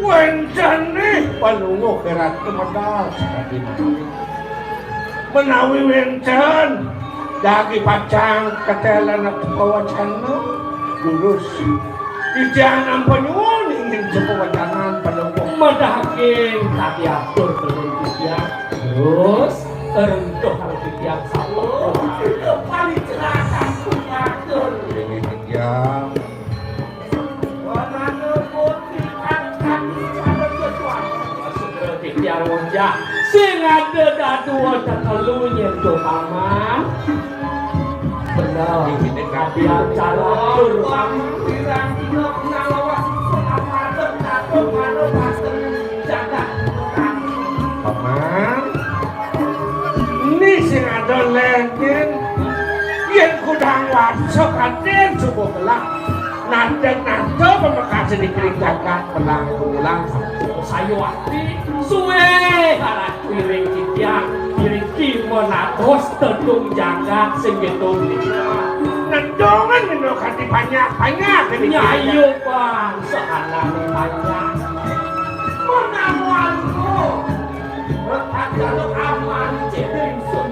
Wénten nih panunggul Ratu medal sakadi menawi. Menawi wénten, jagi pacang ketélan pawacana, durus. Titiang nampa nyuwun inggih sepawacanan panunggul. Medaging kadi atur dening titiang. Terus, rentuh karo titiang sampun. Paling celaka matur. Inggih titiang. Titiang ngojak. Sing ada dadua tetelu nyentuh paman. Bener. Titiang catur paman. Paman. Ini sing ada lengkin. Yen kudang warsa kadén suba gelah. Nadén nada pamekasé ning jagat Pelang Kumulang. Sayuwakti suwé aratuh iring titiang, iring kima nados tedung jagat sing gitu. Nedungan mino kanthi banyak-banyak ini. Nyayu, Bang, sehanané banyak. Menawa lu, tak jaluk aman, ceding sun.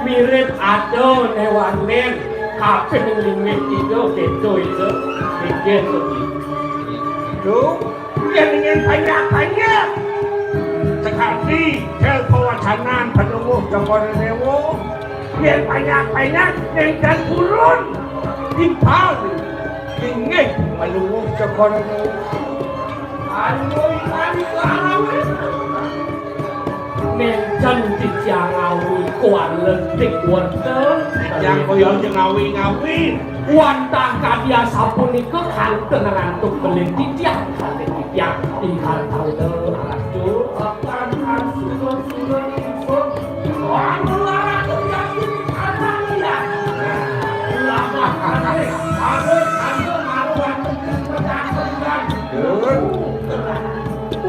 Mirip ada newanen kabeh ning linggih kidul, keto itu. Inggih, Gusti. Itu Yén ingin banyak-banyak, sekali del pewacanan penuwuh Cokor Dewa. Yén banyak-banyak, ning dan purun timbal inggih penuwuh Cokor Dewa. Ayo, ayo, ayo. Nénten titiang ngawi kuala dik wonten. Titiang kaya sing ngawi-ngawi. Wantah kadi asapunika kanten rantuk beling titiang, kanten titiang ingkang tau ratu.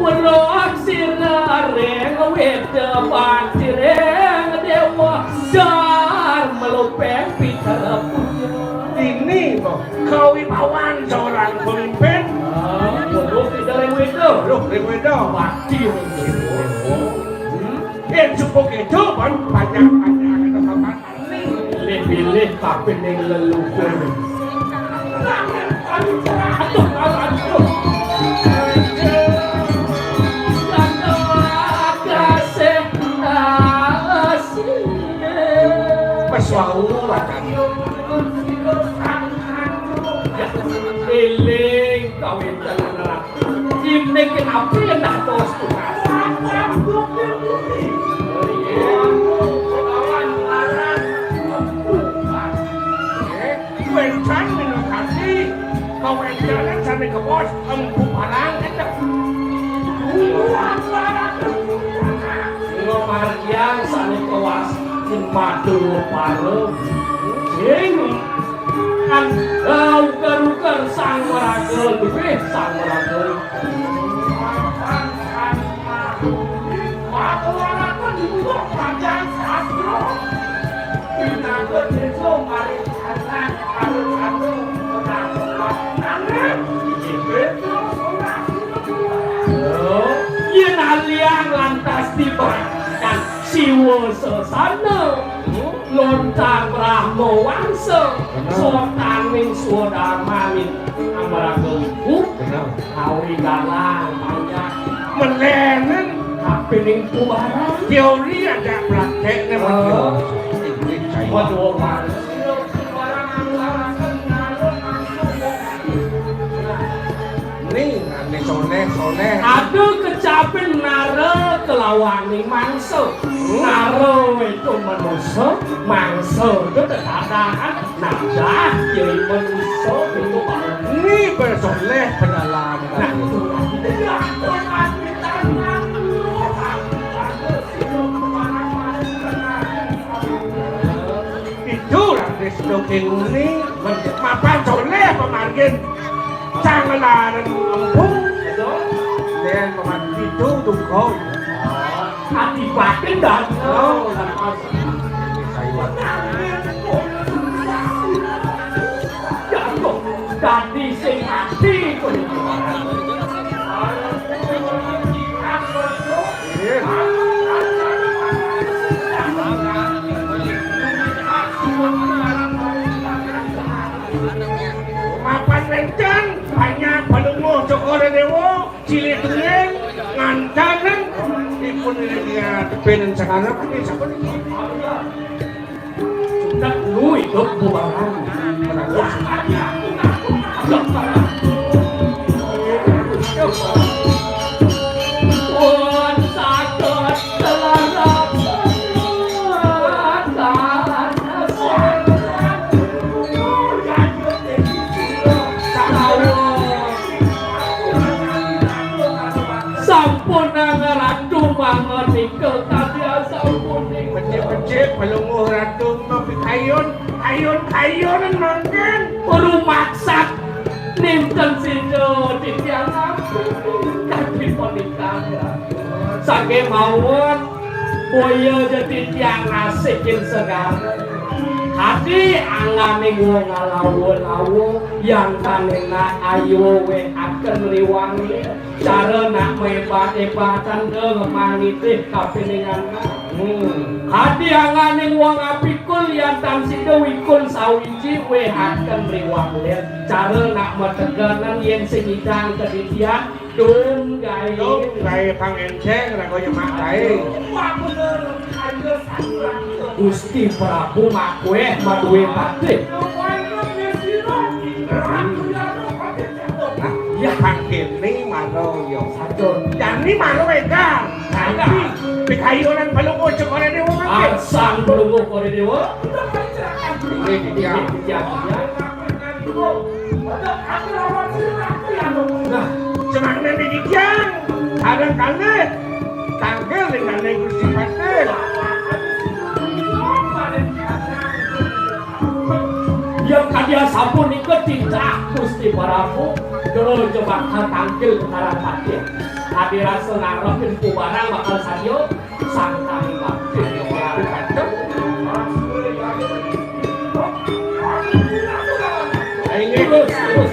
Weruh sira ring wit patiring dewa, dar melopeng piterepunya. Ini, Mbok, kawibawan seorang pemimpin. Ah, weruh kita ring wit. Weruh ring wit. Pati ring wit. Hmm? Yén suku kita pun banyak-banyak kita papan. Pilih-pilih kapining leluhur. Aduh, aduh, aduh. Wis wau wacan. Eling kawitan. Imne kenapi dados tugas. Wencan minangkasi kawencanan sane kebos Empu Parang. Ngamargiang sane kewas Madura Parang. Sing kan uger-uger sang maraga luwih sang maraga. Yen aliang lantas tibakan Siwa Sesana, lontar Brahma Wangsa, sotaning swadarmaning amaraga ibu, kawi galang panjang. Menenen kapining puaran. Teori ada prakteknya, Madura. Madura. Ning, ane soleh, soleh. Ada kecapin nara kelawaning mangsa. Nara itu manusa, mangsa itu tetadahan. Nah, dah, jadi manusa itu, Pak. Ini bersoleh pedalam. Nah, itu lagi. Itu lah, Trisno Kinguni, mapan soleh pamargin. Sang larang empung. Yen paman pitu duka. Ati batin dah. Oh, lepas. Jatuh dadi sing mati. Mapan lencang, banyak pelungguh Cokor Dewa, cilik tulen, ngancanen, dipun lihat penen sekarang, ini siapa nih? Sudah lu hidup bubaran. Sampun nang ratu mangenika kadi asapuning. Becik-becik pelungguh ratu mapikayun, kayun-kayunan mangkin. Rumaksat ninten sida titiang ampun kadi punika. Saking mawon boya ja titiang nasikin segara. Kadi angganing wong alawa-lawa yang tanena ayo we akan riwangi. Cara nak mebat-ebatan ke manitih kapiningan. Hmm. Kadi angganing wong apikul yang tan sida wikul sawiji we akan riwangi. Cara nak mateganan yen sing idang keditian Dong gaé. Dong gaé pangéncéng, raga nyemak gaé. Gusti Prabu makuéh madué patih. Nah, iya, pangkéné maro ya. Saja. Jani maro édan. Tapi pikayunan pelungguh cek ora déwa mangké. Asang pelungguh ora déwa. Ini dia. Ini dia. Nah, senang nih di Kijang. Ada kané. Tangkil dengan Gusti Patih. Yang kadia sampun nika titah Gusti Prabu, jero jebak tangkil Betara Patih. Adi rasa ngarepin ku barang bakal sadia, sangkan bakti. Terus, terus, terus.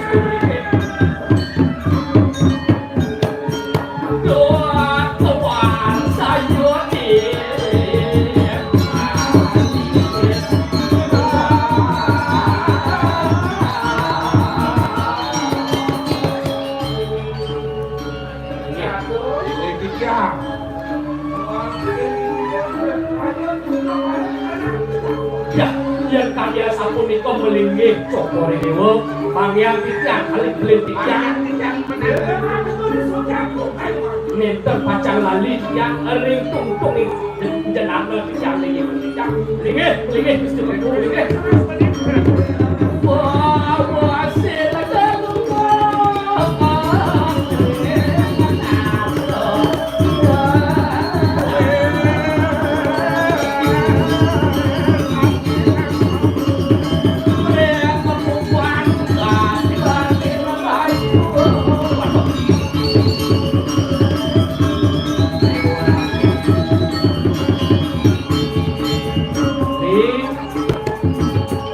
Ya, yen kalian sapunika melinggih Cokor Dewa, panggihan titiang kalih kalih titiang. Nénten pacang lali titiang ring tungtung ing jenengan titiang linggih titiang. Linggih, linggih Gusti Prabu, linggih.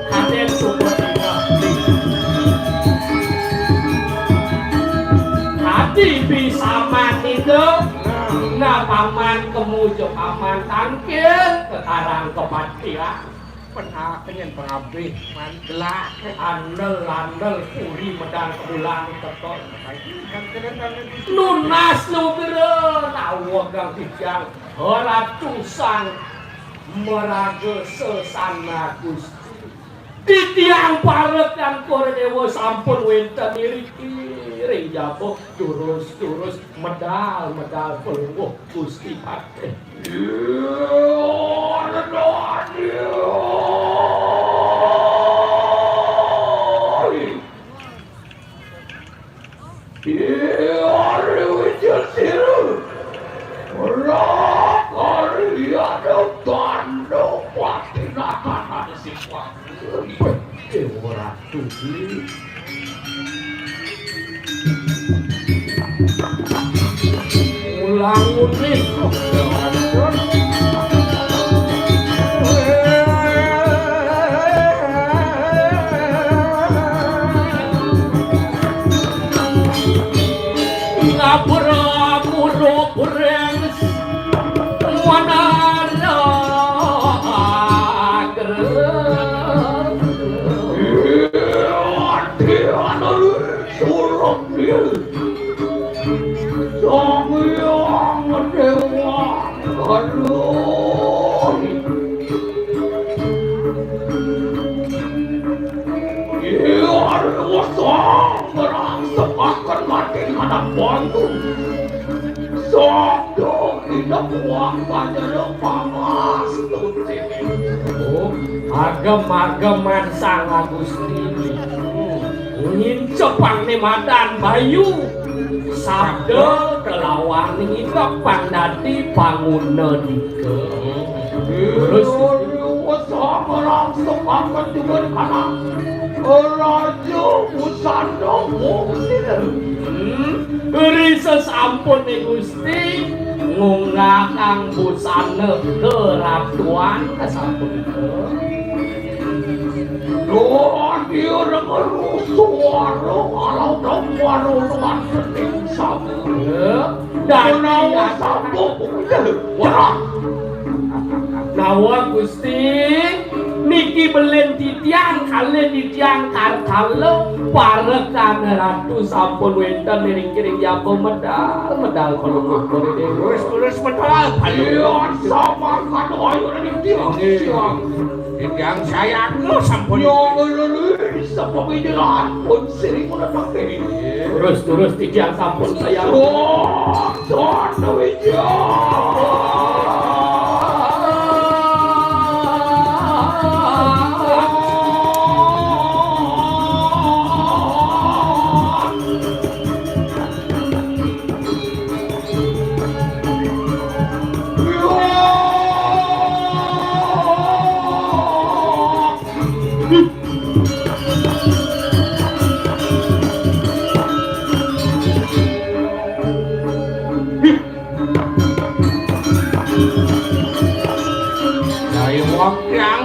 Kadén suku tinggal. Ati pisaman itu. Nah, paman kemu jo paman tangkil kekarang kepatihan. Penha-, penyen pengabih, man, gelah. Andel, andel, puri medal kebulan tekon. Nunas nugra, nawegang titiang, ratusan maraga sesana Gusti. Titiang parekan Kora Dewa sampun wénten iriki ring jaba, terus-terus medal-medal pelungguh Gusti Patih. Iya, Wijil Siru. Ora kari ada tandha pati natanan sing kuat. Dewa Ratu iki. Ulang uning. Ngapura muruk reng manana agra. Ati anu surung. Sang Hyang Dewa Aduh. Iya, Dewa Sang ngerangsepaken mati anak bantu. Sabda inep wang panjana pangastuti. Oh, agem-ageman Sang Agusti. Ngincepang ne madan bayu. Sabda kelawan nginep pang dadi panguna dika. Terus Dewa Sang ngerangsepaken juga anak Raja Busana Mukti. Hmm, ri sesampune Gusti ngunggahang busana keratuan kasapunika. Doa dia dengar suara kalau dengar dengan sening sama. Ya, dan menawa dia sambung. Wah. Nawa Gusti. Niki belin titiang kalih titiang Kartala, parekan ratu sampun wénten ngiring-ngiring yapa medal, medal Palungguh Kori Déwa. Terus, terus medal. Iya, sama kan, ayo, niki. Nggih. Titiang sayang sampun. Ya, lho, lho, lho, sapa pikiran pun sering menetap ini. Terus, terus titiang sampun sayang. Oh, Chandra Wijaya. Ayo wong tiang,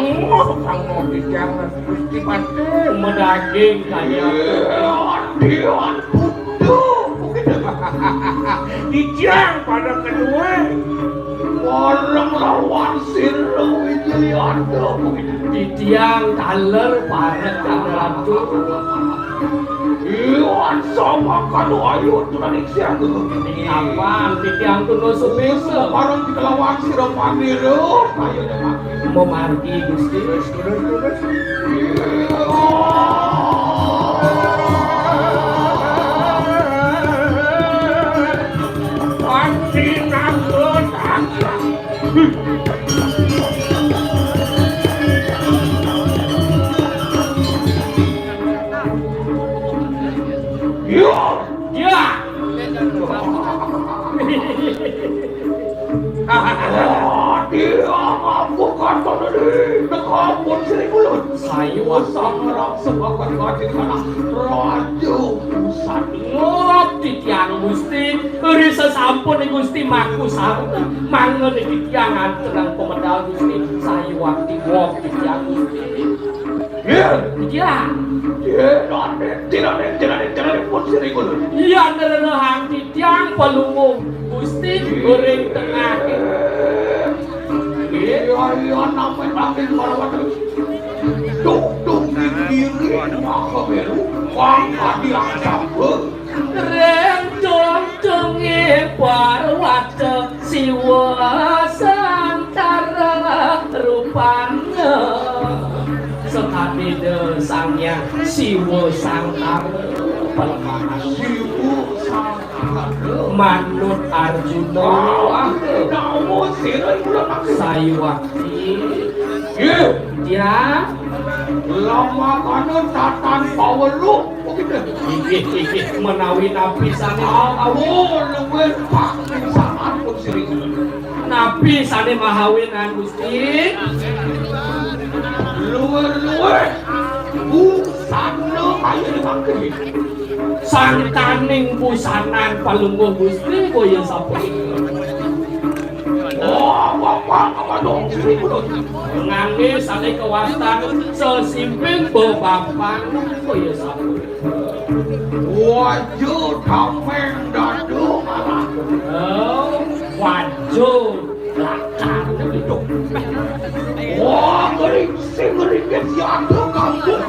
kang mau titiang Gusti Patih. Medaging kaya. Iya, dia. Dijang pada kedua. Orang lawan sira Wijayanda. Titiang taler parekan ratu. Iwan sama kanu ayu tunaning siang. Apan titiang tunduk suping. Sekarang kita lawan sira panira. Ayo, jangan. Memargi Gusti. Ya. Ya. Dia mampu kata tadi, teka pun Sri Kulun. Sayuwasa ngerang sebagai batin tanah Raja Pusat. Ngop titiang Gusti, ri sesampun Gusti maku sarta, mangga titiang antenang pemedal Gusti, sayuwakti ngop titiang Gusti. Iya. Iya. Tiraning, tiraning, tiraning, tiraning pun Sri Kulun. Iya, nerehang titiang Palungguh Gusti ring tengah. Iya, iya, namanya makin marawat. Tung, tung, di kiri, maka beru, wang, adi, angsam, Reng tungtunge Parwata Siwa Sangkara rupanya. Sakabeda Sang Hyang Siwa Sangkara pelemahan. Siwa Sangkara. Manut Arjuna. Wah, sayuwakti. Ya. Lamakana tatan pawelu. Inggih, inggih, menawi napi sane. Aku luwih pak sampun sering. Napi sane mahawinan Gusti? Luwih-luwih busana kaya mangke. Sangkaning busanan Palungguh Gusti kaya sapa? Oh, bapak apa dong? Ngangge sane kawastan sesimping bebapan kaya sapa? Wajah tameng dada malah. Oh, wajah lakar itu. Wah, geringsing, geringsing, si ada kampung.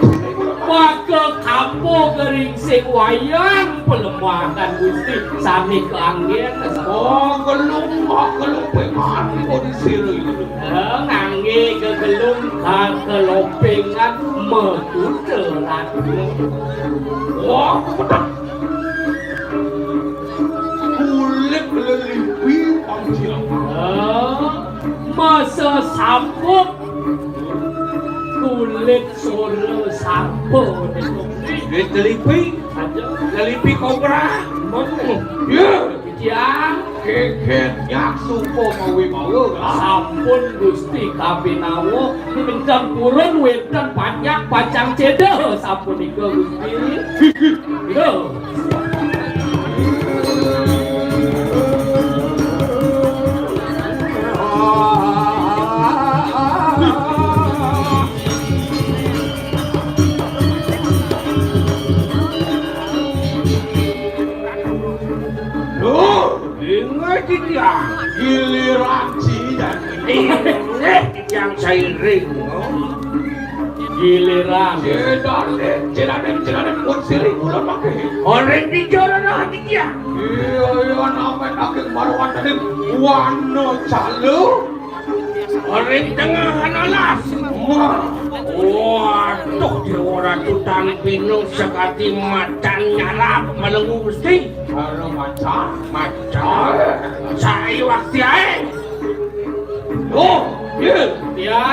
Maka kampung geringsing wayang pelemahan Gusti sami keanggen. Oh, gelung, oh, gelung, pemati kondisi lu itu. Eh, ngangge kegelung, kekelopingan, metu terat. Wah, betul. Kulit lelipi pangsilapan. Eh, masa sampuk kulit sore sampo. Kulit lelipi. Aja. Lelipi kobra. Ya. Titiang. Kekenyak supo mawi mawa. Sampun Gusti kapinawa, ingkang purun wénten panjak pacang céda sapunika Gusti. Lho. Duh, inggih titiang. Giliran sida. Inggih titiang sairing. Giliran. Cedane, cedane, cedane pun sirih kula mangke. Orang bicara dah dia. Iya, iya, namanya daging marwatane wano calu. Orang tengah alas. Wah. Waduh, Dewa Ratu Tampinung sekati macan nyarap melenggu Gusti. Kalau macan, macan. Saya waktu ae. Oh, iya. Ya.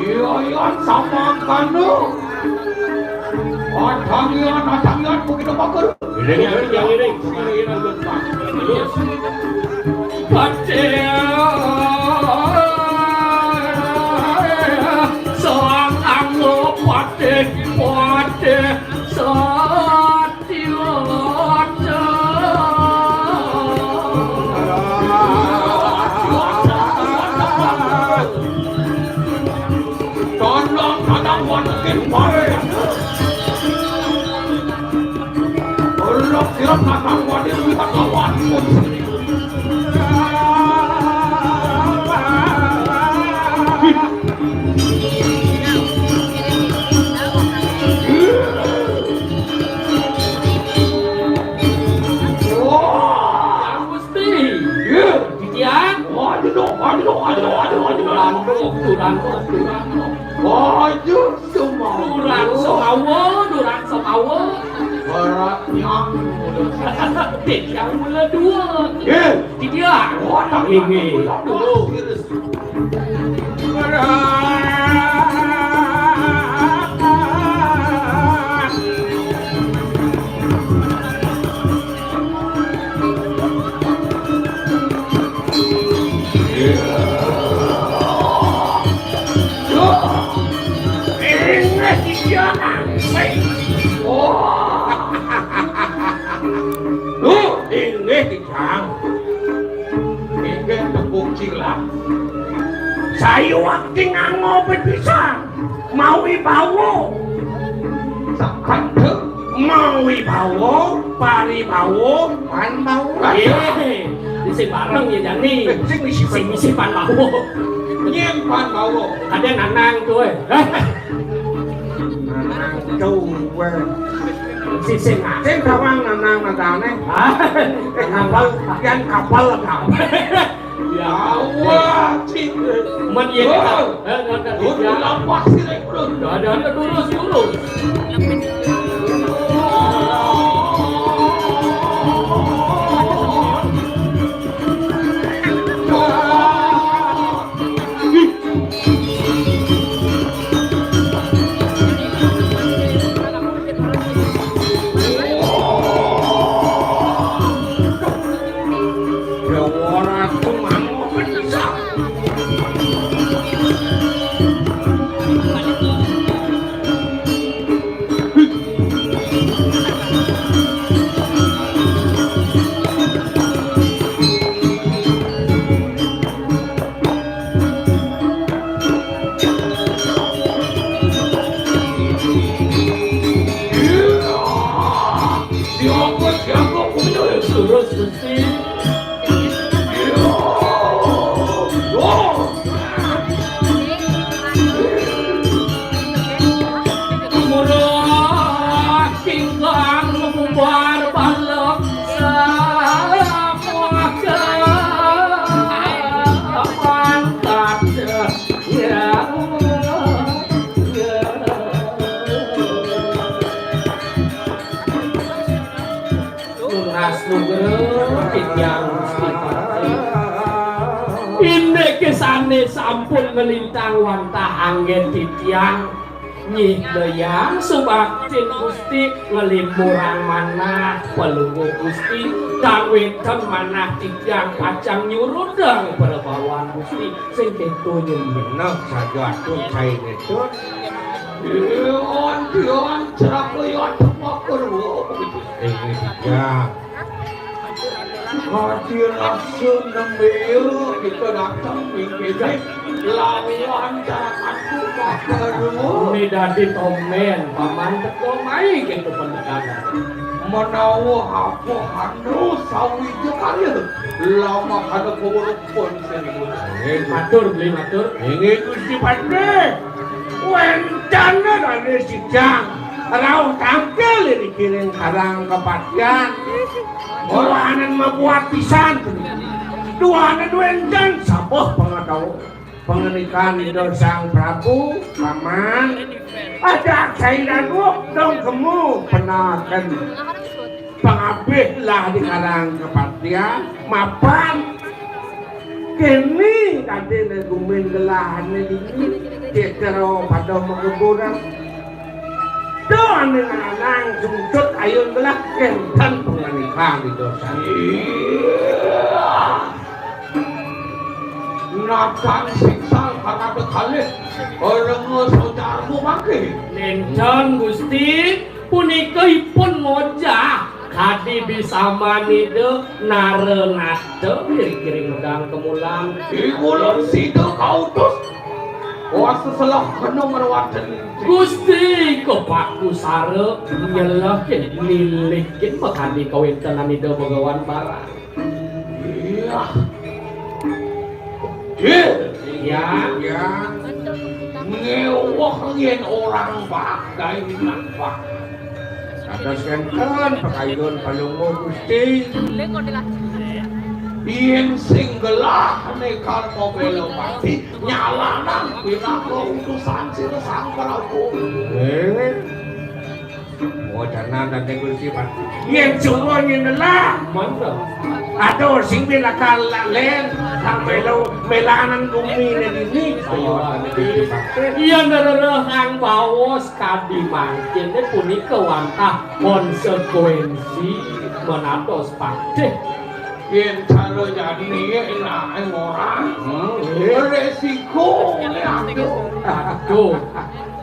Iya, iya, sama kanu. Adangian, adangian, begitu bagus. Iring, iring, iring, iring, iring, terus. Patih, sang anggo patih, patih, sang Tolong, tolong, watekin wae. Tolong, tolong, tolong, watekin wae. Wah, Gusti. Iya. Titiang. Aduh, aduh, aduh, aduh, aduh, aduh. Durang, durang, durang. Aduh, semua. Durang semawa, durang semawa. Beratnya. Titiang mula dua. Iya. Titiang. Wah, tak. Ini. Dulu. Duh, inggih, Kijang. Inggih, tepung cilang. Sayu akting angopi pisan. Mawi bawa. Sakandheng. Mawi bawa, pari bawa, pan bawa. Iya. Sing bareng ya jani. Eh, sing misi pan. Sing misi pan bawa. Nyén pan bawa. Ada nanang tuh, eh. Nanang tuh, eh. Sing sing sing gawang nanang matane. Hah? Kapal, pian kapal kan. Ya. Awak, cing. Men ya. Oh. Eh, nonton. Oh, ya. Lapas sih, Bro. Ada, ada, lurus, lurus. Siapa, siapa punya terus mesti. Murah tinggal membubar balok semua ke pangkat. Nunas nugrah titiang Gusti Patih. Indik sané sampun nglintang wantah anggén titiang. Nyidayang subaktin Gusti nglimurang manah Palungguh Gusti, kawitan manah titiang pacang nyurudang prabawan Gusti. Sing kéto nyembah. Nah, saja atur saé ngetut. Yon, yon, ceraka yon, tepakar, wo. Ini dia. Kadi rasa nembé kita datang mingkiré lawan carakanku bakar, wo. Ini dadi tomén, paman teko mai kita pendekatan. Menawa apa hana sawija karya, lama kada kawrupan. Matur, beli matur. Inggih, Gusti Patih. Wénten dané sijang rauh tangkil ing kiring Karang Kepatihan. Duaning mabuat pisan. Duaning wénten sabuh pangatawa. Pangandikan Ida Sang Prabu, Paman, ajak sairan wuk dong kemu penaken. Pangabih lah di Karang Kepatihan, mapan. Kéné kadéné gumin gelahané dini, citra pada mageburan. Duaning lanang sungsut ayun gelah kénten pangandikan Ida Sang. Natan singsal karana kalih, lenga sojarmu mangké. Nénten, Gusti, punika ipun ngojah kadi bisaman Ida Naranata ngiring-iring medal kemulan. Ing ulun sida kautus. Wah, seselah kena ngruwatan. Gusti, kepaku sara nyelehin, nilihin makadi kawéntenan Ida Bhagawan Barang. Iya. Dil. Ya. Ya. Ngéweh yén orang bakal nambah. Kados kénten pakayun palungguh Gusti. Yén sing gelah né Karma Bélapati nyalanang pinaka utusan sira Sang Prabu. Eh. Wacanan Raden Gusti Patih. Yén suwun nyenelah. Mantap. Aduh, sing pinaka lén, kang melu melanan guminé dini. Ayo, Raden Gusti Patih. Iya, nerereh kang baos kadi mangkin punika wantah konsekuensi menados patih. Yén cara jani enaké ora. Hmm, iya. Resiko né aduh. Aduh.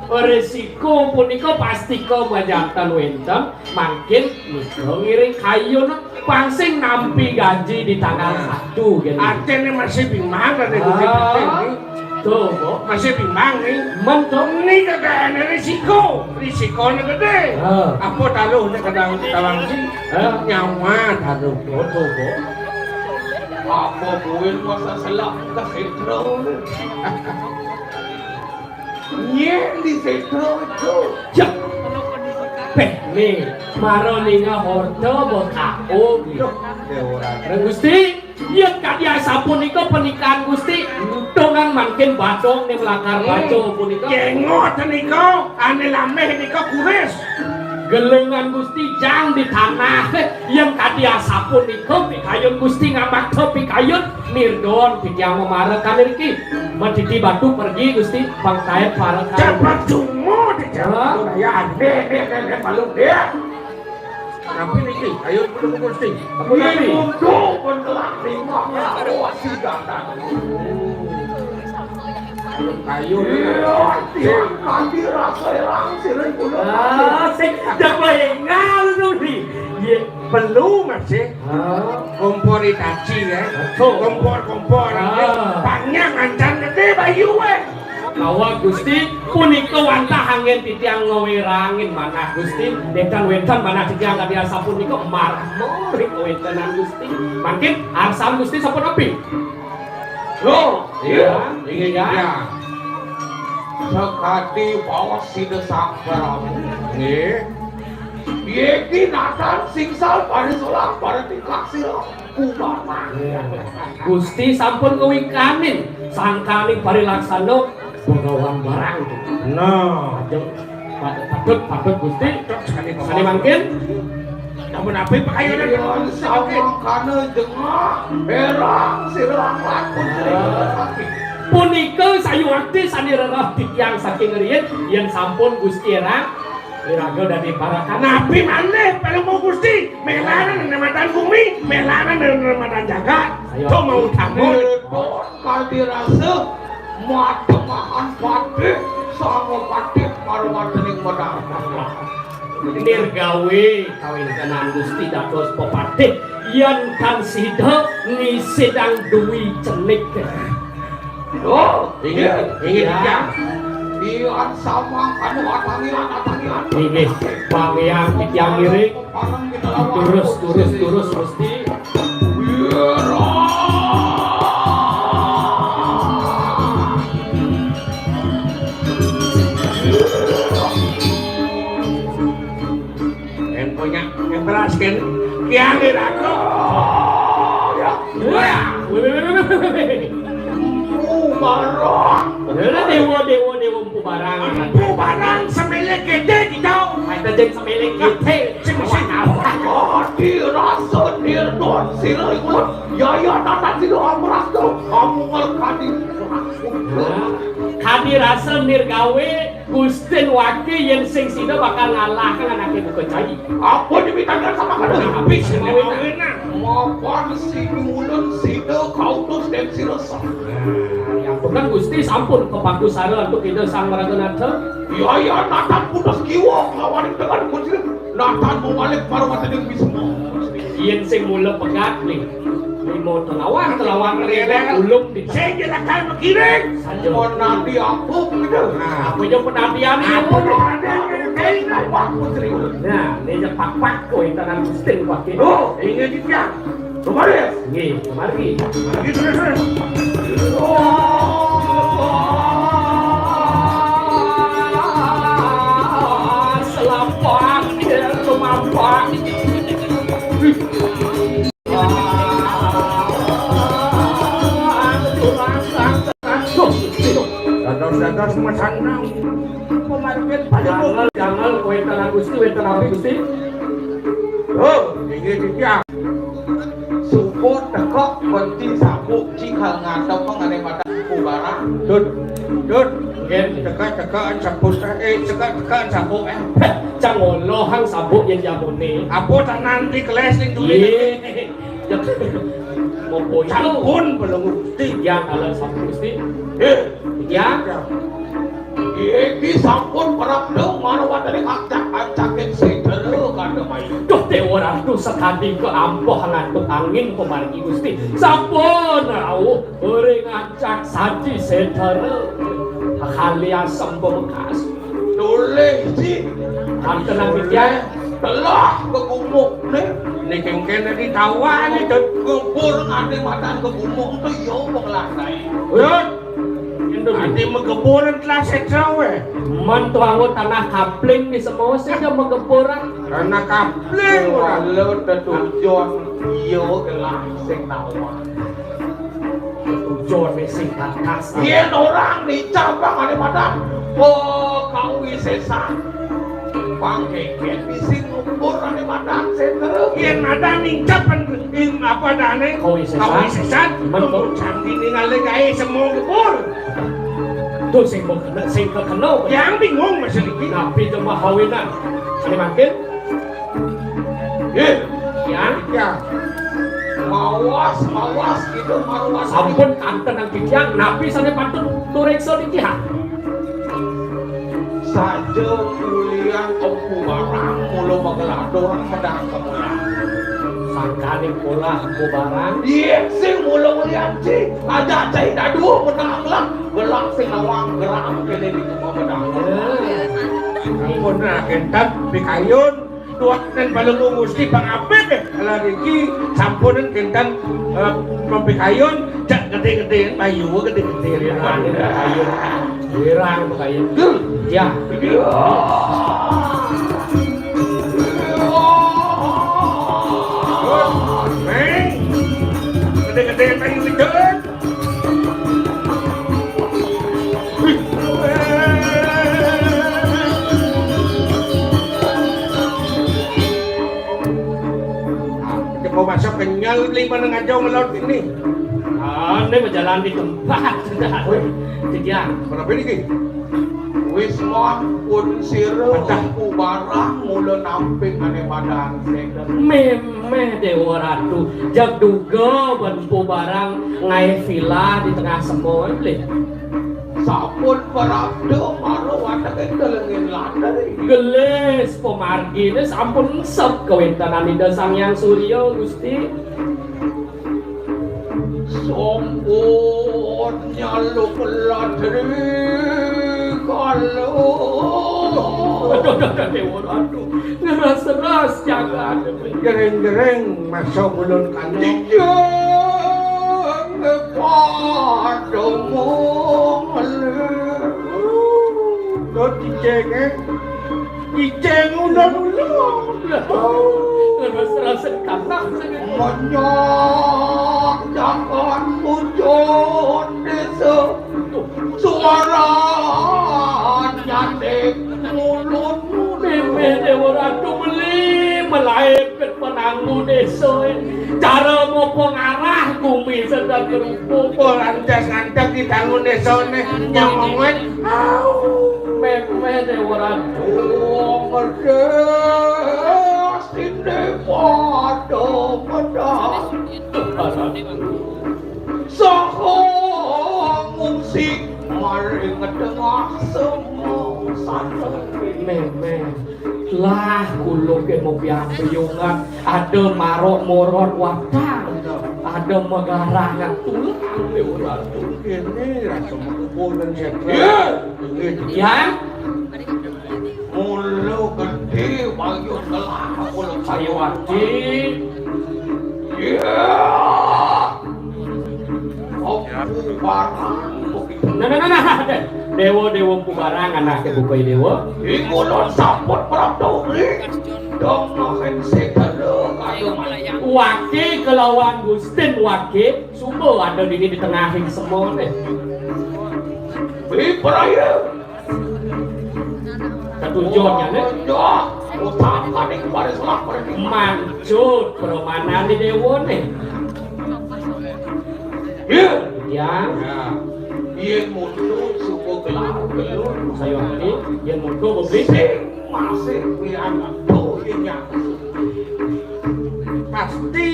Resiko punika pastika majanten wénten, mangkin nika ngiring kayun pang sing nampi gaji di tanggal satu, gini. Artinya masih bimbang kan, Gusti Patih, nih. Tuh, Bu. Masih bimbang, nih. Men, tuh. Ini kagak ada risiko. Risikonya gedé. Ah. Apa taruh nih kadang tawang sih? Ah. Nyawa taruh. Tuh, tuh, Bu. Apa buin masa selak ke sentro? Nyén di sentro itu. Ya. Péh, nih, mara ninga horta beka. Oh, gitu. Reng Gusti, yén kadi asapunika pangandikan Gusti, untungan mangkin badong ning lakar baja punika. Jengot nika, ané lambih nika kuris. Gelungan Gusti jang di tanah. Yén kadi asapunika pikayun Gusti ngamakta pikayun, mirdon titiang mamarekan niki. Madidi batu pergi Gusti, pangkaet parekan. Cepat jumud, cepat. Hah? Ya, deh, deh, deh, deh, malu, deh. Napi niki? Ayo, dulu, Gusti. Apa napi? Untuk mentelah lima lawas si Gandang. Ayo, iya, tiang kadi rasa erang, sirih kuda. Ah, sing dapat engal tu, Ri. Iya, perlu masih. Ah. Kompor Hitachi, ya. Betul. Kompor, kompor. Ah. Panjang, ancan gedé, bayu, eh. Kawak Gusti, punika wantah anggén titiang ngawérangin manah Gusti. Wénten-wénten manah titiang kadi asapunika marmur kawéntenan Gusti. Mangkin arsan Gusti sampun napi? Loh, iya, iya, iya. Sakadi baos Sida Sang Prabu. Nggih. Yéki natan singsal parisolah pada tingkah sira. Gusti sampun ngwikanin sangkaning parilaksana Bhagawan Barang. Nah, aja patut, patut, patut, Gusti. Sane mangkin. Namun apa pakayunan? Iya, sawangkana jengah, erang sira lakon sira. Punika sayuwakti sane rereh titiang saking riyin, yen sampun Gusti erang Iraga dadi parakan. Napi maneh palungguh Gusti? Melanan nematan bumi, melanan nematan jagat. Ayo. To mau utama. Ipun kadi rasa matemahan patih, sanga patih marwatening medal. Nirgawe kawéntenan Gusti dados pepatih, yan tan sida ngisidang dwi cenik. Oh, inggih, inggih, ya. Titiang. Titiang samang anu atangian, atangian. Inggih, Bang Yang titiang ngiring. Parang kita lawan. Terus, terus, terus, Gusti. Wira. Wéh, wéh, wéh, wéh, wéh, wéh. Empu Barang. Lha, déwa, déwa, déwa Empu Barang. Empu Barang semilik gedé, Cicau. Ada jeng semilik gedé. Sing, sing. Kadi rasa nirnon sira iku. Ya, ya, tata sira amrasta. Kamu ngerkani. Nah, kadi rasa nirgawe Gustin wake yén sing sida bakal ngalahke anaké buka cai. Apa dimintakan sama kada? Habis semawina. Mapan sing ulun sida kautus dan sira sah. Ya, kan Gusti sampun kepaku sara antuk Ida Sang Maraganatha. Iya, iya, natan putus kiwa lawan dengan Gusti. Natan mawalik parwataning Bisma. Yén sing mula pegat nih. Lima telawan, telawan rene ulung di sing jelakar menggiring. Saja. Menanti apa begitu? Nah, apa yang penantian ini? Apa penantian ini? Kayak apa, Putri? Nah, ini aja pak-pak kowe tangan Gustin pakai. Oh, ini dia. Kemarin. Nggih, kemari. Kemari terus, terus. Oh, selamat ya, lumampah. Dados-dados mesanang. Pemargin pada jangel, jangel, wénten Gusti, wénten napi Gusti? Oh, inggih titiang. Suku teka kunti sabuk cikal ngadep ngene mata kubarang. Dut, dut. Nggih, teka-teka sabuk, eh, teka-teka sabuk, eh. Cang olohang sabuk yén jamune. Apa tak nanti keles ning duwe? Iya. Mopo itu? Sampun belum Gusti. Ya, kalau sampun Gusti. Eh, ya. Iki sampun prapta marwatane kancak-kancaking sedera kademayu. Duh, Dewa Ratu, sekadi keampuh ngantuk angin pemargi Gusti. Sampun rawuh ring ancak saji sedera. Kali asem bekas. Tulih, Ji. Kanten nang titiang. Telah kegumuk ne. Niki kene ditawani, Dut. Kubur nganti matan kegumuk tu yo wong lantai. Dut. Ati megeburan telah setra we. Men tuangu tanah kapling di semua sing dia megeburan. Tanah kapling ora. Walau tetujon yo gelah sing nawang. Tujuane sing bakas. Yen orang dicabang ane madan. Oh, kau wisesan. Pangkeken bisi ngubur ane madan sing terus. Yen madan nincap ing apa dane? Kau wisesan. Kau wisesan. Betul. Tunggu candi ningali gawe semua ngubur. Tuh sing mau kena, sing kena. Yang bingung masih iki. Napi coba hawinan? Sing makin Eh, ya, ya. Mawas, mawas, gitu, mawas. Sampun kanten nang titiang, napi sane patut tureksa titiang? Saja kuliah empu barang, mula magelador sedang kemulan. Sangkane polah empu barang. Iya, sing mula mulian, Ci. Aja cai dadu menang lah. Gelak sing nawang geram kene di rumah menang. Eh. Ampun, nah, entat pikayun. Tuanen Palungguh Gusti pangapit, eh. Lah niki sampunen kinten, eh, pepikayun, cak gedhe-gedhe, bayu gedhe-gedhe. Wirang pekayun. Wirang pekayun. Ya. Neng. Gedhe-gedhe bayu gedhe. Coba masuk kenyal beli mana ngajau ngelot ini. Ah, ini berjalan di tempat. Wih, tidak. Berapa ini, Ki? Wis mon pun sira. Pecah. Ku barang mula namping ane badan seket. Memeh Dewa Ratu, jag duga ban empu barang ngae vila di tengah semua, lih. Sampun prapta mara wateke delengin ladri. Gelis pemargine sampun engsep kawentenan Ida Sang Hyang Surya, Gusti. Sampun nyaluk ladri kala. Aduh, aduh, aduh, Dewa Ratu. Ngeras-ras jagat. Jering-jering masuk ulun kandung. Dijeng pada mongol. Lo dijeng, eh? Ijeng ulun-ulun. Terus-terus tanah sing menyok jangan muncul desa suara nyatik mulutmu. Mimine ora tumeli melae ket penanggu desa. Cara mau pengarah gumi sedang kerupuk. Orang tes ngantek di tangun desa ne nyamongin. Mimine ora. Oh, merdes tine padha pedang. Saha ngungsi maring tengah sengsara. Meme, lah kula ke mopian beyungan, ada marok morot watang, ada megarangan tulang. Kene rasa mengkumpul dan sehat. Ya. Ya. Mula gedhe bayu telah mula Sayawati. Iya. Empu Barang. Nah, nah, nah, nah, nah. Dewa, Dewa Empu Barang, anake bukai Dewa. Iku lho sampun prapta uli. Dong makan segala kaya. Wake kelawan Gustin Wake, suba ada dini di tengahing semua nih. Ibrahim. Ketujuhnya, nih. Yo, utamaning baris lapar ini. Mancut, perumanan di Dewa, nih. Iya. Ya. Ya. Yen mundur, suku gelar, gelur. Saya ini, yen mundur, beli. Sing masih pian, tuh, yen nyatu. Pasti,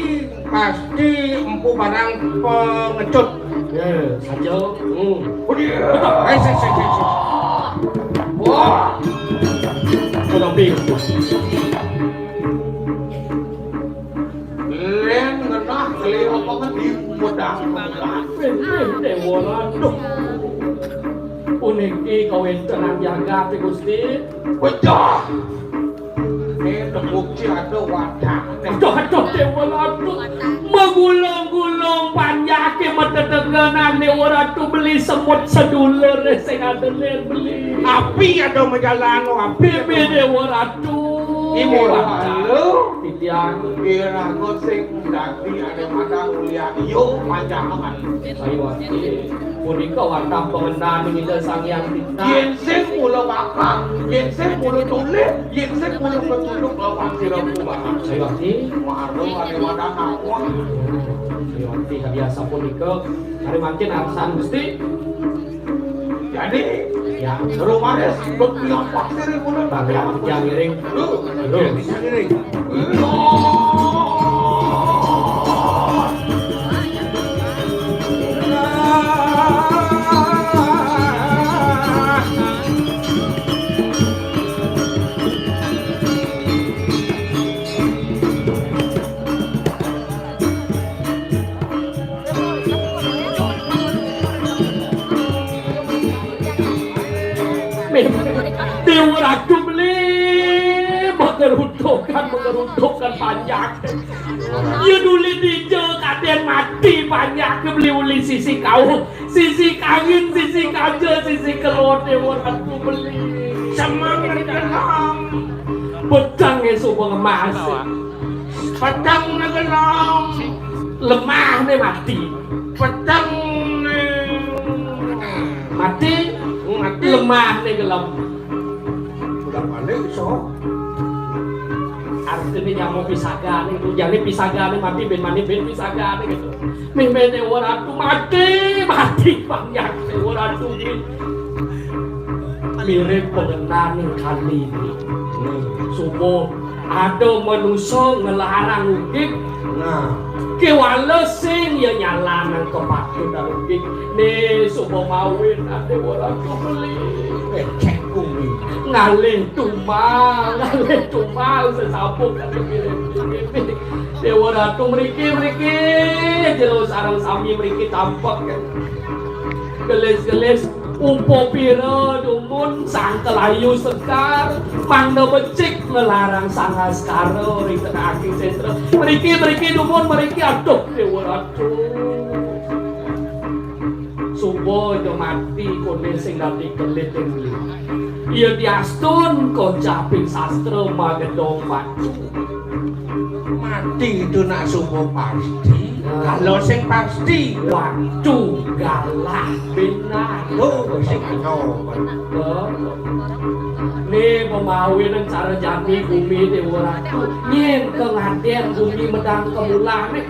pasti empu barang pengecut. Ya, saja. Hmm. Betul. Eh, sik, sik, sik, sik. Wah. Sudah bingung. Len ngenah keli apa ngendi pedang. Eh, eh, Dewa, aduh. Puniki kawentenan jagat, Gusti. Pecah. Eh, tembukti ada wadah. Aduh, aduh, Dewa, aduh. Megulung-gulung panjake metetegenan, Dewa Ratu, beli semut sedulur sing ada beli. Api ada majalan, api. Bibi, Dewa Ratu. Ibu Ratu. Titiang. Irago sing dadi ada mata mulia. Yo, panjangan. Ayo, ati. Punika wantah pengendani kita Sang Hyang Titah. Yen sing mula bakal, yen sing mula tulis, yen sing mula petunjuk lawan sira kumaha. Sayuwakti. Mara ane wadah nawah. Sayuwakti hadiah sapunika. Hari mangkin arsan Gusti. Jadi, ya, rumahnya sebut bilang pasir yang mula. Tapi yang ngiring. Lu, lu. Yang ngiring. Dewa Ratu beli mengerutukan, mengerutukan panjake. Ya duli dija kaden mati panjake beli uli sisi kau, sisi kangin, sisi kaja, sisi kelot Dewa Ratu beli. Semangat dalam. Petang esok pengemas. Petang negelam. Lemah ne mati. Petang ne mati. Mati. Lemah ne gelem. Udah balik iso. Artine nyamuk pisagane, tujane pisagane mati ben mani ben pisagane gitu. Mimene ora tu mati, mati banyak ora tu. Mirip pengenane kali ini. Subuh ada manusa ngelarang ugig. Nah, kewala sing ya nyalanang kepatutan ugig. Ne subuh mawin ade ora kembali. Becek kuwi. Ngalih tumbal, ngalih tumbal sesabuk kate mirip. Dewa Ratu mriki, mriki jero sareng sami mriki tampek. Gelis-gelis upo pira dumun sang kelayu sekar, mangda becik ngelarang sang askara ring tengahing sentra. Mriki, mriki dumun, mriki aduh Dewa Ratu. Suba aja mati kone sing dadi kelit ing liu. Iya diastun kocaping sastra magedong batu. Ti itu nak suba pasti. Nah. Kalau sing pasti, waduh, galah benar. Tuh, sing anu. Tuh. Né pamawinan cara jani gumi Déwa Ratu. Nyén ka ngadén gumi medang ka mulané.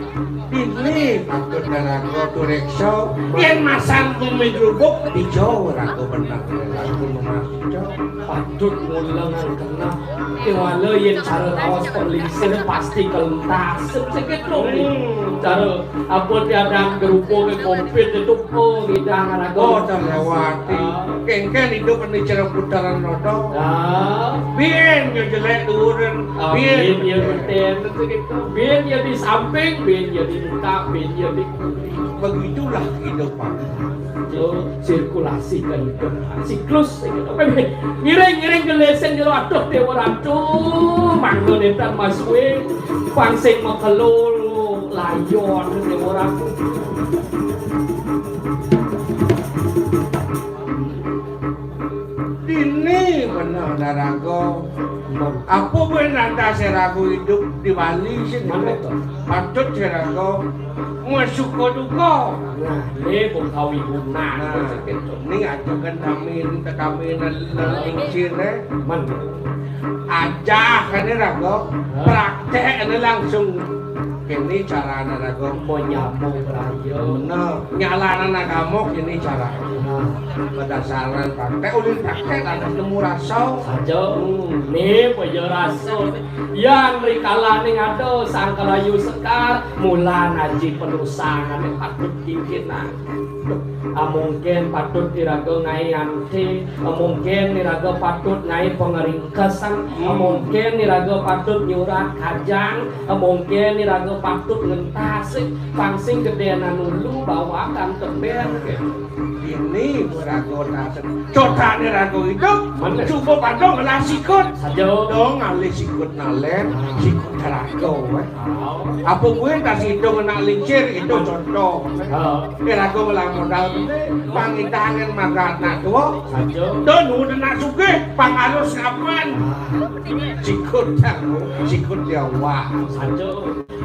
Ini patut naraga tureksa. Yén masang gumi jrubuk, dija raga bener. Raga memastikan. Patut mulengan keneh. Kéwala yén cara raos panglingsir pasti kelentas. Sing kéto. Hmm. Cara apa tiadang gerubuk covid itu, oh, ngidang raga. Oh, terlewati. Ah. Kénkén idup ning jero putaran roda. Ah. Biyen ya jelék duwuran. Ah, biyen. Biyen ya ngentén, sing kéto. Biyen ya di samping, biyen ya di muka, biyen ya di kuri. Begitulah kehidupan. Yo, sirkulasi kan itu. Siklus, sing kéto. Ngiring, ngiring geléséng jero, aduh, Déwa Ratu, mangga nénten masuwé, pang sing makelo layon, Déwa Ratu. Dini bener naraga. Apa buin lantas raga idup di Bali sing mana to? Patut raga masuka duka. Nah, ini buka wibunan. Nah, ini aja kan kami, kami nelingsir, eh. Men. Ajah kan raga, hah? Praktek ini langsung. Kéné carané raga. Mau nyambung raya. Bener. Nyalanan agama kéné cara. Nah. Berdasarkan praktek, ulin praktek ada nemu rasa. Saja. Hmm. Né, paya rasa. Yan rikalaning ada Sang Kalayu Sekar, mulan aji penusangan yang patut dingkinan. Ah, mungkin patut iraga ngaé anté, ah, mungkin iraga patut ngaé pangeringkesan, ah, mungkin iraga patut nyurat kajang, ah, mungkin iraga patut ngentas, pang sing gedénan ulu bawakan tebel. Ini raga tasen. Cotané raga idup, bener. Suba padha ngelah sikut. Saja. Dong ngalih sikut nalén, ah, sikut raga, wéh. Apa kuwi tas idung anak lincir, itu contoh. Heeh. Iraga ngelah modal gedé, pangitahang marga anak tuwa. Saja. Do nuwun anak sugih, pangarus kapan? Ah. Sikut, sikut ya Allah. Saja.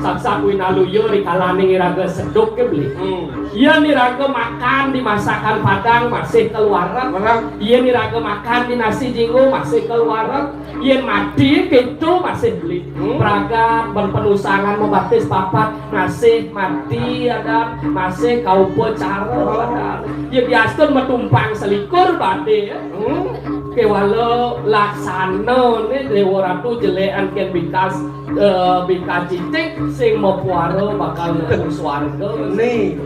Saksa kuwi naluya rikalaning iraga seduk ké beli. Hmm. Yén iraga makan di masakan Padang masih keluarep. Merang. Yén iraga makan di nasi jingo masih keluarep. Yén mati kéto masih beli. Hmm. Pragat ben penusangan mabatis papat masih mati, ada masih kaupacara, ada. Ya biasa matumpang selikur badé, ya. Hmm. Kéwala laksanané Déwa Ratu jelékan kén bikas, eh, bikas cicing sing mapuara bakal nemu swarga. Nih,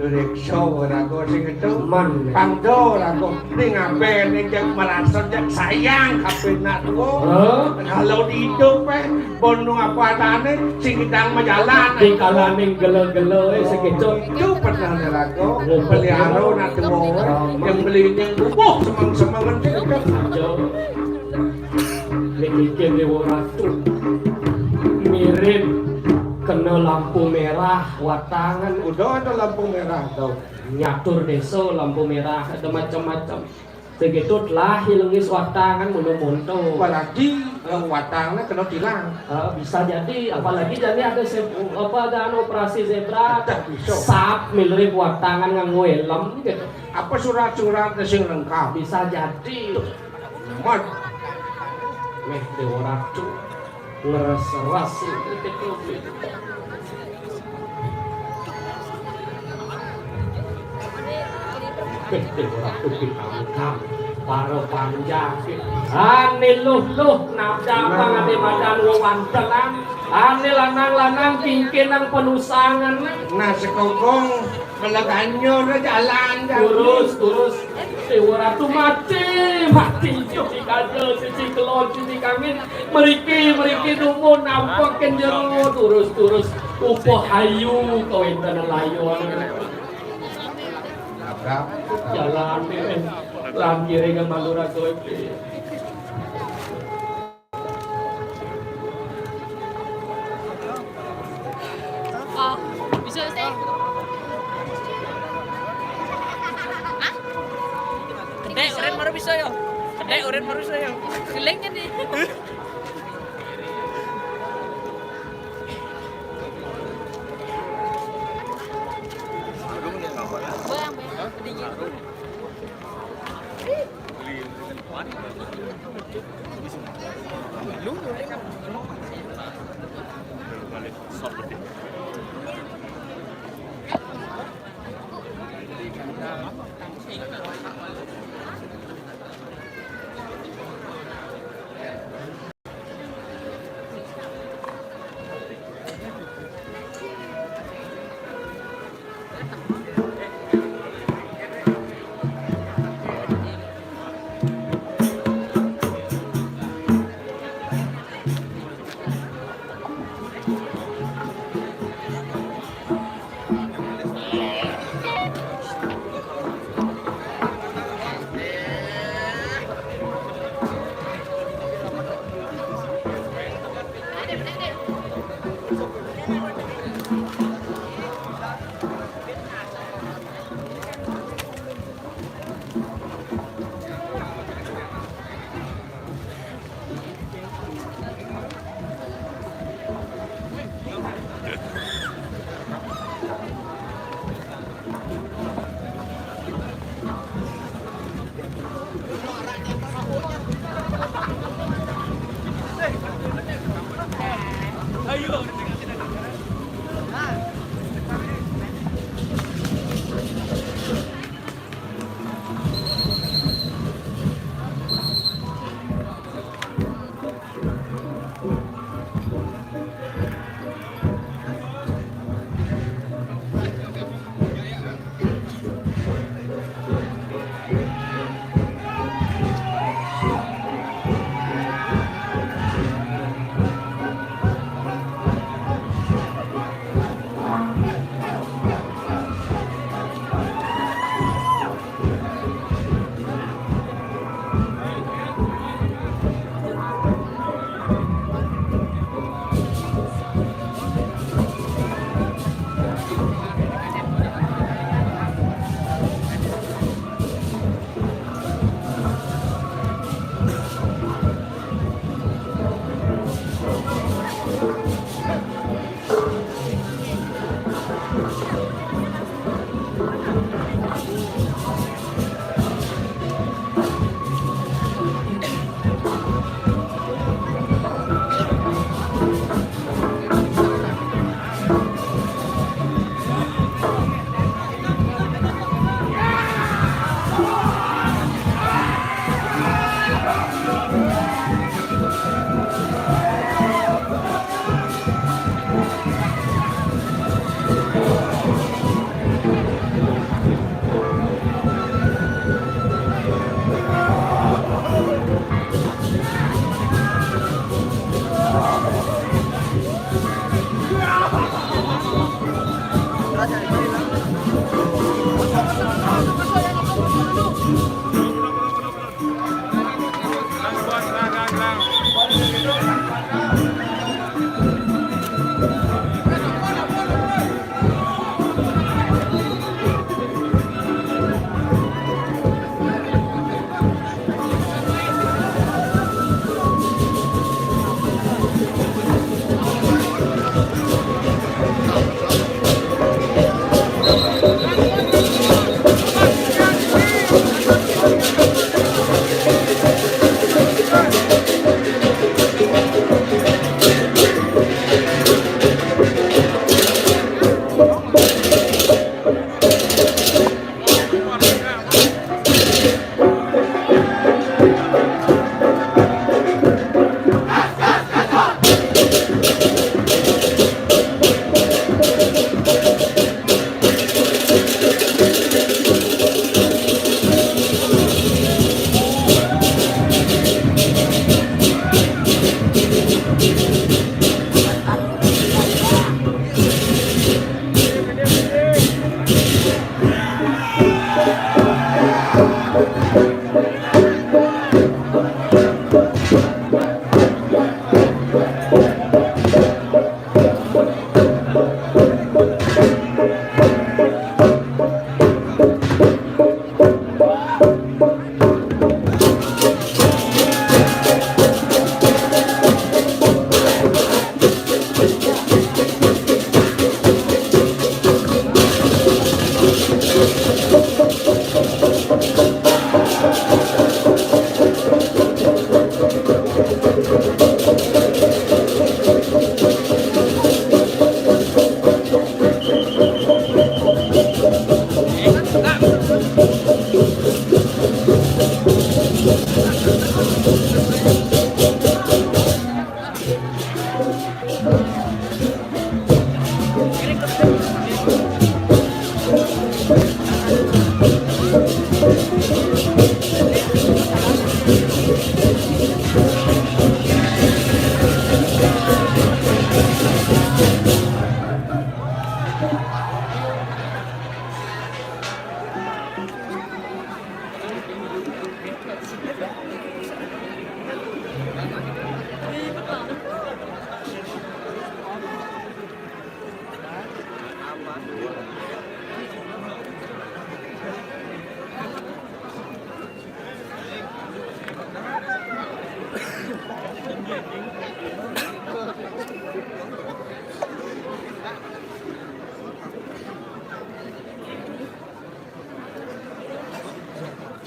reksa raga sing itu. Man. Pangda raga. Ning abéné jak merasa jak sayang kabéh nak tuwa. Hah? Kalau diidup, eh, bono apa adané sing gedang majalan. Di kalaning gelo-gelo, eh, sekecut. Itu pernah raga. Pelihara nak tuwa, eh. Yang beli yang bubuh semeng-semengan sing gedang. Aja. Nek iki Déwa Ratu. Mirip kena lampu merah watangan. Udah ada lampu merah, tau. Nyatur désa lampu merah, ada macam-macam. Segitu telah ilengis watangan mulu monto. Berarti, eh, watangnya kena tilang. Eh, bisa jadi, apalagi jadi ada se-, apa, ada anu operasi zebra. Ada, bisa. Sap mirip watangan nganggo helm gitu. Apa surat-suratnya sing lengkap? Bisa jadi. Mat. Meh Déwa Ratu. Ngeres-res. Beh, Déwa Ratu pitamkam. Para panjang. Ane luh-luh, nabdapang ane madan wewantenan. Ane lanang-lanang kingkinang penusangan. Nah, sekongkong. Malah ganyur jalan, jalan. Turus, turus. Déwa Ratu mati, mati. Cuci kaja, cuci kelon, cuci kangin. Mriki, mriki dumun nampek kenjero. Turus, turus. Upuh ayu kawéntenan layon. Jalan, eh. Lan kiring malu raga iki. Oh, bisa, Ustaz? Hah? Kedek, urin baru bisa, yo. Kedek, urin baru bisa, yo. Gelengnya nih.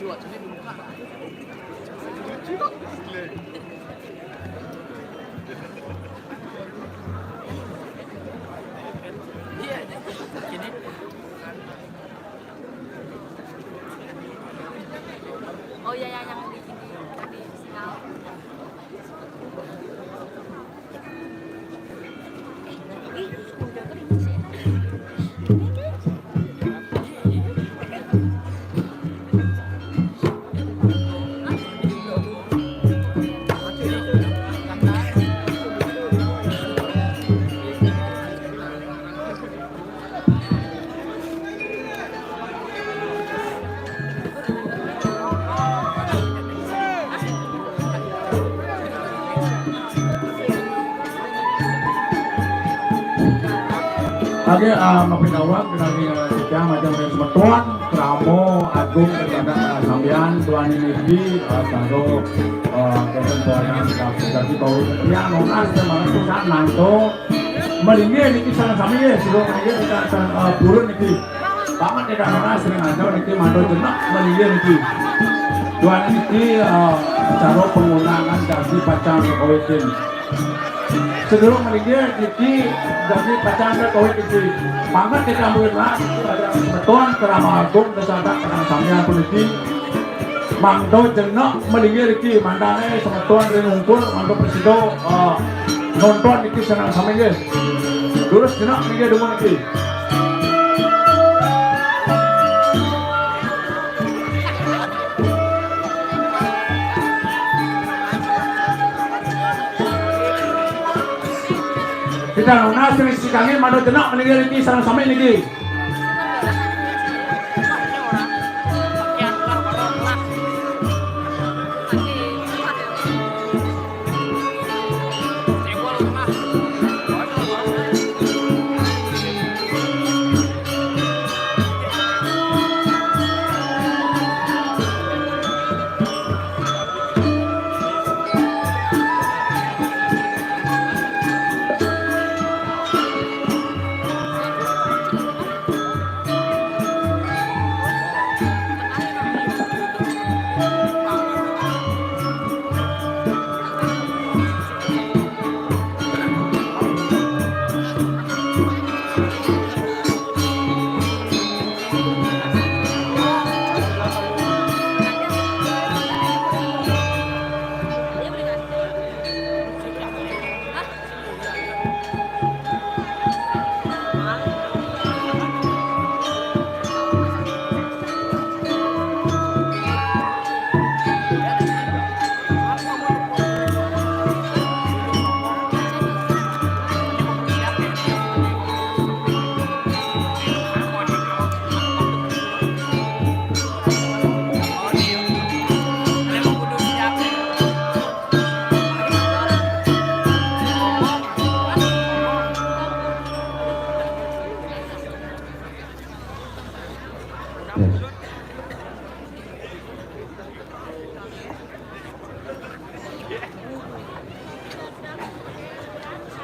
Oh iya, ya, yang di ini tadi sinyal. Oke, ah, mapinawag, pinagi, ah, kita macam dari semeton, Kramo, Agung, daripada, ah, sambian, Tuan ini, ah, sado, ah, keten tuan, ah, kita, kita, kita, ya, nonas, teman, itu kan, nanto, Malinggih niki sareng sami nggih, sira malinggih kita sareng, eh, purun niki. Banget ya karena sering ada niki mantuk jenek malinggih niki. Tuan niki, eh, cara penggunaan daging pacang kawitin. Sedurung malinggih niki daging pacang kawitin niki. Banget kita mungkin lah, ada beton kerama agung kesadaran kerama sampeyan puniki. Mangda jenek malinggih niki, mangdane semeton ring ungkur, mangda prasida, eh, nonton niki seneng sami nggih. Durus jenek niki dumun niki. Kita nunas ring sisi kangge mangda jenek malinggih niki seneng sami niki.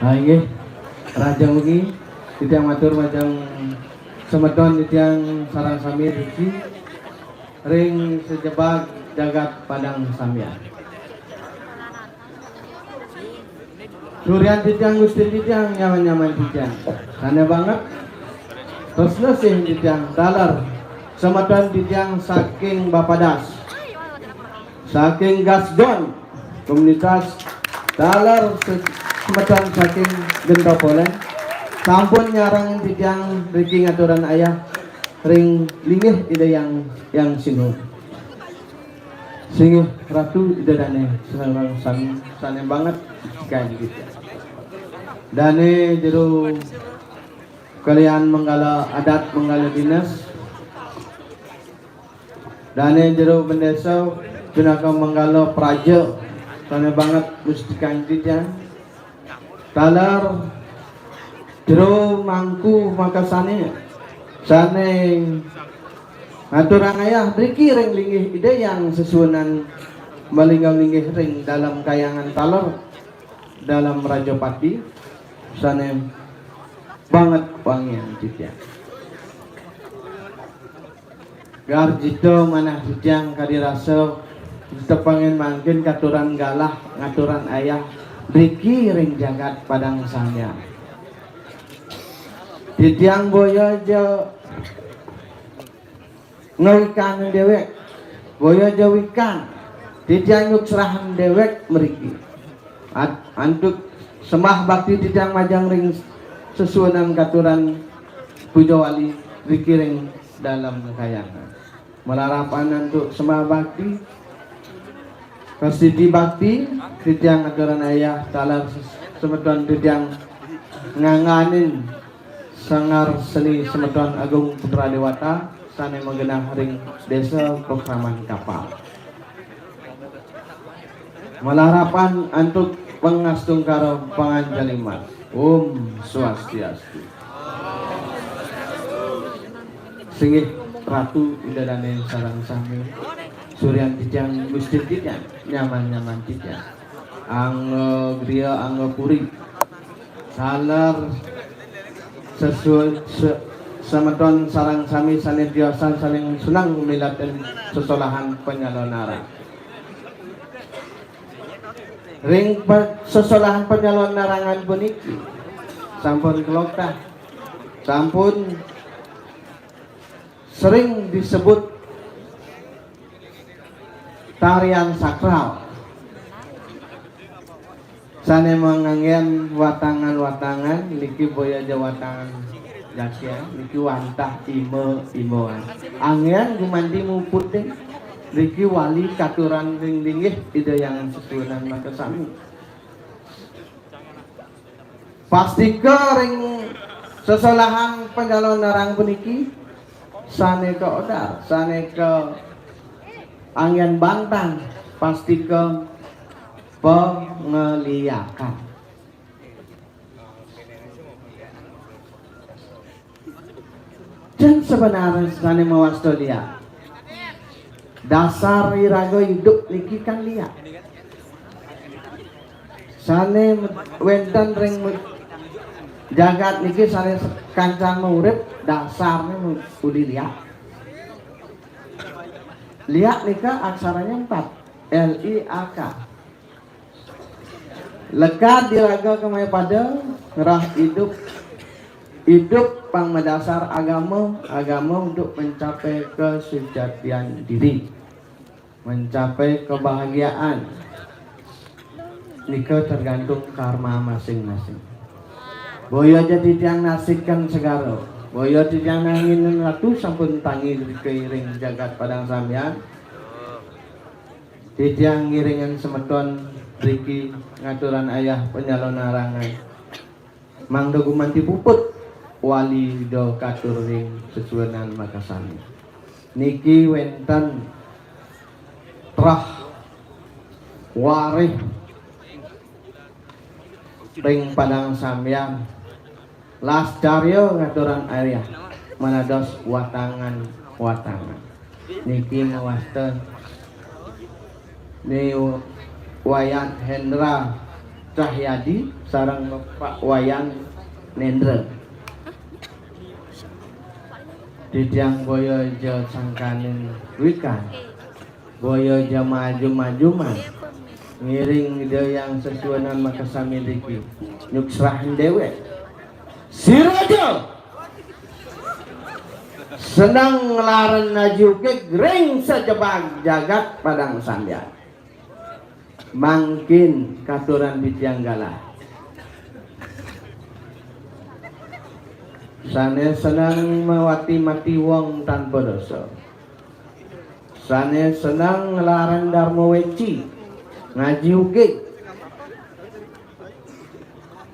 Nah, inggih, rahajeng wengi, titiang matur majeng semeton titiang sareng sami riki ring sajebag jagat Padang Sambian. Durian titiang, Gusti titiang, nyaman-nyaman titiang. Sane banget. Tresna sih titiang, taler. Semeton titiang saking Bapadas. Saking Gasdon, komunitas taler se-, semeton saking Gento Polen. Sampun nyarengin titiang riki ngaturan ayah ring linggih Ida Hyang, Hyang Sinuhun. Singgih Ratu Ida Dane, sareng sami sane banget kain kita. Dane jero kalian manggala adat, manggala dinas. Dane jero bendesa pinaka manggala praja, sane banget mustika indit ya. Taler jero mangku makasane sane ngaturang ayah driki ring linggih Ida Hyang Sesuunan malingga linggih ring dalem kayangan taler dalem Rajapati sane banget wangian titiang. Garjito manah titiang kadi rasa, tetepangin mangkin katuran galah ngaturan ayah riki ring jagat Padang Samian. Titiang boya ja ngawikan dewek, boya ja wikan, titiang nyuksrahan dewek mriki. At-, antuk sembah bakti titiang majeng ring sesuunan katuran puja wali riki ring dalem kayangan. Malarapan antuk sembah bakti, prasiti bakti, titiang aturan ayah taler semeton titiang ngangganin sanggar seni semeton Agung Putra Dewata sane magenah ring Desa Pakraman Kapal. Malarapan antuk pangastungkara panganjali mas. Om Swastiastu. Singgih Ratu Ida Dane sareng sami. Suryan titiang, Gusti titiang, nyaman-nyaman titiang. Angga griya, angga puri. Taler sesu-, se-, semeton sareng sami sane tiosan saling seneng milatin sesolahan panyalonaran. Ring pe-, sesolahan panyalonarangan puniki sampun kelokta, sampun sering disebut tarian sakral. Sane manganggen watangan-watangan niki boya ja watangan jakian, niki wantah ima-imaan. Anggen gumanti muputin niki wali katuran ring linggih Ida Hyang Sesuunan makasami. Pastika ring sesolahan panyalonaran puniki sane kaodar, sane kaanggen bantang, pastika pangeliakan. Jan sebenarne sane mawasta liak. Dasar iraga idup niki kan liak. Sane me-, wenten ring me-, jagat niki sane kancan maurip dasarne me-, uli liak. Liak nika aksaranya empat, L I A K. Lekad iraga kemaya pada ngerah idup. Idup pang madasar agama, agama untuk mencapai kesejatian diri, mencapai kebahagiaan. Nika tergantung karma masing-masing. Boya ja titiang nasikan segara, boya titiang nanginin ratu sampun tangi keiring jagat Padang Sambian. Titiang ngiringan semeton riki ngaturan ayah panyalonarangan. Mangda gumanti puput wali da katur ring sesuunan makasami. Niki wenten trah warih ring Padang Sambian. Las carya ngaturan ayah manados watangan-watangan. Niki mawasta Ni Wayan Hendra Cahyadi sareng Pak Wayan Nendra. Titiang boya ja sangkaning wikan, boya ja maju-majuman, ngiring Ida Hyang Sesuunan makasami niki, nyuksrahin dewek. Sira ja seneng nglaren aji ukig ring sajebag jagat Padang Sambian. Mangkin katuran titiang galah. Sane seneng mawati-mati wong tanpa dosa. Sane seneng nglaren darma weci, ngaji ukig.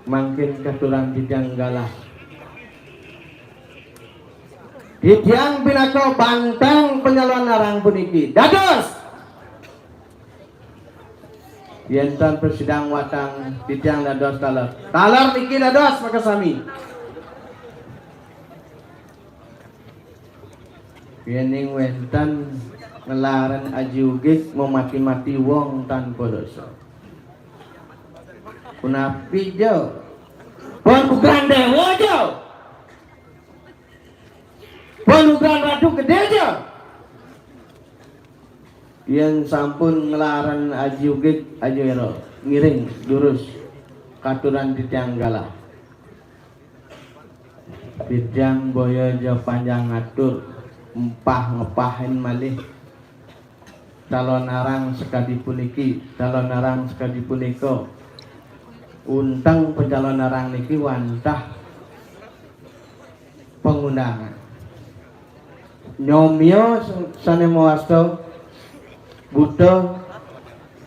Mangkin katuran titiang galah. Titiang pinaka bantang panyalonaran puniki. Dados! Yen tan prasidang watang, titiang dados taler. Taler niki dados makasami. Yening wenten nglaren aji ugig mamati-mati wong tanpa dosa. Punapi ja? Panugrahan dewa ja. Panugrahan Ratu Gede ja. Yén sampun ngelarang aji ugig, aji wéra, ngiring durus katuran titiang galah. Titiang boya ja panjang atur, empah-ngepahin malih calonarang sakadi puniki, calonarang sakadi punika. Unteng pacalonarang niki wantah pangundangan. Nyomia sané mawasta buta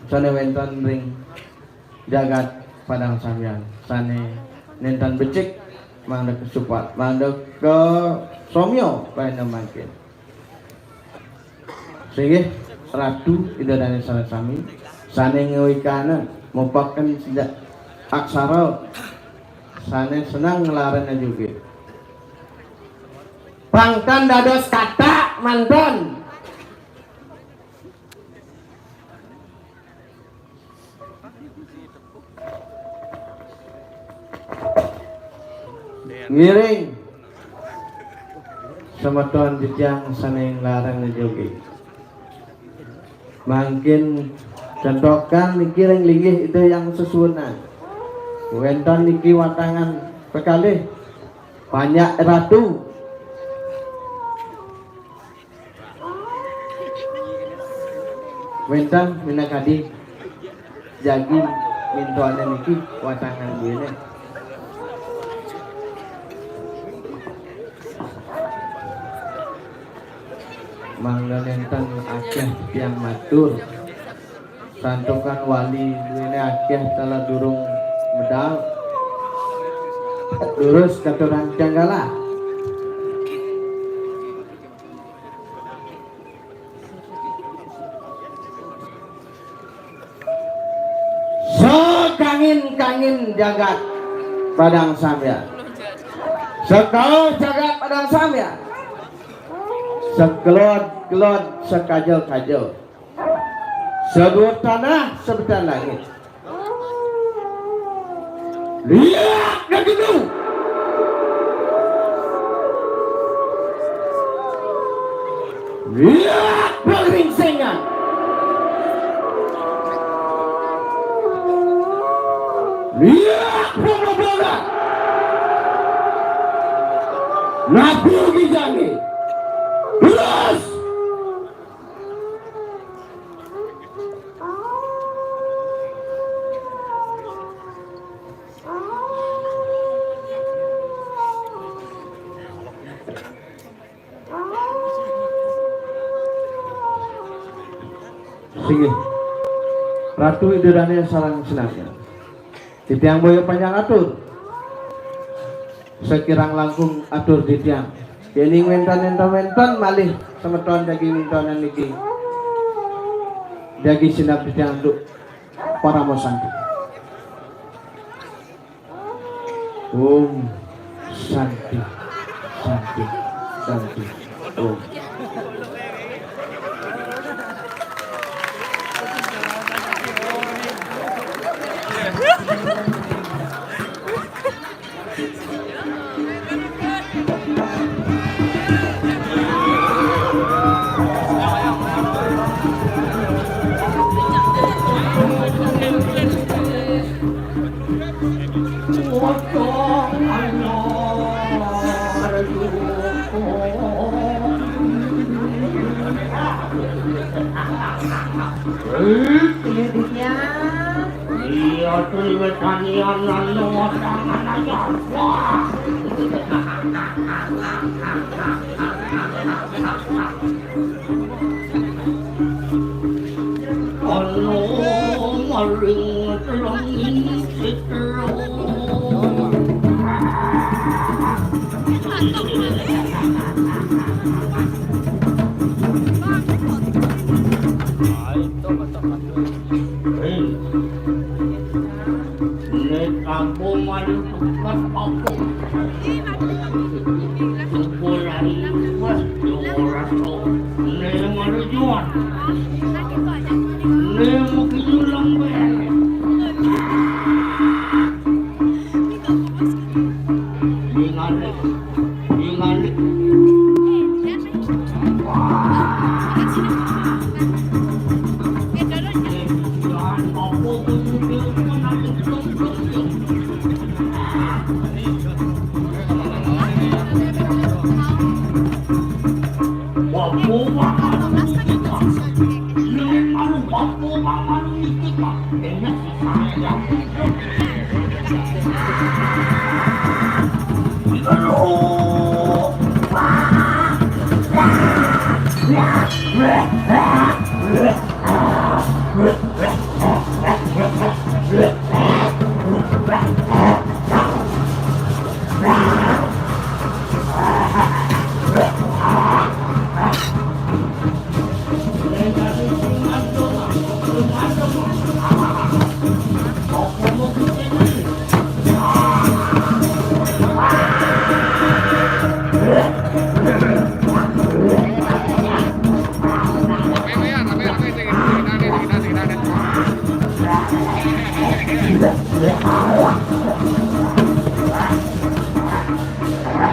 sané wénten ring jagat Padang Sambian, sané nénten becik, mangda kasupat, mangda kasomia, painda mangkin. Singgih Ratu Ida Dané sareng sami, sané ngawikanan mupakaken sida-, aksara sané seneng nglarang juga. Pang tan dados katak manten. Ngiring semeton titiang sané nglarang joget. Mangkin contokan niki ring linggih Ida Hyang Sesuunan. Wénten niki watangan kekalih, Panjak Ratu. Wénten minakadi jagi mintonan niki watangan buina. Mangda nénten akéh tiang matur. Santukan wali buina akéh taler durung medal. Durus katuran tiang galah. Sakangin-kangin jagat Padang Sambian. Sakauh jagat Padang Sambian. Sakelod-kelod, sakajel-kajel. Saduur tanah, sabetahan langit. Liak daginu. Liak pangringsingan. Liak panglobogan. Napi gijange? Terus. Singgih. Ratu Ida Dane sareng sinamian. Titiang boya panjang atur. Sakirang langkung atur titiang. Yening wenten-wenten malih semeton jagi mintonan niki. Jagi sineb titiang antuk parama santi. Om Santi, Santi, Santi, Om. Iya, tuh, wetanian, anu, wadangan aja. Wah. Ana maring telenging sitra. Nek aku mari tukar apa? Syukur hari wes ora so. Nek mari jual. Nek mungkin julang bayar. Ingat, ingat. Wah.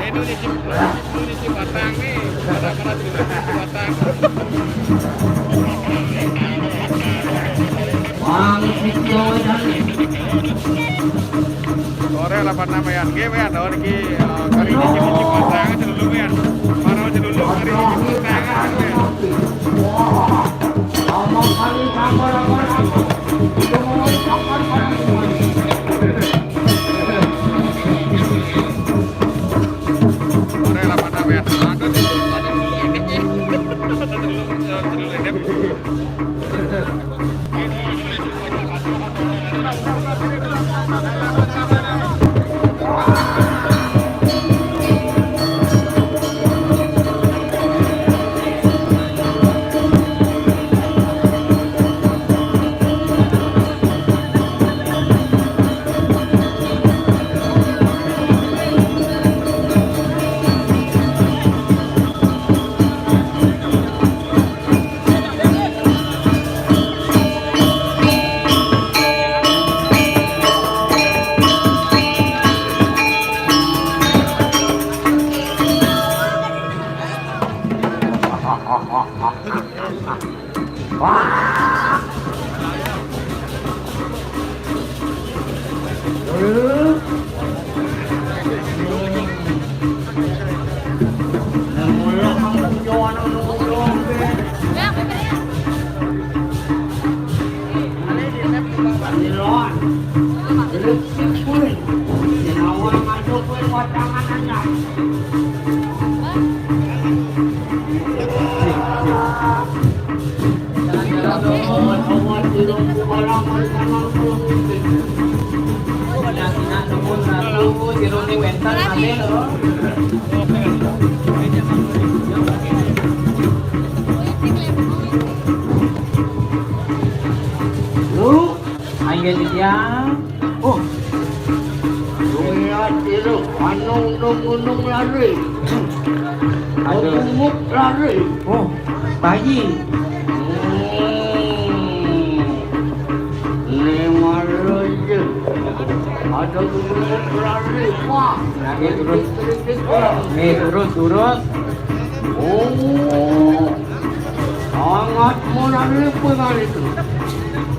Ini nih, Cip. Ini nih, Cip, batang nih. Pada, pada, batang. Wang Sitio dan Sore lapan enam ya. Nggih, ya, tahun ini, eh, kali ini Cip, Cip, batang aja dulu, ya. Para aja dulu, kali ini Cip, batang aja dulu, ya. Wah, sama kali sama lapan enam. Itu mau pakai pada semuanya. Ora lapan sampean. Aduh, aduh, aduh, ini. Aduh, aduh, aduh, ini. Lu, ayo, Ditya. Oh. Lihat itu, anu undung-undung lari. Aduh. Gemuk lari. Oh, bayi. Hmm. Ini malu aja. Ada gemuk lari. Wah. Lari terus. Nih, terus, terus. Oh. Sangat menarik sekali itu.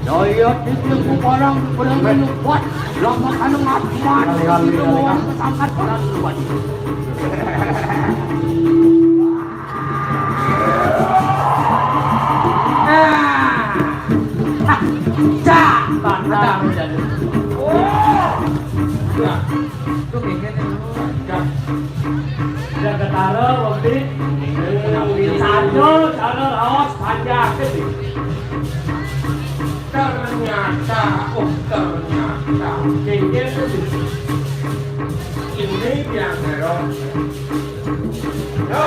Daya tipu barang berani kuat. Lama kali ngat mati. Kali, kali, kali, kali. Angkat barang kuat. Ah. Hah. Cak, mantap. Oh. Nah, itu kayaknya nih. Udah ketara, Bang Pi. Saja, cara raos panjang gitu. Ternyata, oh, ternyata. Kayaknya tuh ini yang terus. Yo,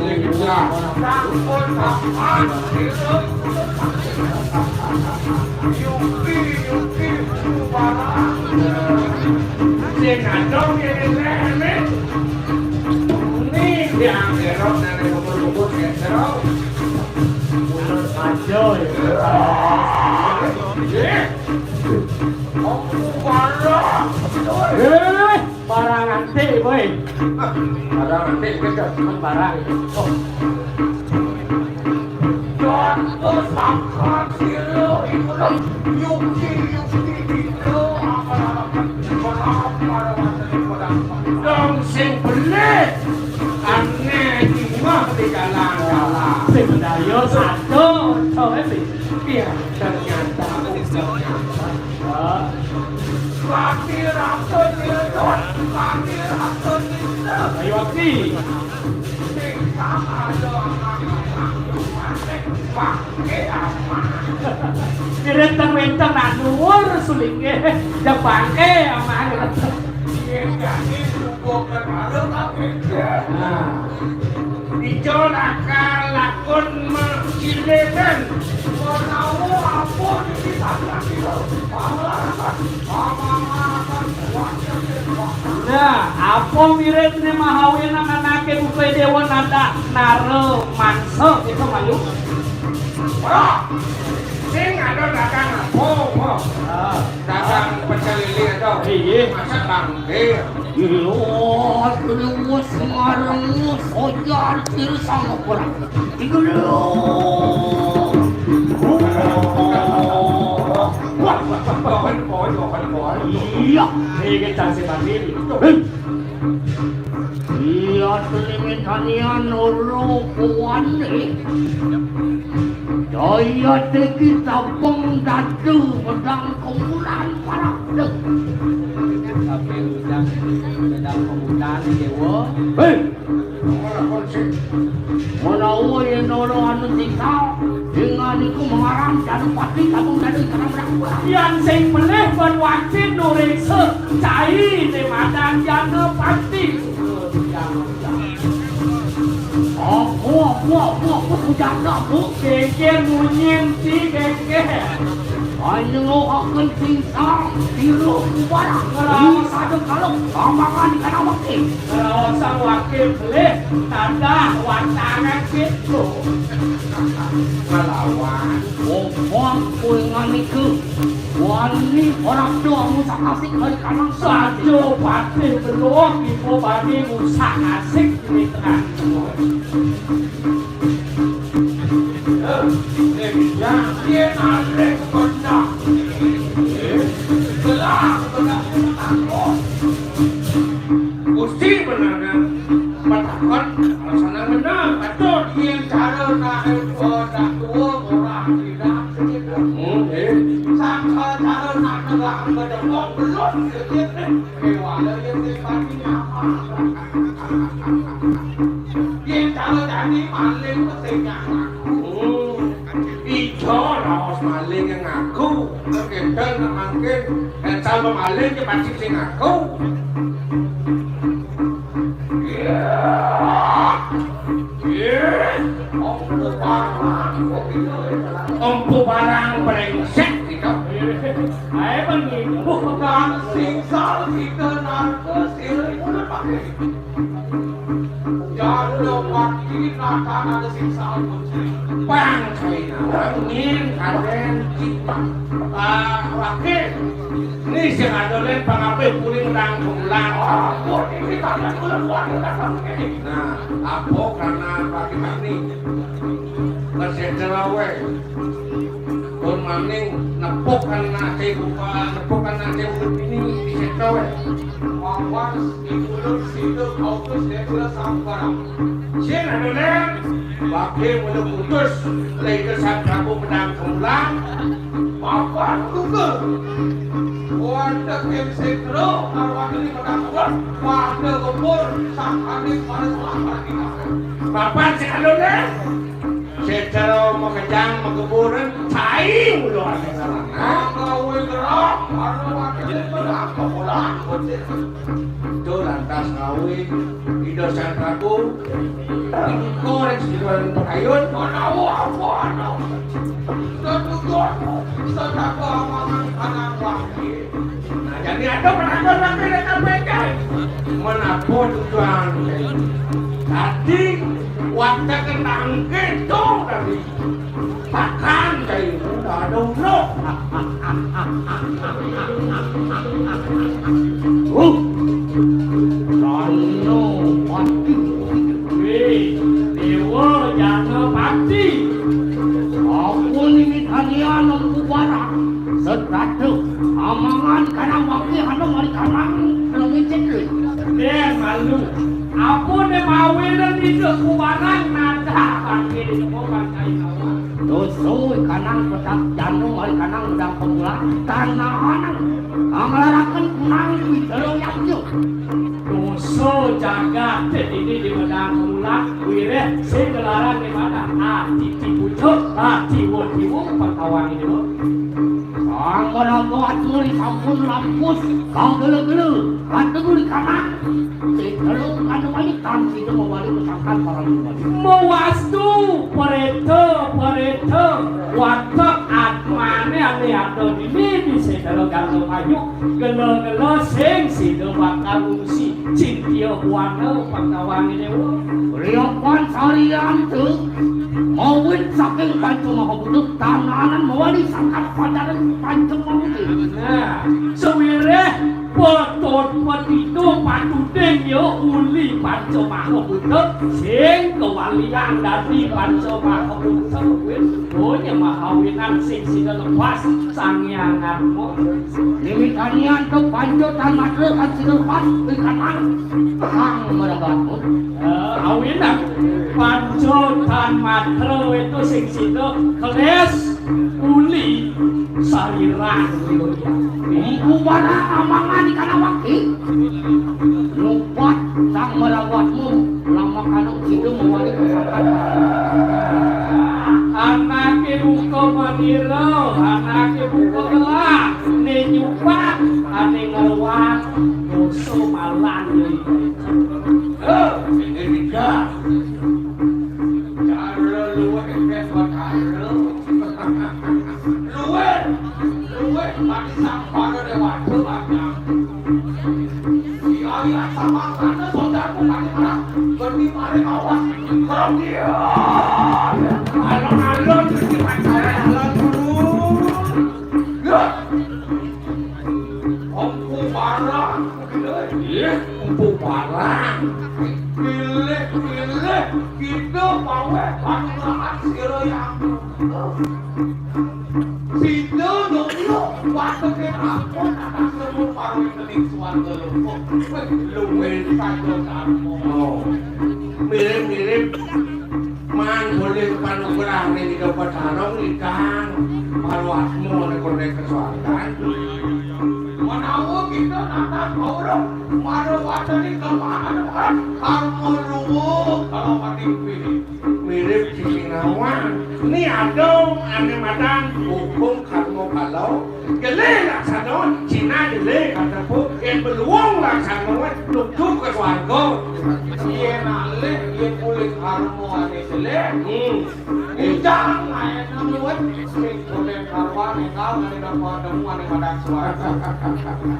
ini juga. Sampun, sampun. Yupi, yupi, barang. Sing adong ini, ini. Ini yang terus dari bubur-bubur yang terus. Bener aja ya. Eh, aku barang. Eh, barang antik, boy. Barang antik, kita cuma barang. Oh. Contoh sangkal silo itu loh. Yuki, yuki, itu apa-apa. Dong sing bener. Aneh, cuma di jalan-jalan. Sing bener. Ayo satu, coba sih. Iya, ternyata, ternyata. Ya. Laki raksasa itu, laki raksasa itu. Ayo, Ki. Kita ada anak-anak, pakai apa? Kira teng wénten nak nuwur sulinge, jepangke aman. Iya, jadi bukan malu tapi. Nah. Ijo lakar lakon macilekan. Menawa apa iki sampeyan itu? Pamalakan, pamalakan, kuatnya. Nah, apa mirip ne mahawe nang anake buka dewa nada nara mangsa itu malu? Ora. Sing ada dagang apa, apa? Ah. Dagang pecel lele ada. Iya. Masak bangke. Iya, terus marung sojar sir sama kurang. Itu dulu. Wah, wah, wah, wah, wah, wah, wah. Iya. Ini kita si Bandiri. Hei. Iya, Sri Mitanian ulu kuwane. Daya teki tabung dadu pedang kemulan parak dek. Tapi udah pedang kemulan dewa. Hei! Menawa yen ora anu tingkah, dengan iku mengarang Janapati tabung dadu ikan pedang. Yang sing pelih ban wajib nureksa cai ne madan Janapati. Apa, apa, apa, apa, bujana, Bu? Geger munyin ti geger. Ayo akan singsa, tiru kubarang. Ngelawan. Ini satu kalau tambangan kana wakil. Ngelawan sang wakil beli, tanda wantangan gitu. Ngelawan. Omong kuingan itu. Wani ora doang musakasik kali kanang. Sajo patih belum ibu bani musakasik di tengah. Yakin alih benar. Gelah benar. Gusti benar. Patakon alasan benar. Betul. Yen cara nak tua ora tidak. Hmm, eh. Sangka cara nak negak ngedengok belum. Kewala yen sing pati nyaman. Yen cara dadi maling mesti ngaku. Hmm. Ijo raos maling ngaku. Kenten mangkin. Yen sama maling ya pasti sing ngaku. Iya. Iya. Empu barang. Empu barang brengsek gitu. Ayo, Bang, gitu. Bukan singsal kita narko sila itu pakai. Janda wakil natan ada singsal kunci. Bang, saya nangin kaden kita. Ah, wakil. Ini sing adolen pangapih kuring ndang kemulan. Ampun, ini tanda bulan wakil datang ini. Nah, apa karena bagi ini? Kasih jerawe. Pun maning nepuk anak saya buka, nepuk anak saya buka ini, kasih jerawe. Mawas, ibu sida autus desa sambarang. Sing adonan, wakil muda putus, lain ke sang Prabu pedang kemulan. Mawas, buka. Wanda M C Kro, arwah ini pedang kemulan. Pada gempur, sang adik pada selah pada kita. Bapak sing adonan. Secara makejang makeburan, cai mulo ane sarana. Manggawe gerak, anu wakile berapa bulan kucing. Itu lantas ngawi, Ida Sang Prabu, dibuka rek siduan ayun. Menawa apa anu? Setujuan, sedaka amangan kanang wakil. Nah, jadi ada penakut tapi ada pencari. Menapa tujuan? Tadi waktu kentang gitu tadi. Pakan kayu udah ada ulo. Uh, Rano Pati. Wih, Dewa Janapati. Aku ini tanian aku barang. Sedatu, amangan kanang wakil anu mari kanang, anu ngicip, eh. Dén malu. Ampun dé mawinan dija kubarang nadah bangké di tengah bangkai sawah. Dosa kanang petak jantung ari kanang medang pemulang tanahan. Nglaraken kunang kuwi jero yatnya. Dosa jagat dini di medang pemulang wiréh sing ngelarang di mana ati tipucuk ati wong-wong pengkawang ini. Sang Maraga Atmuri sampun lampus kang gele-gele, katenguri kanang. Sing telung kanemayu tan sida mawali masangkan para lumayu. Mawastu pareta, pareta, watek atmane ane ada dini di sedera gala payu, gela-gela sing sida bakal ngungsi, cintia buana pangkawangé dewa. Riyokan sariantu, mawit saking Panca Mahabuta, tananan mawali sangkan pacaran Panca Mahabuta. Nah, sawiréh patut patita patuding ya uli Panca Mahabuta, sing kawalian dadi Panca Mahabuta kuwi. Donya mahawinan sing sida lepas Sang Hyang Atma. Mimitanian ke Panca Tanmatra kan sida lepas ing kanang Sang Maraga Atma. Eh, awinan Panca Tanmatra itu sing sida kelis uli sariran. Empu barang amangan ikan awak ki. Lupat Sang Maraga Atma lamakana sida mawali kesakatan. Anaké buka manira, anaké buka gelah, né nyupat, ané ngruwat, dosa malang. Heh, ini tiga. Cara luwih kéh cara. Luwih, luwih, mati sampara dewata, Bang. Iya, iya, sama sana, saudaraku, mati marah. Berdi mari awas. Kerong dia. Alon-alon, berdi pacaran, alon dulu. Ya. Empu barang. Ih, empu barang. Pilih, pilih. Kita bawa panugrahan sira yang. Sida dong yo, wateké ampun atas lembur parwi kening swarga loko. Wéh, luwih saja karma. Oh. Mirip-mirip man boleh panugrah ning Ida Bathara ngidang parwatma ning koné keswargan. Menawa kita natas urung marwatani kelemahan karma luwih kalau mati pilih. Mirip sisinawan. Ni ada ané madan hukum karma bala. Gelé laksana, Cina gelé kataku, yang beluang laksana, nuju ke swarga. Yén alih, yén boleh karma ané gelé. Hmm. Ujang aé nang luwih, sing boleh karma ninggal ané dapat nemu ané madan swarga.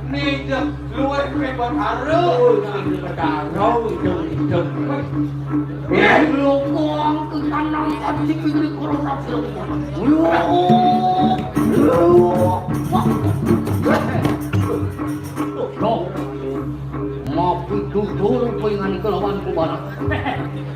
Ni jeng Luwih Sri Bathara. Oh, Sri Bathara, idem, idem. Eh, loko angkutan nang pati pingri korona. Loko, loko. Dong. Mapi tutur pengan kelawan kubaran.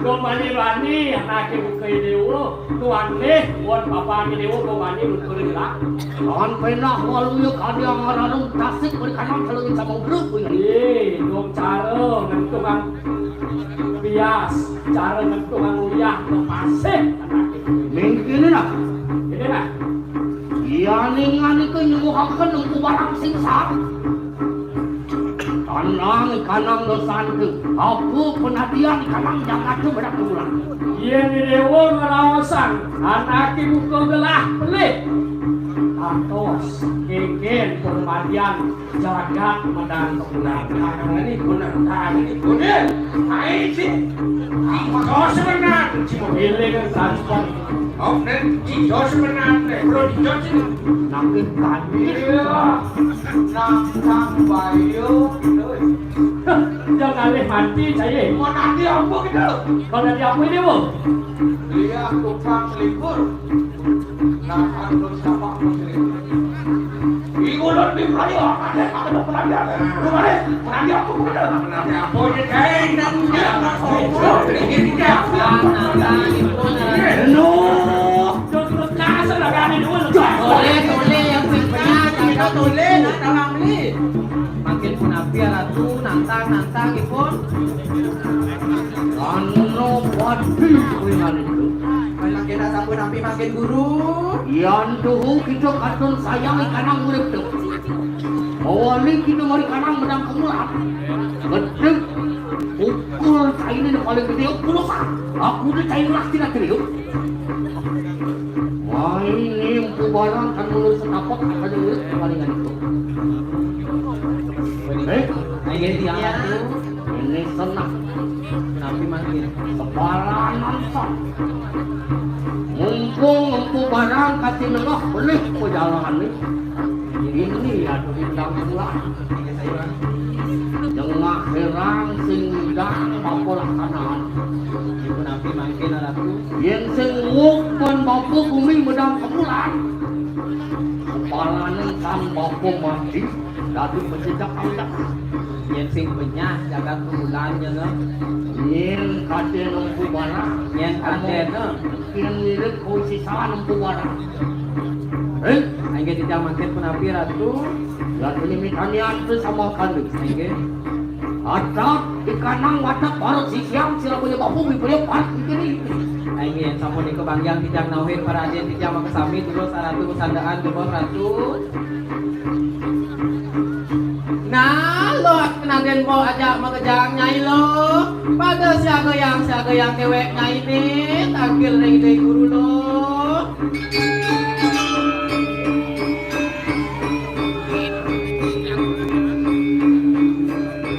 Gombani bani, anaké buka déwa. Tuan nih, wan papa ini dewa kau bani lupa lagi lah. Tuan pernah waluya kadi angararum tasik beri kanang selengit sama grup ini. Ih, dong cara ngentungan bias, cara ngentungan uyah ke pasir anak itu. Mungkin ini nah. Ini nah. Iya ningan itu nyuguhaken empu barang sing sah. Tanang kanang dosanku, apa penadian kanang jagatu bedak bulan. Yén déwa ngraosang, anaké buka gelah pelih. Atos, kénkén pun padian jagat medang kepunan. Tangan ini gunang, tangan ini gunang. Hai, si. Atos menang, si mobilnya kan transpon. Oh, nen, ijos menang, nen. Bro, ijos ini. Nangkep tadi. Iya. Nang, nang, bayu. Jangan leh mati, saya. Mau nanti apa gitu? Mau nanti apa ini, Bu? Lihat tukang libur. Nah, anu siapa aku sendiri? Di ulun di Melayu, ada, ada penantian. Lu mana? Penantian aku bener. Penantian apa aja, Cai? Nggak punya. Ini dia. Jenuh. Terus, terus, kasar lah, kan, ini ulun. Tole, tole, yang punya, kita tole, nah, tolong beli. Makin pun api, Ratu nantang-nantang ipun. Anu pati kuwi ngalih. Mangkin sampun nampi mangkin guru. Yan tuhu kita katon sayang ikanang urip tu. Mawali kita mari kanang medang kemulan. Gedeg. Pukul saini paling gedé pulusan. Aku udah cair lah tidak triliun. Wah, ini empu barang kan menurut setapak aja urip palingan itu. Eh, ayo dia tuh. Ini senang. Tapi mangkin. Sebalanan, Pak. Mumpung empu barang kasih nengah, boleh pejalan nih. Ini ya, duit dalam pulang. Jengah herang sing ngidang bapa laksanaan. Ibu napi mangkin, Ratu? Yén sing wuk pun bapa gumi medang kemulan. Kepalané sang bapa mati, dadi pejejak angkat. Yén sing benyah jagat kemulan, ya, no? Yén kadén empu barang. Yén kadén, no? Yén mirip kuwi sisan empu barang. Eh? Inggih titiang mangkin punapi, Ratu? Ratu nimitanian tu sama kandu. Inggih. Adat ikanang watak baru sisiang sira punya bapa mipunya baru ini. Inggih, sampun nika banggiang titiang nauhin para adin titiang makasami terus Ratu sandaan jebos Ratu. Nah, lo akan aden mau ajak makejang Nyai lo. Pada siaga yang siaga yang dewek Nyai ni tangkil ring Dai Guru lo.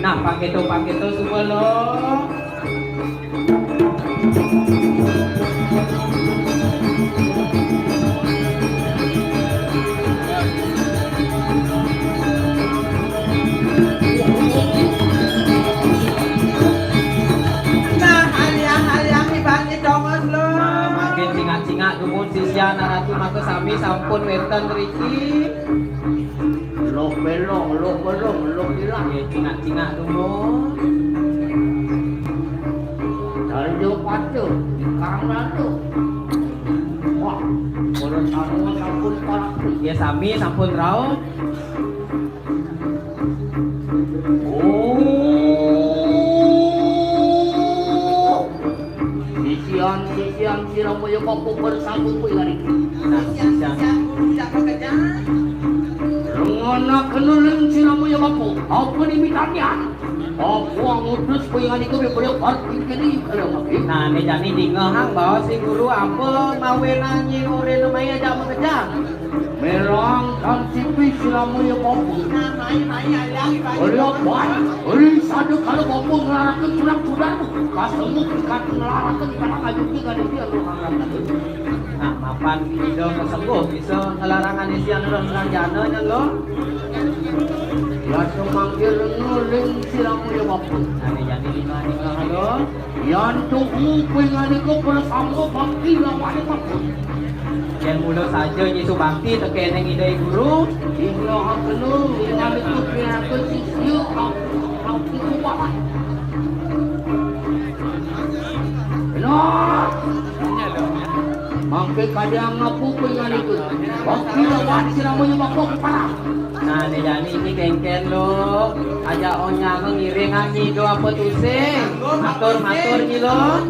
Nah, paketo-paketo suba lo. Nah, aliang-aliang ibane dongos lo. Nah, makin cingak-cingak dumun sisian Ratu maka sami sampun wénten riki. Loh belong, loh belong, loh ilang. Nggih, cingak-cingak dumun. Daljo pacu, Kang Ratu. Wah, para sarwa sampun parak. Nggih, sami sampun rauh. Oh. Sisian-sisian sira maya bapa bersama kuwi hari. Nah, sisian. Sisian guru tidak bekerja. Rengana kenuling sira maya bapa. Apa ni mitanian? Apa ngutus kuwi hari kuwi beliau berpikir ini kalau ngerti. Nah, ini jani dingehang bahwa si guru apa mawenan nyi ore namanya jak bekerja. Merang dan tipis sira maya bapa. Beliau baik. Ri sada kala bapa ngelaraken tulang tular. Kasemu ikan ngelaraken ikan ayu ki kali dia lo ngarang. Nah, mapan Ida kasengguh bisa ngelarangan isian orang jana nya lo. Ya semangkir nguling sira maya bapa. Nah, ini jadi lima lima lo. Yan tuhu kuwi ngalika prasangka bakti lawaning mapun. Yén mula saja nyisu bakti tekén ing Ida Guru. Ing laha kena ngalika piraga sisya bakti kuwahan. Benar. Mangke kadang ngaku kuwi ngalika. Bakti lawan sira maya mapun parah. Nah, né jani iki kéngkén lo. Aja onyang ngiring anyi do apa tusing. Matur, matur nyi lo.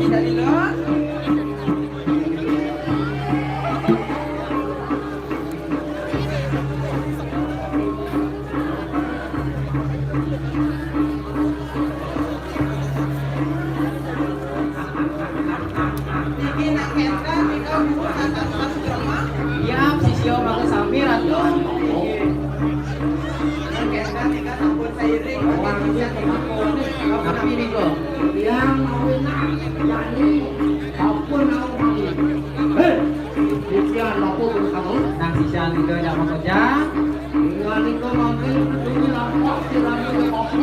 Niki nak kénten nika Bu sasar Mas Joma. Iya, sisya mangga sami Ratu. Nak kénten nika sampun sairing. Tapi nika. Yang mau nak jadi apa nak. Hei, sisya apa pun kamu? Nang sisya nika jak makerja. Inganika mangkin demi lampah sira maya bapa.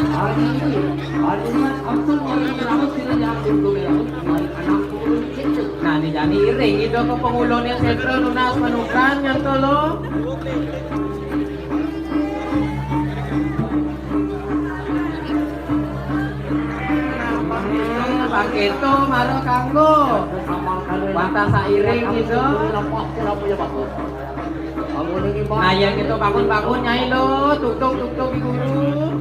Hari ini, hari ini, aku mari merawat sira yang dulu ya. Mari anak turun kita. Nah, ini jani iring Ida ke pengulun yang setra nunas manukan yang tolo. Nah, paketo mara kanggo. Wantah sairing Ida. Lampah sira maya bapa. Nah, yang itu bangun-bangun, Nyai lo, tuktuk-tuktuk di guru.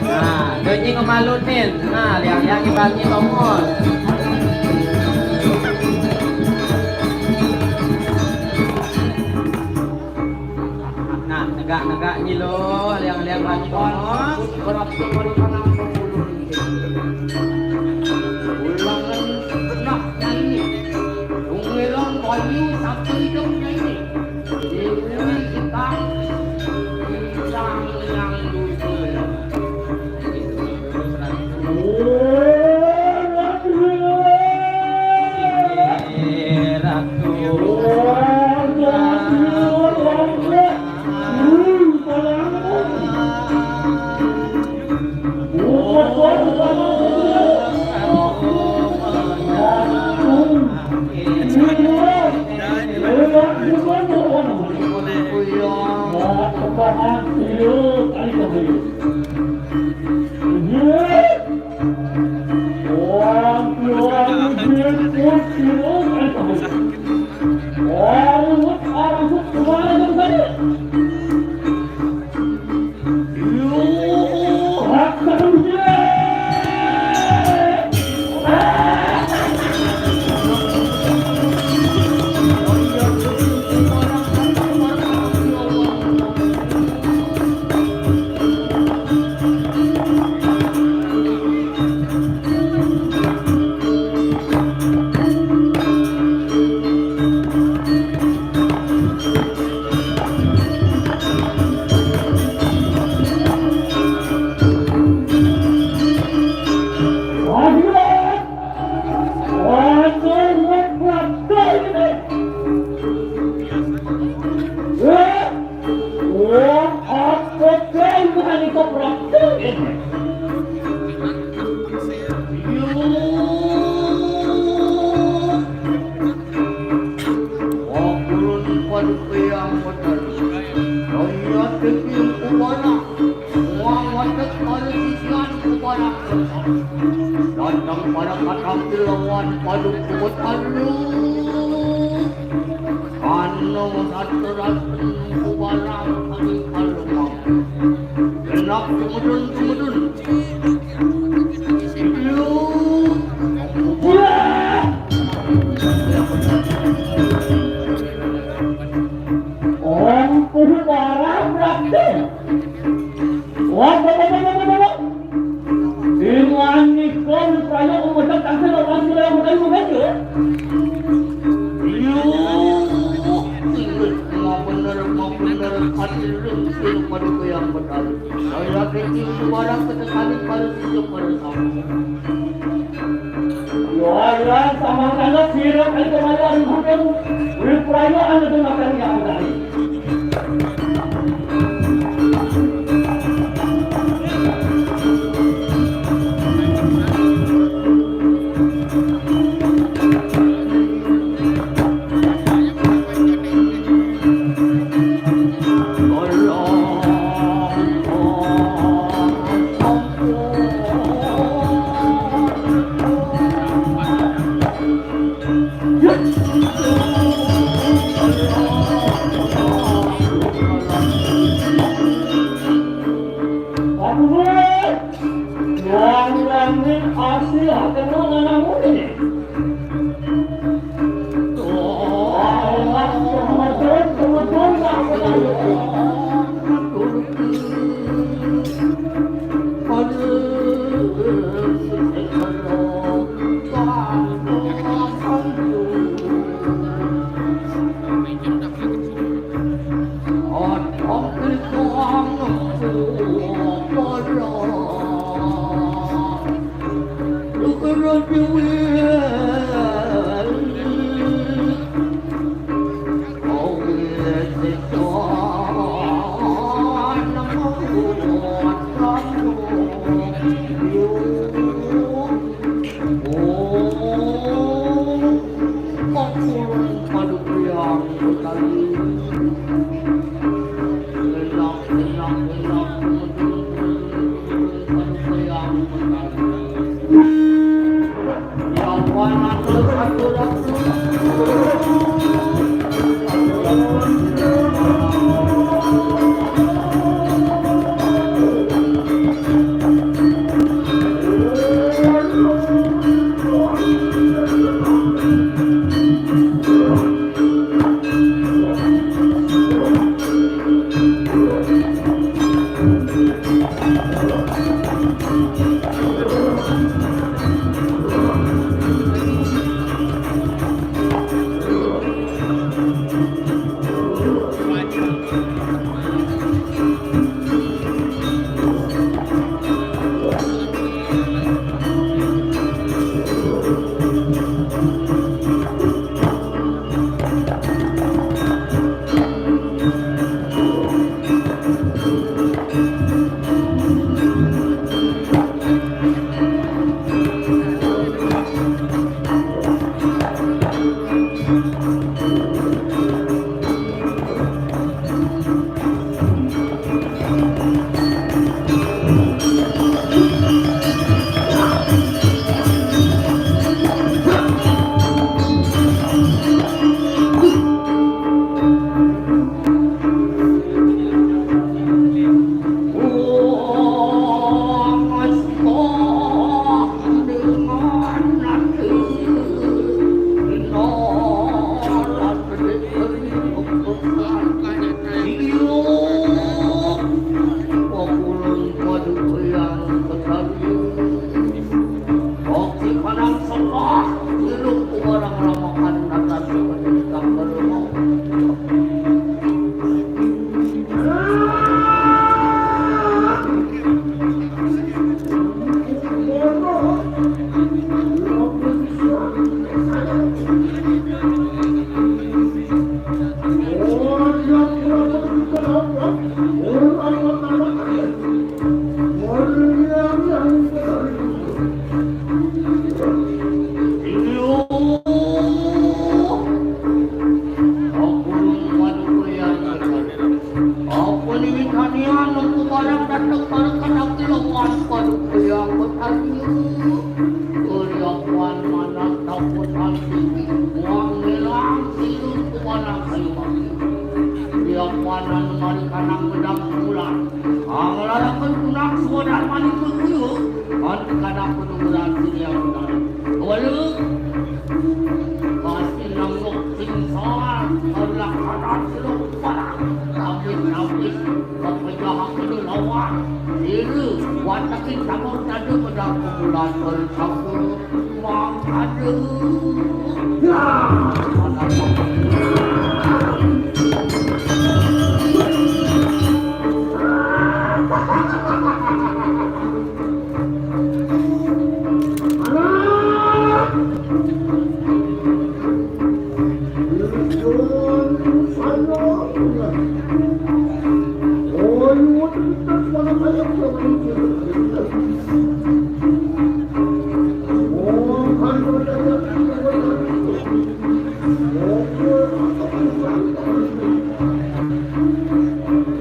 Nah, ganyi ngemalutin. Nah, liang-liang ibaratnya tongol. Nah, negak-negak ni lo, liang-liang bagi kono. Ulangan nak nyanyi. Tungilang bayu satu hidup nyanyi. Dewi kita pisang yang dulu. Wong apa kae bukan iso praktek? Yo. Wong kulun padha kaya angkotan. Kaya daging kubana. Wong wadek karo sisian kubana. Datang para kadang dilawan padha kuwat alu. Anu saturan kuwala kami kalumang. Genap sumudun-sumudun. Lu. Om Puhu Barang Rakti. Wah, wah, wah, wah, wah, wah, wah. Dengan nikon saya umur tak tahu orang sudah mulai mengajar. Yo, ingat, mau benar, mau benar, hadirin, ilmu pada yang benar. Saya pikir suara ketekan pada sisi pada sama. Yo, ya, sama-sama sirap itu malah hukum. Wipraya anda dengarkan yang tadi. Aduh, wong langit asli hakeno nganamune. Panan mari kanang bedang bulan. Anglarakan kunang suadan manik kuyu. Kan kanang penunggulan dunia bulan. Walu. Pasti nangok singsar. Kalau kanan selok parang. Tapi tapi. Kepejahan lawan. Diri. Watakin kamu tadi bedang bulan bersama. Mang Kade. Ya.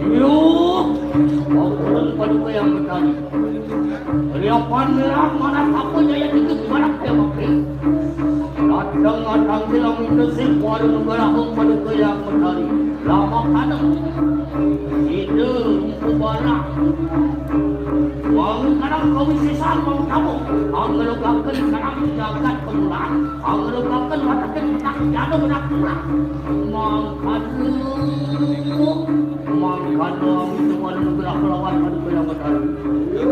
Iyo, pakuran paduka yang betari. Riapan merah mana apa jaya titik barak dia pakai. Datang datang bilang itu si kuala negara paduka yang betari. Lama kadang. Ide rupa barak. Wangi kadang kau isi sama kamu. Anggelukakan kadang jagat pemulaan. Anggelukakan watakan tak jaga benak pulang. Mangkadu. Mangkadu. Angin semua negara kelawan pada kaya matahari. Iyo,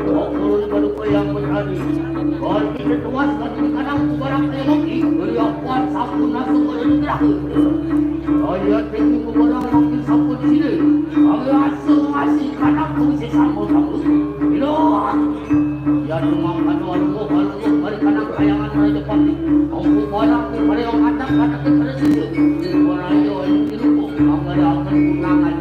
waktu baru yang berani. Kalau kita tuas, kalau kita kadang barang kayak lagi, beri apa sapu nasi pada negara. Saya tinggi beberapa waktu sapu sini. Kami asal ngasih kadang pun sesama kamu. Iyo. Ya, cuma kanu alungguh, alungguh, mari kanang kayangan Raja Pati. Angku barang, mari orang anak, anak kita sini. Di Raja, di Lumbung, mangga akan undangan.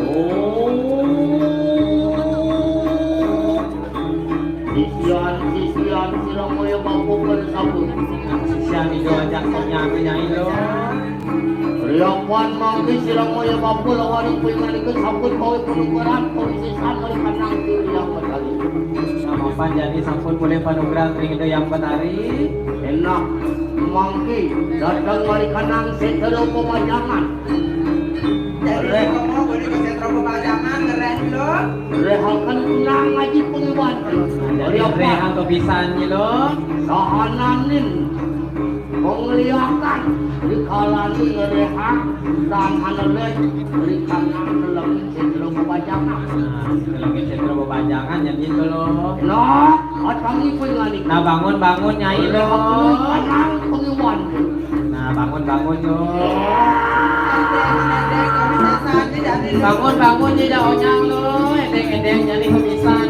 Oh. Sisian, sisian, sira kaya bapa bersabut. Sisian itu ajak konyang nyai lo. Riapan mangke sira kaya bapa lawan ibu ingkang sampun kawit penukaran, kawit sesan kali kanang yang petari. Samapan jadi sampun boleh panugrahan ring Ida Yang Petari. Enak. Mangke datang mari kanang setra pepajangan. Jadi, reh. Kamu boleh ke setra pepajangan, keren lo. Rehakan unang ngaji pengiwan. Jadi, rehang kepisan lo. Sahananing pengliakan dikalani rehang dan analek berikan dalam setra pepajangan. Nah, kalau ke setra pepajangan, jadi itu lo. Nah, atangi pengiwan. Nah, bangun, bangun, Nyai lo. Rehakan unang pengiwan. Nah, bangun, bangun, yo. Bangun, bangun, ye, dah onyang, lo. Edeng, edeng, jadi kebisan.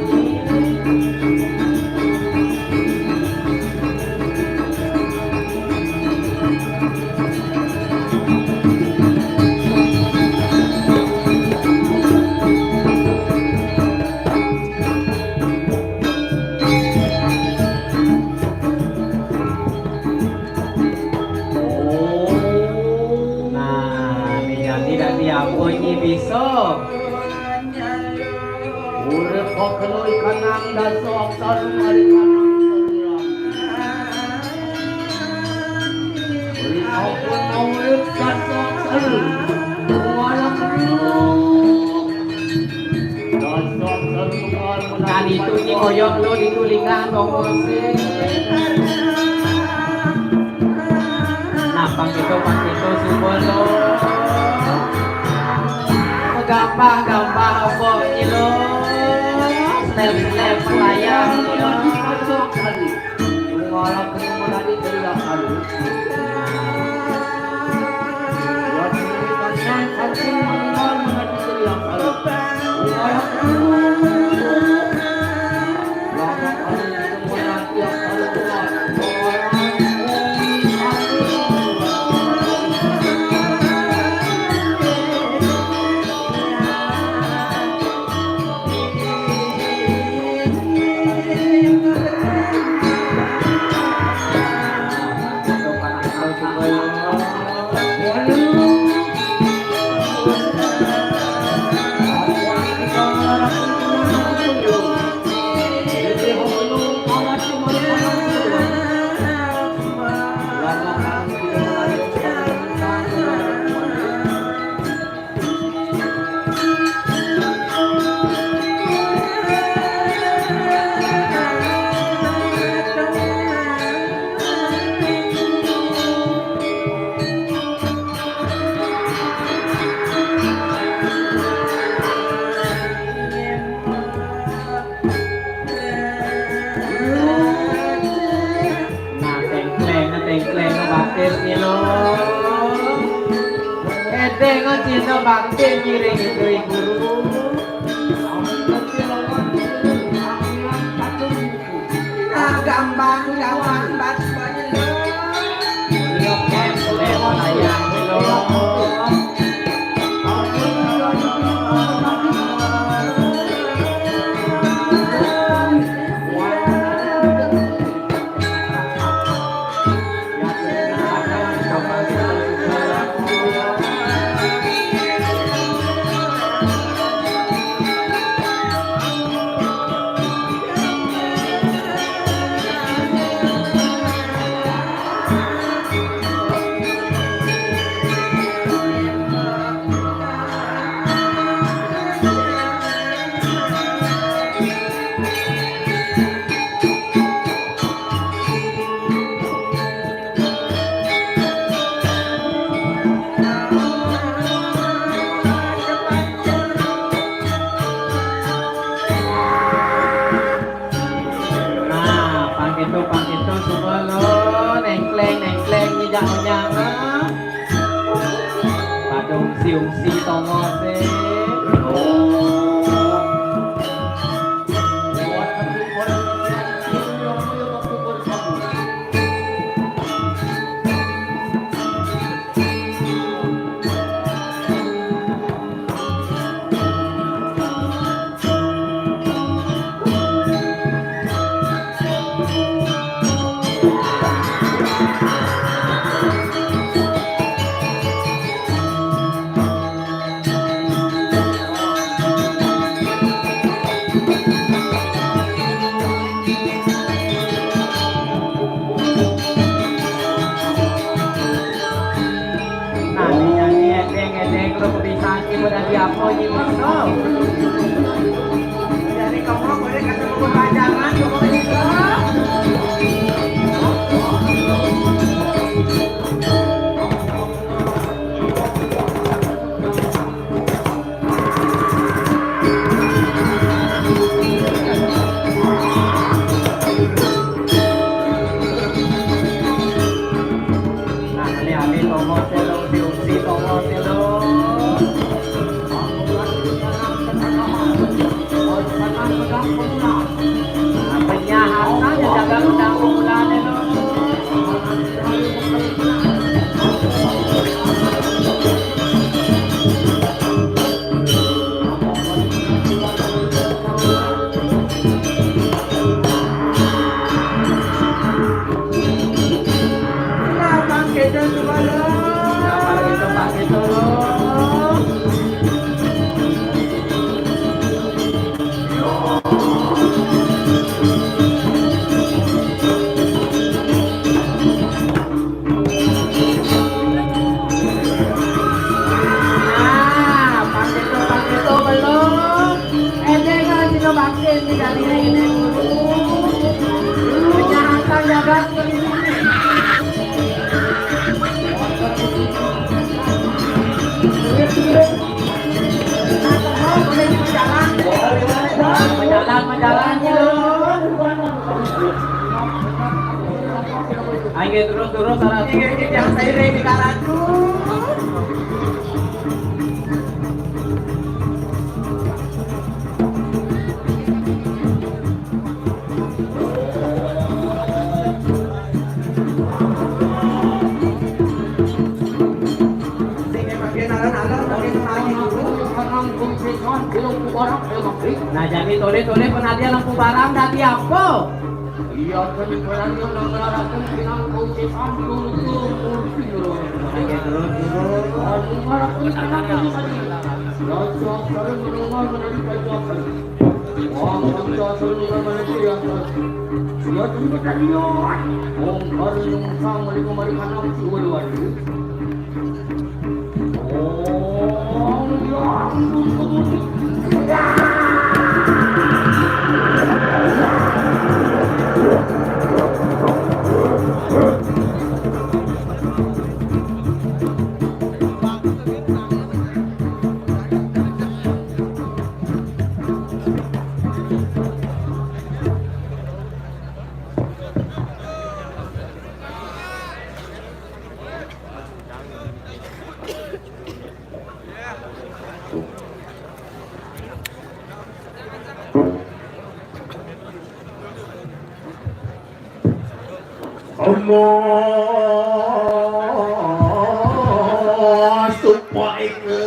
Nah, ditu nying oyok lo, ditu linggang tonggo sing. Nah, pang kéto, pang kéto, suba lo. Gambah-gambah apa nyi lo? Slép-slép layang nyi lo. Nah, tengkleng, tengkleng, batis nyi lo. Édéng, cinta bakti ngiring itu, Guru. Ah, gampang, gampang, bat, bat. Nah, pang kéto, pang kéto, suba lo, nengkleng, nengkleng, nyijak onyang, ah. Padung siung si tongo sé. Nah, nyanyi édéng-édéng lo kebiasaan ibu dari apa ibu? Dari kamu boleh kasih buku pajangan, pokoknya. Nah, alih-alih tongo selo, diungsi tongo selo. Nah, penyahat saja jaga undang-undang itu. Ayo terus, terus, salah. Yang saya dari Karatu. Nah, jadi toleh-toleh penadian lempu barang dadi apa? Iya, kan penadian nang ngararaken pinangka ucapan dulu. Oke, terus, terus. Anu ngararaken pinangka ucapan. Raja Absalom mendengar menjadi kacakan. Wah, Raja Absalom mendengar menjadi kacakan. Iya, terus tadi, ya. Wong karo yang sang mari kemari kan aku udah. Allah, sumpah itu.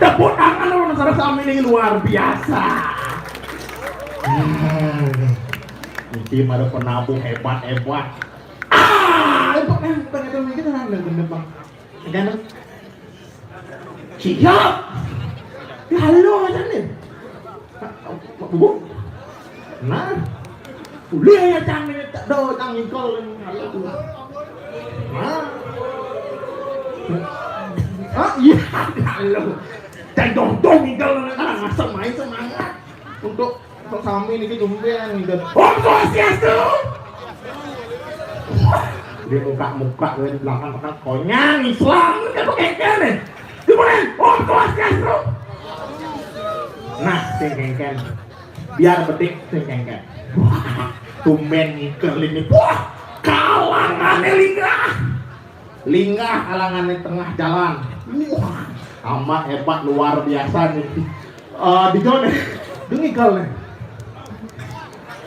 Tepuk tangan dulu, saudara, sami ini luar biasa. Ah, ini tim ada penabuh hebat-hebat. Ah, itu kan pengen mikir kan, bener, Bang. Kan? Siap. Lalu aja nih. Bu. Nah. Boleh ya, jangan tak do, jangan ngikol. Nah. Ah, iya, lalu. Dan dong-dong ngikol, nah, asam main semangat untuk Kok sami niki tumben gitu. Om Swastiastu. Dia muka-muka dari belakang, konyang Islam kan, pakai kan nih. Gimana? Om Swastiastu. Nah, sing kengken. Biar betik sing kengken. Tumben ngikel ini. Wah, kalangannya linggah. Linggah kalangannya tengah jalan. Wah, amat hebat, luar biasa nih. Eh, di John nih. Dengi kal nih.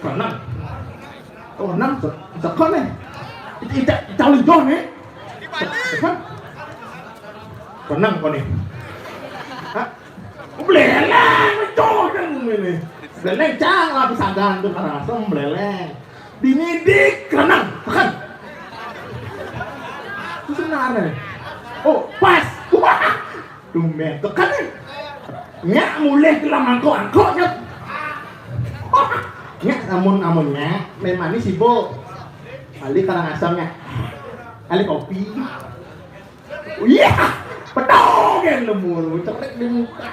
Tenang. Oh, nang se-, seko nih. Ita, ita, ita lu John nih. Kan? Tenang kau nih. Hah? Beleleng, John kan ini. Beleleng cang lah, bisa gantung karena asem beleleng. Dinidik renang, tekan. Itu sebenarnya. Oh, pas. Wah, tumben. Tekan nih. Nya mulai ke lamangko-angko nya. Nya amun-amunnya, memang ini sibuk. Kali karang asamnya. Kali kopi. Iya, pedong yang nemu, cetek di muka.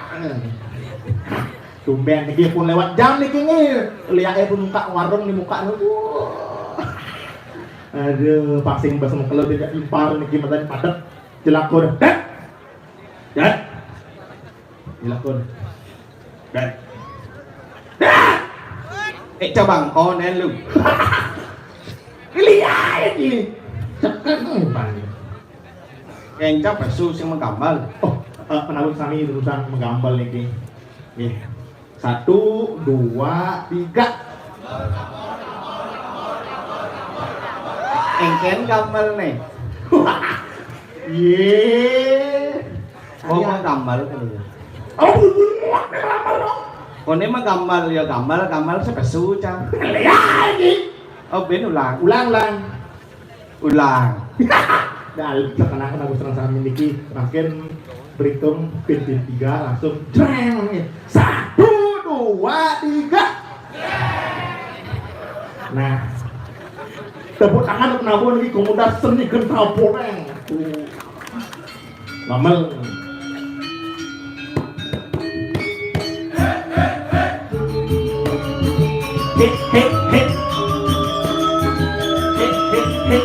Tumben niki pun lewat jam niki nih. Liake pun muka warung di muka nih. Wah. Aduh, pasing bas muka lo tidak impar niki mata padet. Jelakor. Tet. Tet. Jelakor. Tet. Tet. Eh, cabang konen lu. Lihat ini. Cetek nih, Bang. Kencap pesu sing menggambal. Oh, eh, penawis sami urusan menggambal niki. Nggih. Satu, dua, tiga. Engken gambal nih. Iya. Oh, menggambal kali ya. Oh, bukan menggambal, dong. Kone menggambal ya gambal, gambal sepesu, Cang. Lihat ini. Oh, ben ulang. Ulang, ulang. Ulang. Dah, lu bisa kenang-kenang aku senang sama niki. Makin berhitung, pin-pin tiga, langsung jreng. Satu, dua, tiga. Nah, tepuk tangan untuk Nabon ini, komunitas seni kental boleng. Tuh. Mamel. Hit, hit, hit. Hit, hit, hit. Hit,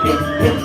hit, hit.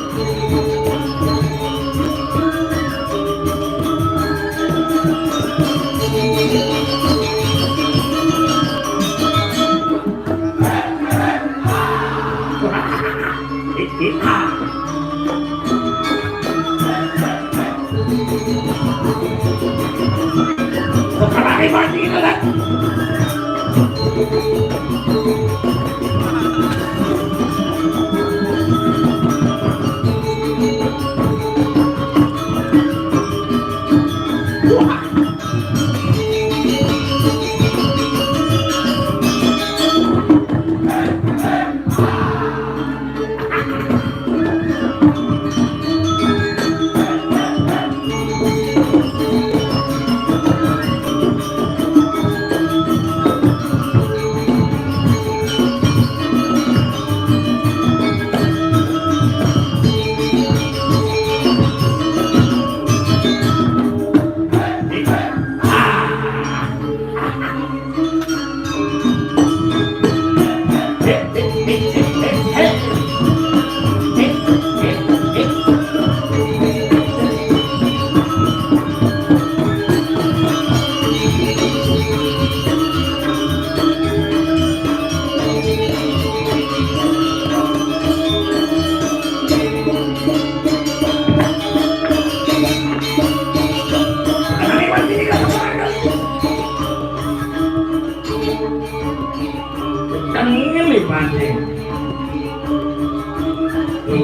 Tengil nih, Pak.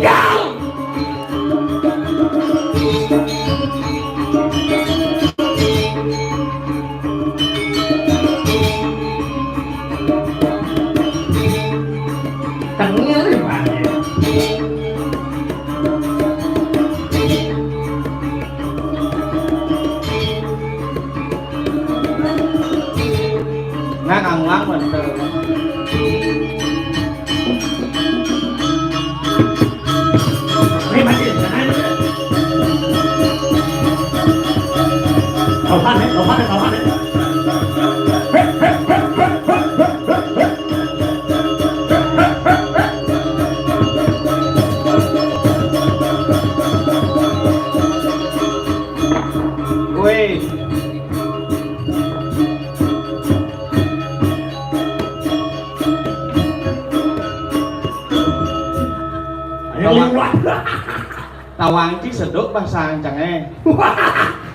Gal! Tengil nih, Pak. Nang anglang mantep. Lohan, eh, lohan, eh, lohan, eh. Weh. Tawang ci seduk basang cangé.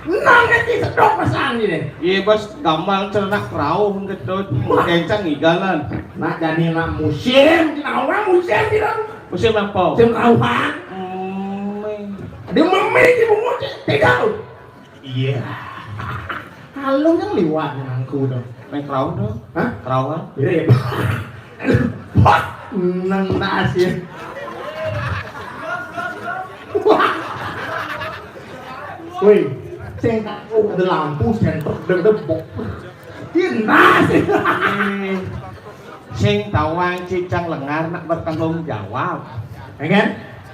Nang ci seduk basang ci deh. Iya, Bos, gampang celana kerauh ngetut. Kencang ngigalan. Nak jani nak musim, ci nawang musim ci dong. Musim apa? Musim kerauhan. Hmm. Dia memi ci bungut ci, tidak. Iya. Halo yang liwat nangku dong. Main kerauh dong. Hah? Kerauhan. Iya, iya. Wah, nang nasi. Wah. Woi, sing tak ada lampu senter deng debok. Iya, nasi. Eh, sing tawang ci cang lengar nak bertanggung jawab. Ya kan?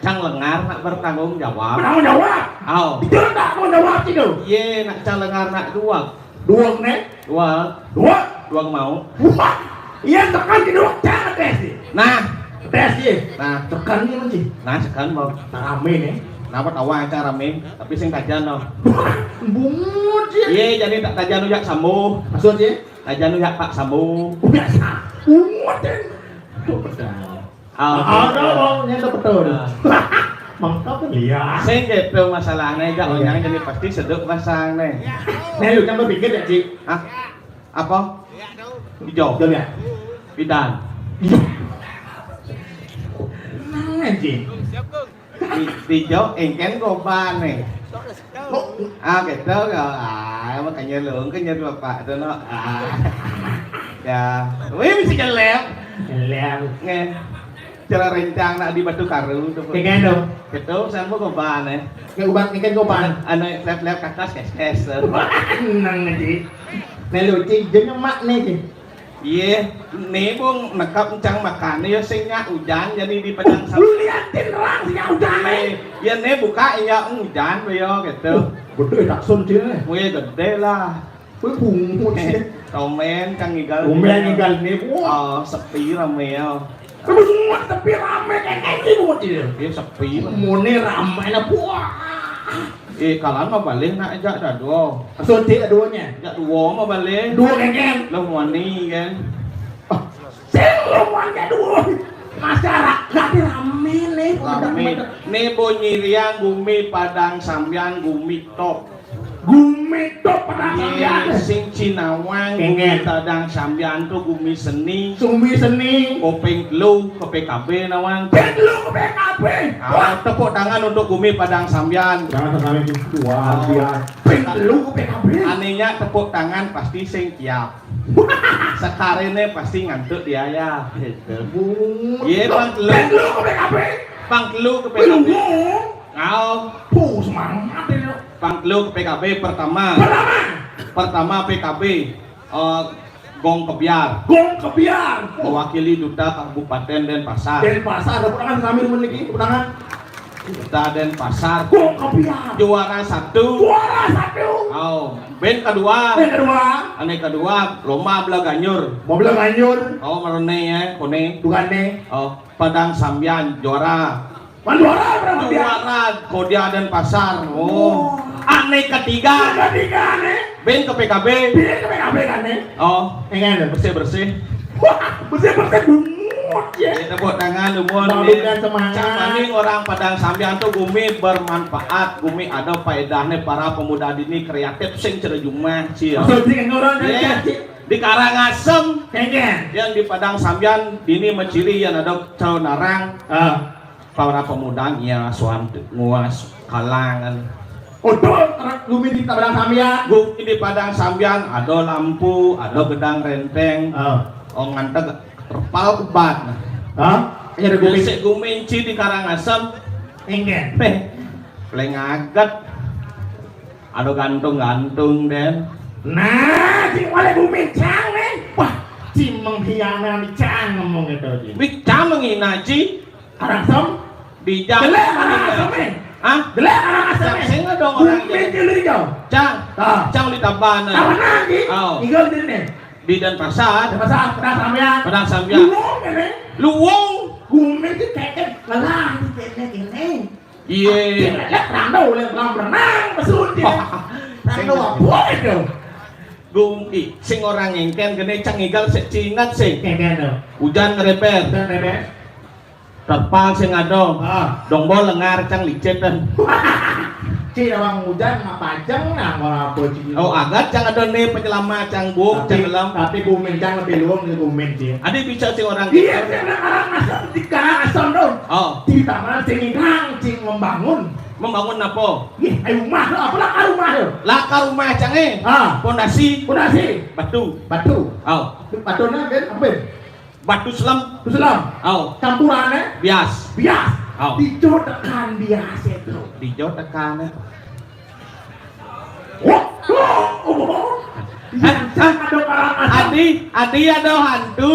Cang lengar nak bertanggung jawab. Bertanggung jawab. Aw. Itu tak tanggung jawab itu. Iya, nak cang lengar nak dua. Dua nih. Dua. Dua. Dua mau. Wah. Iya, tekan di dua cang tes sih. Nah. Tes sih. Nah. Tekan nih, Ci. Nah, tekan, Bang. Nah, rame nih. Kenapa tawa aja rame? Tapi sing tajan, no. Bungut sih. Iya, jadi tak tajan ujak sambo. Maksudnya? Tajan ujak Pak Sambo. Ujak sa-, bungut deh. Tuh, betul. Ah, ada, Bang, yang betul. Ah. Mantap, iya. Sing gitu masalahnya, jak. Oh, iya. Onyang jadi pasti seduk basang nih. Nih, lu kan berpikir ya, Ci? Hah? Apa? Hijau. Hijau ya? Pidan. Hijau. Nang, Ci. Di, di jok engken goban nih. Kok? Ah, gitu ya. Ah, makanya lu, kan jadi bapak tuh, no. Ah. Ya. Wih, bisa jelek. Jelek. Nge. Cara rencang nak di Batu Karu tuh. Kayak gitu. Gitu, saya mau goban nih. Kayak goban, engken goban. Anu, lep-lep kakas, kes-kes. Nang, Ci. Nah, lu, Ci, jadi mak nih, Ci. Iya, nih, Bung, nekap encang makan, ya, sing nyak ujan, jadi di Padang Sam-. Lu liatin orang sing nyak ujan, nih. Iya, nih, buka, iya, ujan, ya, gitu. Oh, gede, Daksun, Ci, nih. Wih, gede lah. Wih, bungut, sih. Eh, tomen, Kang Igal. Tomen, Igal, nih, wah. Oh, sepi, rame, ya. Bungut, sepi, rame, kayak gitu, bungut, iya. Iya, sepi. Mone rame, nah, wah. Eh, kalan mah balik nak ajak dado. Maksudnya duanya? Ajak dua mah balik. Dua kengkeng. Lo wani kan. Ah, sing lo wani dua. Masyarakat ini rame nih. Rame. Nih, Bo, nyiriang gumi Padang Sambian, gumi top. Gumi top Padang Sambian. Iya, sing ci nawang, gumi Padang Sambian tuh gumi seni. Gumi seni. Kopeng telu ke P K B nawang. Peng telu ke P K B. Ah, tepuk tangan untuk gumi Padang Sambian. Jangan sekali itu. Wah, oh. Dia. Peng telu ke P K B. Anehnya tepuk tangan pasti sing tiap. Sekarene pasti ngantuk dia ya. Gitu. Iya, pang telu. Peng telu ke P K B. Pang telu ke P K B. Lu. Kau. Puh, semangat ini. Pang telu ke P K B pertama. Pertama. Pertama P K B. Eh, Gong Kebyar. Gong Kebyar. Mewakili Duta Kabupaten Denpasar. Denpasar, tepuk tangan kami, teman niki, tepuk tangan. Duta Denpasar. Gong Kebyar. Juara satu. Juara satu. Oh, band kedua. Band kedua. Ane kedua, lomba belah ganjur. Mau belah ganjur. Oh, marone ya, kone. Bukan nih. Oh, Padang Sambian juara. Pan juara berapa dia? Juara, Kodia Denpasar. Oh. Oh. Ane ketiga. Ane ketiga, ane. Bin ke P K B. Bin ke P K B kan, ane? Oh, ingin bersih-bersih. Wah, bersih-bersih bungut ya. Ya, tepuk tangan, dumun. Baru ya. Dan semangat. Cak maning orang Padang Sambian tuh gumi bermanfaat, gumi ada faedahnya para pemuda dini kreatif sing cerejumah, cil. Maksudnya kan orang dari Cacik. Di Karangasem. Kengken. Yang di Padang Sambian dini menciri yang ada calon narang. Ah. Para pemuda ngias wantu, nguas kalangan. Odol terak gumi di Padang Sambian. Gumi di Padang Sambian, ada lampu, ada gedang renteng. Ah. Oh, nganteg terpal kebat. Hah? Iya, ada gumi. Besek gumi ci di Karangasem. Enggen. Peh, paling aget. Ada gantung-gantung, Den. Nah, sing oleh gumi cang, nih. Wah, ci mengkhianati cang ngomong gitu, ci. Wih, cang menghina, ci. Orang sem? Bijak. Jelek orang asem, eh. Hah? Jelek orang asem, eh. Sing dong orang jelek. Bumi jelek, jauh. Cang. Ah. Cang di Tabanan. Tabanan, Ji? Oh. Tinggal di sini. Di Denpasar. Denpasar, Padang Sambian. Padang Sambian. Luwung, ini. Luwung. Bumi itu kayak lelah, kayak ini. Iya. Jelek, rando, oleh belang berenang, besul, Ji. Wah. Rando apa itu? Gumi, sing orang ngengken, gini cang igal, sik cingat, sing. Ngengken, tuh. Hujan ngereper. Hujan ngereper. Terpal sing ada. Ah. Dong bo lengar cang licin dan. Ci orang hujan ngapa jang nah, kalau apa ci. Oh, agat cang ada nih penyelamat, cang buk, cang Tapi, gelam. Tapi gumin cang lebih luang dari gumin ci. Ada bisa sih orang Iya, gitu. Karena orang asal, di karena asal dong. Oh. Di taman sing nang, sing membangun. Membangun apa? Ih, ayo rumah lo, apa lah rumah lo? Lah ka rumah cang eh. Ah. Pondasi. Pondasi. Batu. Batu. Oh. Batu nah, Ben, apa, Ben? Batu selam. Batu selam. Au. Campurannya? Bias. Bias. Au. Dijo tekan bias itu. Dijo tekan, eh. Wah, wah, wah. Hah? Hah? Ada orang asal. Adi, Adi ada hantu.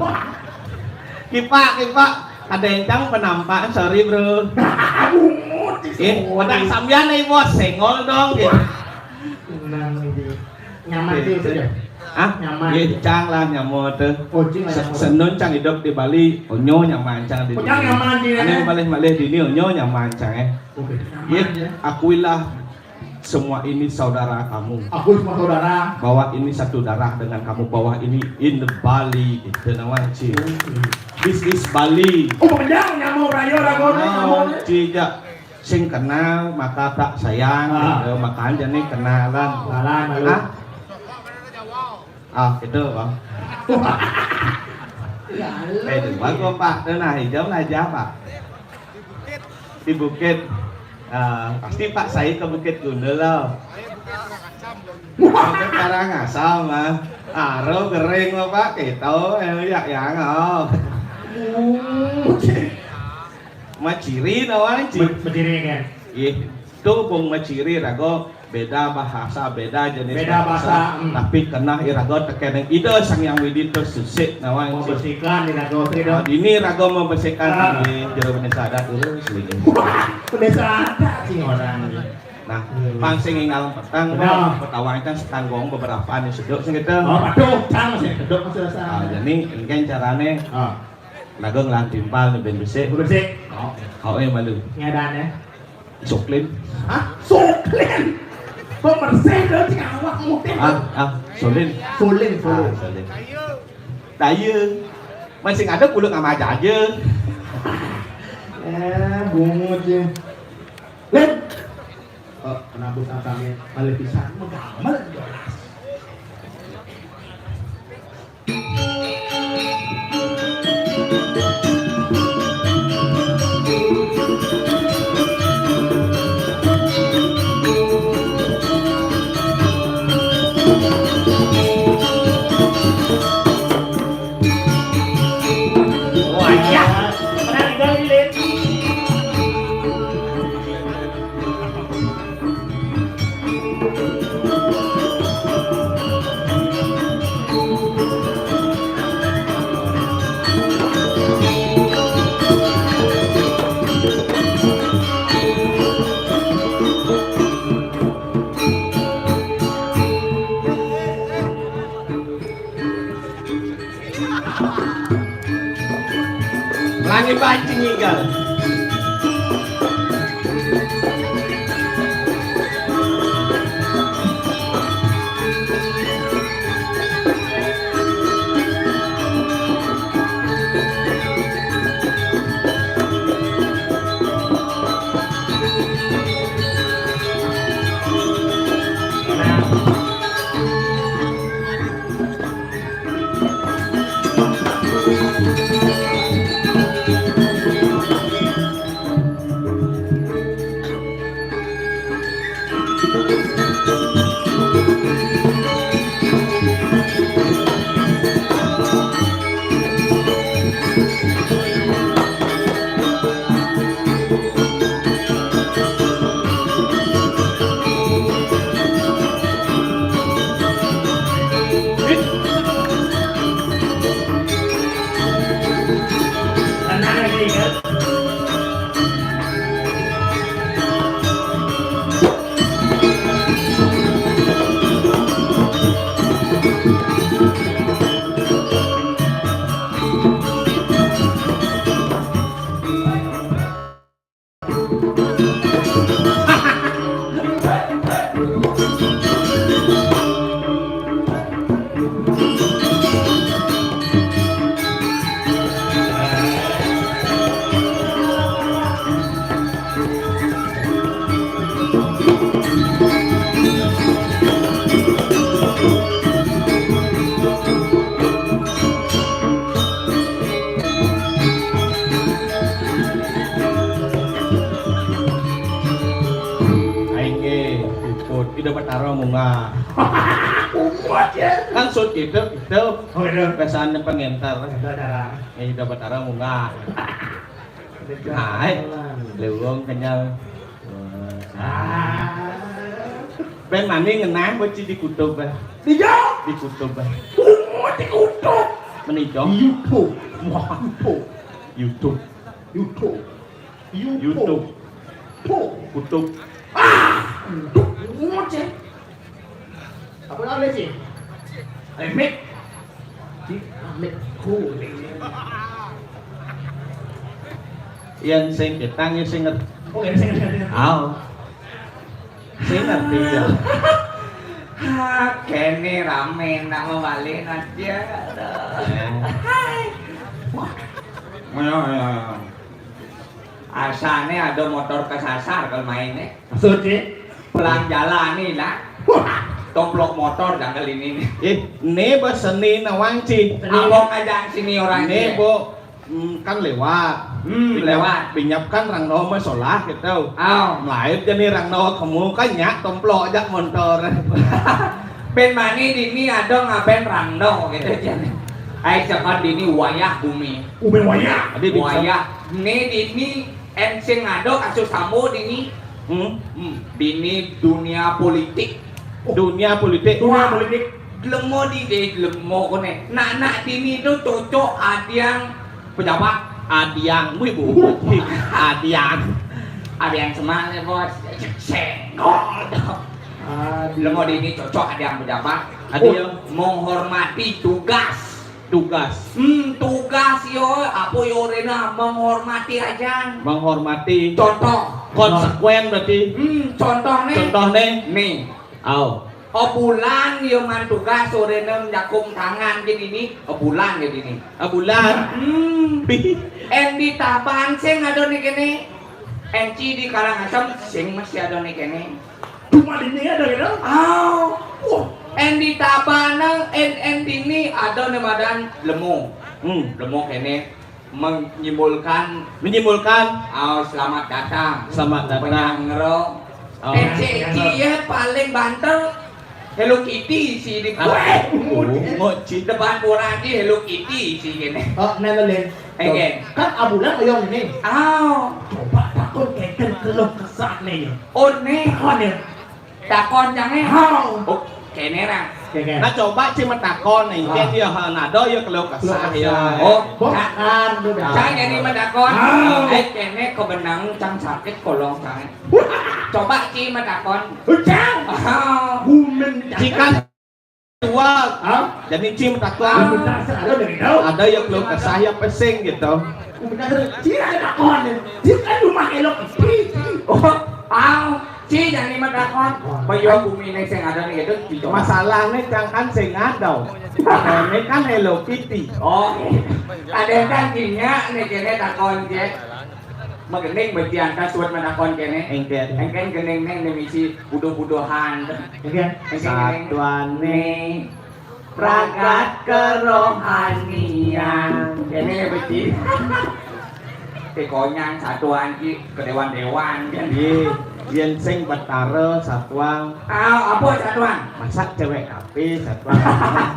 Wah. Kipak, kipak. Ada yang cang penampak, sorry, bro. Bungut, Eh, sorry. Pada sambian nih, bos, senggol dong, gitu. Tenang, gitu. Nyaman sih, Oke. Sudah. Hah? Nyaman. Iya, cang lah nyamot tuh. Oh, cing lah Se-, nyamot. Senun cang hidup di Bali, onyo nyaman cang di Oh, cang dini. Nyaman, ya. Ane malih-malih dini onyo nyaman cang, eh. Oke, nyaman, Iya, ya. Akuilah semua ini saudara kamu. Aku semua saudara. Bahwa ini satu darah dengan kamu, bahwa ini in Bali, gitu, nama, Ci. Oke. This is Bali. Oh, panjang nyamuk rayo ragonya, Oh, nyamuknya. Ci, ja. Sing kenal maka tak sayang, Ah. Gitu. Makanya nih kenalan. Kenalan, lalu. Hah? Ah, itu, Bang. Ya, lu. Eh, itu bagus, Pak. Itu nah, hijau aja, Pak. Di bukit. Ah, pasti Pak saya ke Bukit Gundul, loh. Bukit Karangasem, ah. Aro gering, Pak. Kita, eh, ya, ya, oh. Oh, oke. Maciri nawan, Ci. Be-, beciri, kan? Ih, tuh, Bung, maciri, rago beda bahasa, beda jenis Beda bahasa, bahasa, hmm. Tapi kenah irago tekeneng Ida Sang Hyang Widi tersusik nawan, Ci. Membersihkan irago, Tri, dong. Nah, ini rago membersihkan Ah. Di jero Bendesa Adat dulu, selingkuh. Wah, Bendesa Adat, sing orang. Nah, Hmm. Pang sing inggal petang, Benar. Petawang kan sekanggong beberapa nih sedok sing gitu. Oh, aduh, cang sih, sedok masih rasa. Ah, jadi, ini kan carane. Ah. Naga ngelah timpal nih ben besik. Besik. Oh, oh, iya, malu. Ngedan ya. Soklin. Hah? Soklin? Pembersih dong, cing awak mungkin. Ah, ah, Solin. Solin, Ah, Solin. Solin. Taye. Masih ada kulit sama aja aja. Eh, bungut ya. Lin. Oh, kenapa sampai balik pisan? Menggamel, jelas. Wah, iya. Pernah dengar, Lin? Langi pancing igal. Nah, Kuat ya. Kan sut gitu, gitu. Oh, gitu. Kesannya pengentar. Itu cara. Ya, itu Betara munggah. Nah, eh, leuweung kenyal. Ah. Ben mani ngenah beuci dikutub, eh. Iya. Dikutub, eh. Kuat dikutub. Meni jong. YouTube. Wah, YouTube. YouTube. YouTube. YouTube. Tuh. Kutub. Ah, kuat ya. Apa namanya sih? Remik. Di remik kuning. Yang sing ketang ya sing ngerti. Oh, yang sing ngerti. Aw. Sing ngerti ya. Ha, kene rame nak mawali aja. Aduh. Eh. Wah. Ayo, ayo, ayo. Asane ada motor kesasar kalau main, eh. Maksudnya? Pelang jalan nih, lah. Wah. Tomplok motor janggal ini nih. Eh, ne ba seni nawang ci. Abang aja sini orang ne, bo, mm, kan lewat. Hmm, lewat. Binyap kan rang no masalah gitu. Aw. Lain jadi rang no kamu kan nyak tomplok aja motor. Ben mani dini ada ngaben rang no gitu aja. Ai sekat dini wayah bumi. Ube wayah. Wayah. Ne dini Ensing ado kasus sambo dini. Hmm? Hmm, dini dunia politik. Dunia politik. Dunia politik. Lemo di de lemo kone. Nak-nak dini tu cocok adiang pejabat. Adiang, wih bu. Adiang. Adiang semangat bos. Senggol. Adiang. Lemo dini cocok adiang pejabat. Adiang. Oh, menghormati tugas. Tugas. Hmm, tugas yo, apa yo rena menghormati aja. Menghormati. Contoh. Konsekuen berarti. Hmm, contoh nih. Contoh nih. Nih. Au. Oh bulan yo man tugas orena menjakung tangan gini nih. Oh bulan gini nih. Ah, bulan. Hmm. Endi taban sing ada nih kene. Enci di Karangasem sing masih ada nih kene. Cuma dini ada gitu. Au. Wah. Endi tabana en en dini ada ne madan lemo. Hmm. Lemo kene menyimpulkan. Menyimpulkan. Au, selamat datang. Selamat datang. Penyangro. Oh. Eci eci ya paling banter Hello Kitty si di. Ah. Weh. Oh, ngoci. Depan orang di Hello Kitty si kene. Oh, nelo len. Egen. Kan abulan oyong ini. Au. Coba takon keken keluh kesah nih ya. Oh, nih. Takon ya. Takon jange. Hau. Oh, kene ra. Kene. Nah, coba ci matakon nih. Ah. Dia ha nado ya keluh kesah ya. Oh, bukan, udah. Cang jadi matakon. Ah. Eh, kene kebenang cang sakit kolong cang. Coba ci matakon. Ucang. Ah. Gumen. Jika tua. Hah? Jadi ci matakon. Ah, benar, ada dari tahu. Ada ya keluh kesah ya pesing gitu. Benar, ci ada takon. Ci kan rumah elok. Oh, au. Ci, jangan lima takon. Bayo bumi ini sing ada nih gitu. Masalahnya cang kan sing ada. Ini kan Hello Kitty. Oh, ada kan kinya nih kene takon ke. Magening berarti angka suat matakon kene. Engken. Engken gening neng nih misi budo-budohan. Engken. Engken gening. Satuan nih. Pragat kerohanian. Kene ya, Beci. Tekonyang satuan ki kedewan-dewan kan. Iya, yen sing Betara satuan. Ah, apa satuan? Masak cewek kafe satuan.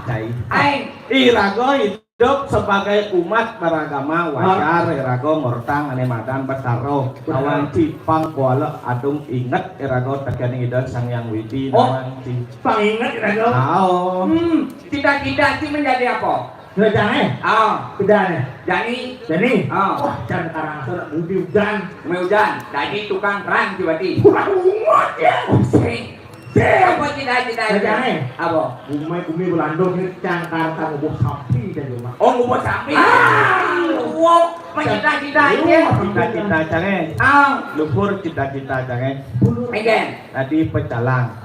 Cai. Aing. Irago hidup sebagai umat beragama wajar irago ngortang ane madan Betara. Betul. Lawan cipang kuala adung inget irago tekening Ida Sang Hyang Widi. Oh. Lawan ci. Panginget irago. Tahu. Hmm. Cita-cita ci menjadi apa? Sudah jangan eh? Ah. Sudah nih. Jani. Jani. Ah. Wah, jangan karang surat bumi hujan. Bumi hujan. Jadi tukang terang tiba-tiba. Wah, ungut ya. Oh, sing. Sing. Apa cita-cita? Sudah jangan eh? Apa? Bumi bumi Belanda ini cang karang ngubuh sapi dan rumah. Oh, ngubuh sapi. Ah. Wow, cita-cita aja. Cita-cita jangan eh? Ah. Luhur cita-cita jangan eh? Egen. Tadi pecalang.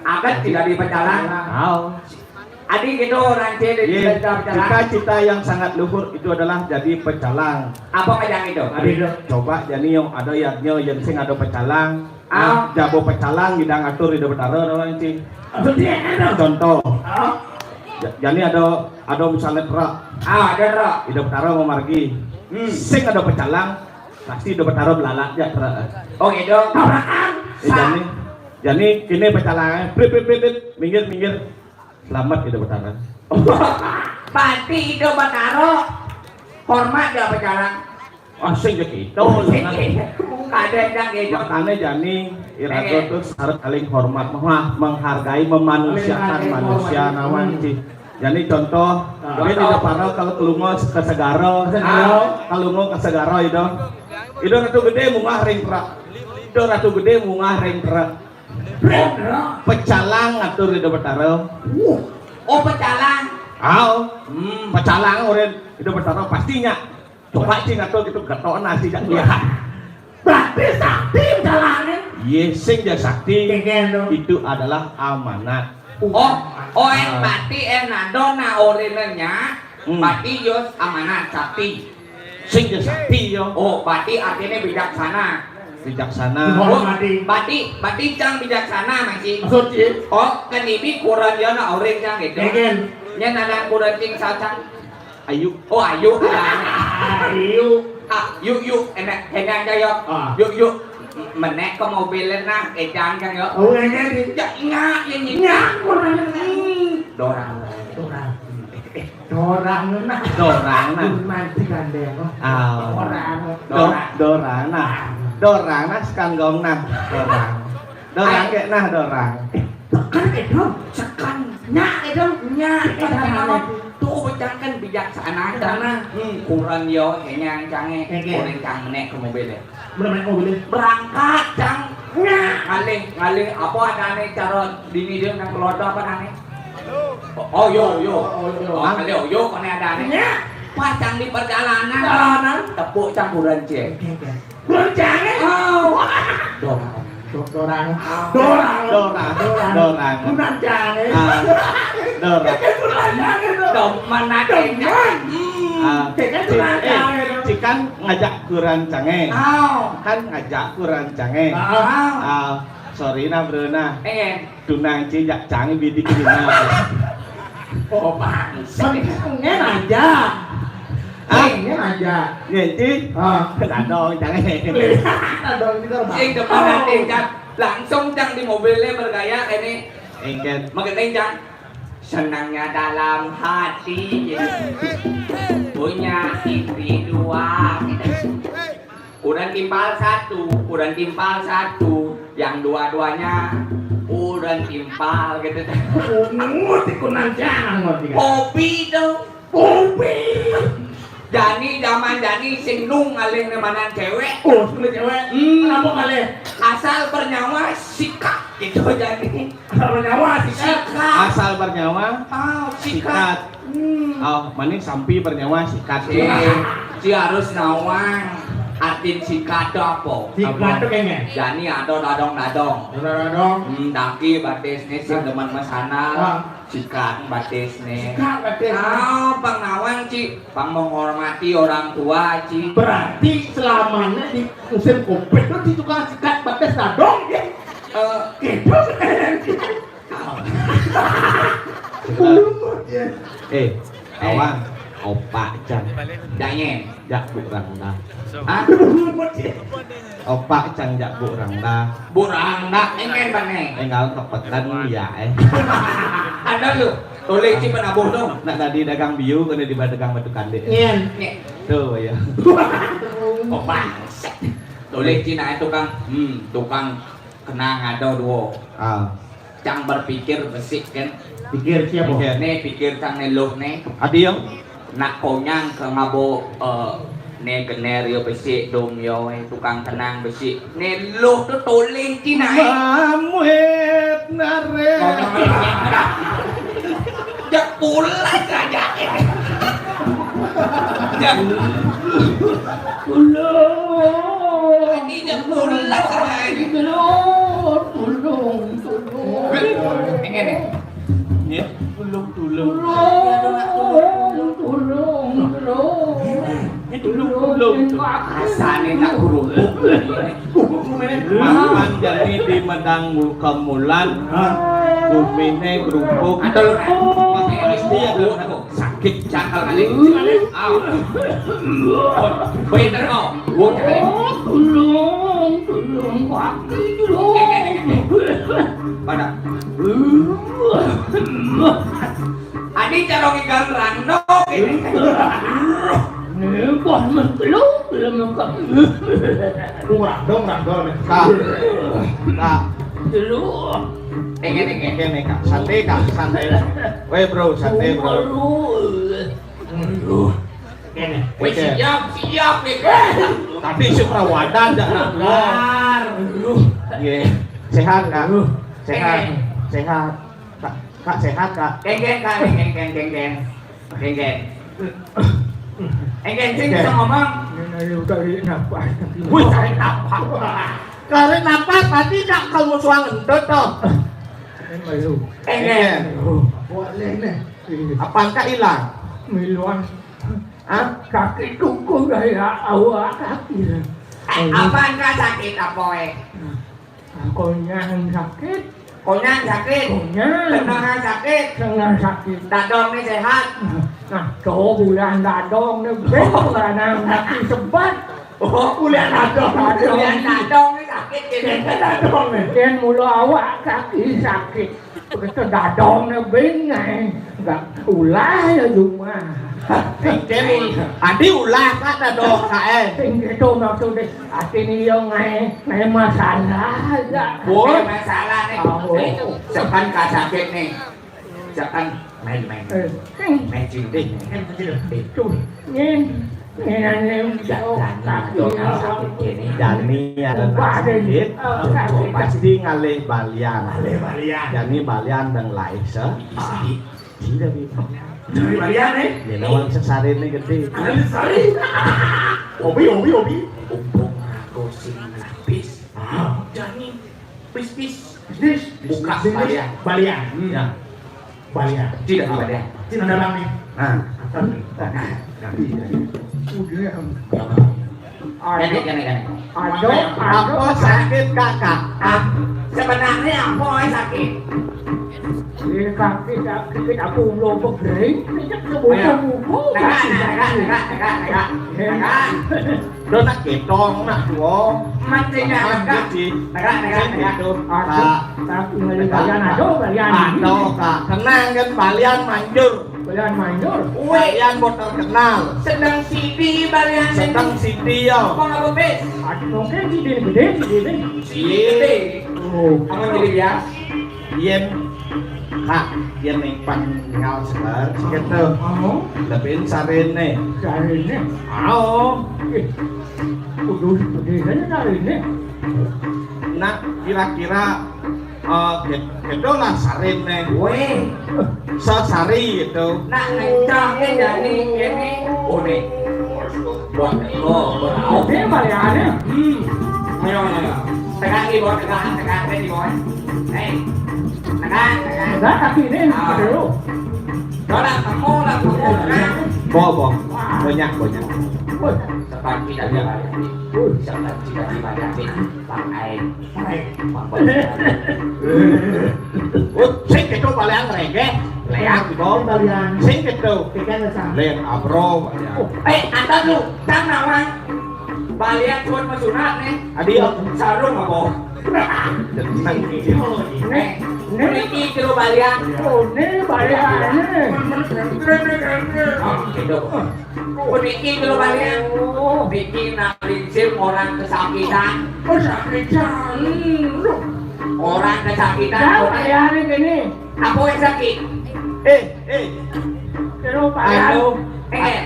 Apa tidak di pecalang? Tahu. Adi gitu orang C di. Iya, cita-cita yang sangat luhur itu adalah jadi pecalang. Apa kejang itu? Adi itu. Coba jani yang ada yadnya yang sing ada pecalang. Ah. Jabo pecalang ngidang atur di Betara orang ci. Contoh. Ah. Jani ada ada misalnya truk. Ah, ada truk. Di Betara mau margi. Hmm. Sing ada pecalang, pasti di Betara belalat ya truk. Oh gitu. Tabrakan. Jani. Jani kéné pacalangé, prit, prit, prit, prit, minggir, minggir. Selamat Ida Betara. Pati Ida Betara hormat ya pacalang. Ah, sing ya gitu. Kadang yang gitu. Makané jani iraga tuh sareng kaling hormat, mah, menghargai, memanusiakan manusia nawan, Ci. Jani contoh, ah, Ida Betara kalau kalunga ka segara, ah, kalunga ka segara Ida. Ida Ratu Gedé munggah ring trek. Ida Ratu Gedé munggah ring trek. Pecalang atur Ida Betara. Oh, pecalang. Aw, hmm, pecalang urip Ida Betara pastinya. Coba, Ci, ngatur gitu, getokan nasi jak dia. Berarti sakti pecalangan. Iya, sing ja sakti. Itu adalah amanat. Oh, oh, en pati, en nado na orina nya. Hmm. Pati yo amanat sakti. Sing ja sakti yo. Oh, pati artinya bijaksana. Bijaksana. Oh, pati, pati cang bijaksana masih. Maksud, Ci? Oh, kan ibi kuran yo na orin cang gitu. Nya nadan kuran cing sacang. Ayu. Oh, ayu. Ayu. Ah, yuk, yuk, enak, enak aja, yuk. Ah. Yuk, yuk. Menek ke mobilnya nah, edan kan, yuk. Oh, enak, di. Ya, enggak, ya, ya. Enggak, kurang enak. Hmm. Dorang. Dorang. Eh, eh, dorang nah. Dorang nah. Nanti kan deh, oh. Ah. Dorang. Dorang. Dorang nah. Dorang nah, sekanggong nah. Dorang. Dorang kayak nah, dorang. Tekan itu, sekan. Nya itu, nya itu. Tuh, bocah kan bijaksana, karena, hmm, kuran yo, kenyang cange, kuring cang menek ke mobil ya. Bener menek mobil ya? Berangkat, cang. Nya. Ngalih, ngalih, apa adane cara dini dia nang keluarga apa adane? Oh, yo, yo. Oh, yo. Oh, kali yo, yo, kone adane. Nya. Pas cang di perjalanan. Perjalanan. Tepuk cang kuran, cek. Oke, oke. Belum jangan. Oh. Dorang. Do-, dorang. Dorang. Dorang. Dorang. Dorang. Belum jangan. Ah. Dorang. Belum jangan, dorang. Dom, mana dom, dorang. Hmm. Ah. Jangan, eh, dorang, eh, jangan. Cikan ngajak kuran cange. Oh. Kan ngajak kuran cange. Ah. Ah, sorry nah, bro nah. Eh. Tunang ci jak cange bidik dina. Oh, bangsa. Pengen aja. Ah? Pengen aja. Nggih, ci. Ah. Dadong cange. Dadong itu, Bang. Sing depan nanti, Cang. Langsung cang di mobilnya bergaya ini. Engket. Makin kencang. Senangnya dalam hati, punya istri dua. Udah timpal satu, udah timpal satu, yang dua-duanya udah timpal gitu. Oh, ngerti ku nanti, ah, ngerti kan? Kopi dong. Kopi. Jani, zaman jani sing nung ngalih nemanan cewek. Oh, sing cewek. Hmm. Kenapa ngalih? Asal bernyawa sikat gitu jani. Asal bernyawa sikat. Sikat. Asal bernyawa, ah, sikat. Sikat. Hmm. Oh, mani sampi bernyawa sikat. Si, si harus nawang. Artin sikat tu apa? Sikat tu kayaknya. Jani ada dadong-dadong. Ada dadong. Hmm, daki batis ni sing demen mesana. Ah. Sikat batis ni. Sikat batis. Ah, pang nawang, ci. Pang menghormati orang tua, ci. Berarti selamanya di musim covid tu di tukang sikat batis dadong ya. Eh, gitu. Eh, awang, opak cang. Jangan. Jak Bu Rangda. Hah? Opak cang jak Bu Rangda. Bu Rangda, engken bane. Tinggal kepetan ya, eh. Ada lu. Toleh ci penabuh tu. Nak tadi dagang biu, kena di dagang batu kandek. Nyen. Nyen. Tu ya. Opak. Toleh ci nak tukang, hmm, tukang kenang ada dua. Ah. Cang berpikir besik kan. Pikir siapa? Pikir. Nih, pikir cang nih luh nih. Adi yang? Nak konyang ke ngabo, eh, nih gener yo besik dong yo, eh, tukang kenang besik. Nih luh tu toleh ci nak, eh. Mamuet nare. Jak pulang aja. Jak. Tulung. Ini jak pulang aja. Tulung, tulung, tulung. Ini nih. Ya, tulung, tulung. Tulung, tulung, tulung. Ini tulung, tulung. Asane tak guru. Mapan jadi di medang kemulan. Hah? Bumine kerupuk. Aduh. Pasti ada sakit cakal kali. Au. Bener kok. Gua cakal. Tulung kaki, tulung. Pada. Adi cara ngigal randok ini. Nih, bos, mas, belum, belum lengkap. Kurang dong, randol nih. Kak. Kak. Dulu. Ini, ini, ini, Kak. Santai, Kak. Santai. Weh, bro, santai, bro. Aduh. Ini. Weh, siap, siap nih. Tapi Suprawadan jangan keluar. Iya. Sehat, Kak. Sehat. Sehat. Kak, Kak, sehat, Kak. Geng, geng, Kak. Geng, geng, geng, geng. Geng, geng. Geng, geng, sing bisa ngomong. Ini ayo tarik napas. Wih, tarik napas. Tarik napas, tadi Kak kalau suang entut tuh. Ini malu. Geng, geng. Oh, boleh nih. Apa angka hilang? Miluan. Hah? Kaki kuku gaya awak kaki. Eh, apa angka sakit apa, eh? Nah, konyang sakit. Konyang sakit. Konyang. Tenangan sakit. Tenang sakit. Dadong ni sehat. Nah, cowok bulan dadong ni, ben, orang sakit sebat. Oh, bulan dadong. Bulan dadong ni sakit, gitu. Dadong ni. Yen mula awak kaki sakit. Begitu dadong ni, ben, eh. Enggak ulah ya cuma. Sing adi ulah, Kak, dadong, Kak, eh. Sing gitu maksudnya. Ati ni yo ngae, ngae masalah ya. Woi, masalah ni. Aduh. Eh, sekan kasakit ni. Sekan main-main. Eh, eh. Main cilik ni. Eh. Tuh, ni. Ni ane. Jani ada sakit kene. Jani ada sakit. Pasti ngalih balian. Ngalih balian. Jani balian dang laih se. Tidak, Bi. Dari Marian, eh? Ya, lawan sesarine gede. Ada sesari. Obi, obi, obi. Umpung aku sing lapis. Ah, jani. Pis, pis. Pis, pis. Buka pis, pis. Balian. Balian. Hmm. Ya. Balian. Tidak di balian. Tidak dalam nih. Nah. Apa nih? Nah. Udah. Ya, Bang. Kene, kene, kene. Aduh, apa sakit, Kakak? Ah, sebenarnya apa yang sakit? Ini kaki sakit, aku lo begering, ini kebuka buku. Tegak, tegak, tegak, tegak, tegak. Lo nak ketong, nak tua. Matinya tegak. Tegak, tegak, tegak. Aduh, tapi ngeli balian, aduh, balian. Aduh, Kak. Tenang kan, balian manjur. Balian manjur. Weh, yang buat terkenal. Sedang sidi balian. Sedang sidi ya. Apa nggak bebes? Mungkin sidi gede, sidi gede. Sidi gede. Oh. Kamu jadi biar? Yen Kak, yen ning panggal sebar, segitu. Oh. Lebih sarene. Sarene. Oh. Eh, kudu gede kan sarene. Nah, kira-kira Eh, ged-, gedho lah sarine. Weh. Sesari gitu. Nak ngencangke jani kene. One. Buat lo, buat lo. Oke, baliane. Hmm. Ayo, ayo. Tekan iki, Bos, tekan, tekan iki, Bos. Hei. Tekan, tekan. Nah, kaki ini, ah, dulu. Ora teko lah, teko, nah. Bo, bo. Banyak, banyak. Woi. Tekan kita dia. Woi. Tekan kita dia. Bang Aeng. Aeng. Bang Aeng. Oh, sing gitu balian rengge. Leak gitu. Balian. Sing gitu. Tiga sama. Len abro balian. Oh, eh, antar lu, tang nawang. Balian cuman mesunat nih. Adi, ya. Sarung apa? Tenang. Eh, ini jero balian. Oh, ini balian ini. Oh, gitu. Puniki jero balian. Oh. Niki nalingsir orang kesakitan. Oh, sakitan. Hmm, lu. Orang kesakitan. Tahu baliane kene. Apa yang sakit? Eh, eh. Jero balian. Aduh. Eh.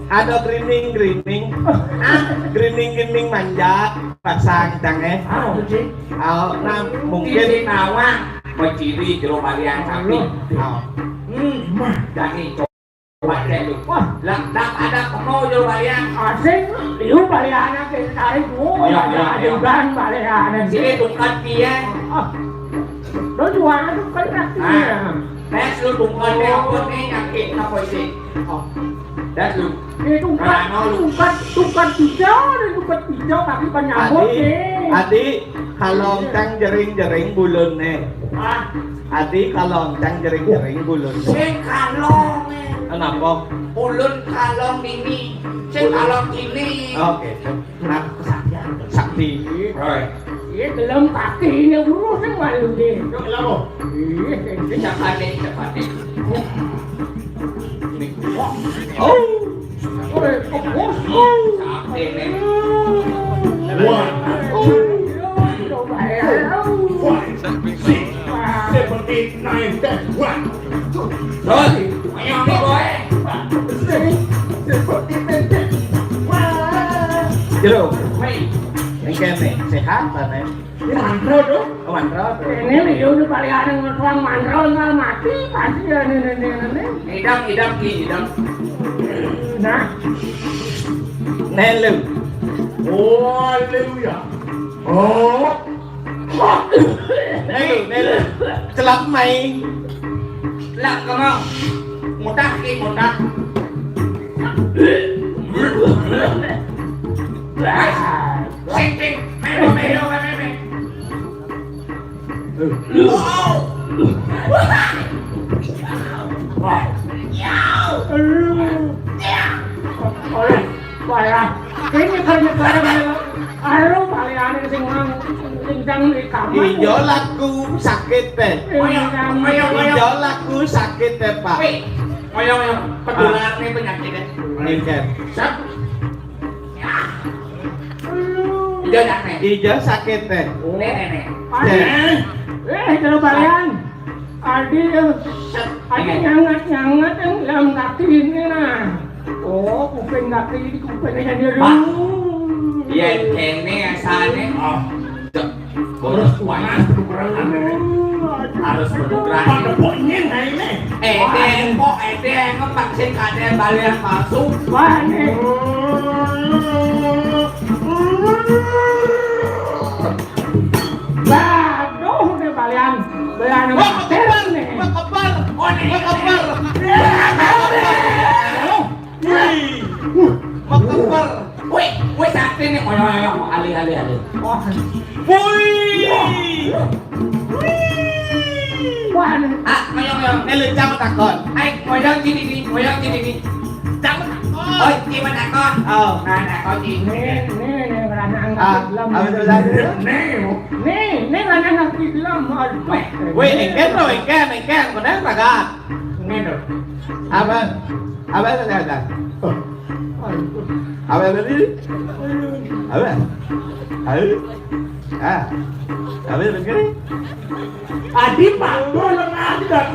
Ada gerining-gerining. Hah? Gerining-gerining manjat, pasang tange. Ah, oke. Ah, nah, mungkin di nawang. Menciri jero balian sapi. Ah. Hmm, mah, daging. Wah, lah, tak ada kemo jero balian. Asing, liu balian ke tarik. Oh, iya, iya, iya. Adegan balian. Sini tungkat piye? Ah. Lo jualan tungkat kaki. Ah. Tes lu tungkat apa nih, nyakit apa sih? Oh. Tes lu. Ini tungkat, tungkat, tungkat hijau, tungkat hijau kaki penyambut. Adi, nih. Adi, kalau tang jering-jering bulune. Ah. Adi kalong, cang jering-jering bulun. Sing kalong, eh. Kenapa? Bulun kalong ini, sing kalong ini. Oke. Nah, kesaktian. Sak-, Ih, gelem kaki ini urus yang malu deh. Yuk, lalu. Ih, ini siapa nih, siapa nih? Oh. Woi, kebos. Siapa nih? One, two, five, six, seven, eight, nine, ten. One, two, three, four, five, six, seven, eight, nine, ten. One. Jero. Woi. Yang kene sehat, Pak, nih. Ini mantra tuh. Oh, mantra tuh. Ini nih, udah paling ada ngetuang mantra, nggak mati, pasti ya, nih, nih, nih, nih. Idam, idam, ki, idam. Nah. Nelu. Oh, haleluya. Oh. Nelu, nelu. Celak mai. Celak kamu. Mudah ki, mudah. Sing, sing. Melo, melo, melo, melo. Wow. Wow. Yow. Aduh. Oleh, wah, ya. Ini kerja bareng ya. Aduh, paling aneh sing mang, sing jang di kamar. Iya, laku sakit teh. Iya, laku sakit teh, Pak. Wih, ngoyong, ngoyong. Penular nih penyakitnya. Ini kan. Sap. Ijo dah, nih. Ijo sakit teh. Nih, nih, nih. Teh. Eh, kalau balian. Adi, eh, adi nyangat-nyangat yang dalam kaki ini, nah. Oh, kuping kaki ini, kupingnya jadi Pak. Iya, ini asalnya. Oh. Bocah kuat. Harus bergerak. Pada pokoknya, nah, ini. Eh, deng, kok, eh, deng, ngepak sing kadé balian palsu. Wah, nih. Waduh, ini balian. Balian. Wah, kebar nih. Wah, kebar. Oh, nih. Wah, kebar. Wih. Wah, kebar. Wih, wih, sakti nih. Oh, ya, ya, ya. Alih, alih, alih. Wah. Wih. Wih. Wah, nih. Ah, ngoyong, ngoyong. Nih, lu jangan takon. Hai, ngoyong sini nih, ngoyong sini nih. Jangan takon. Oh, gimana takon? Oh. Nah, takon ini. Nih, nih, nih, ngerana angkat ah, belum. Apa tuh tadi? Nih, nih, ngerana angkat belum. Aduh. Wih, engken, bro, engken, engken. Bener, ragat. Ini tuh. Apa? Apa tuh, ragat? Oh. Apa tadi? Apa? Ayo. Ah. Apa tadi? Adi Pak, tolong adi, Bang.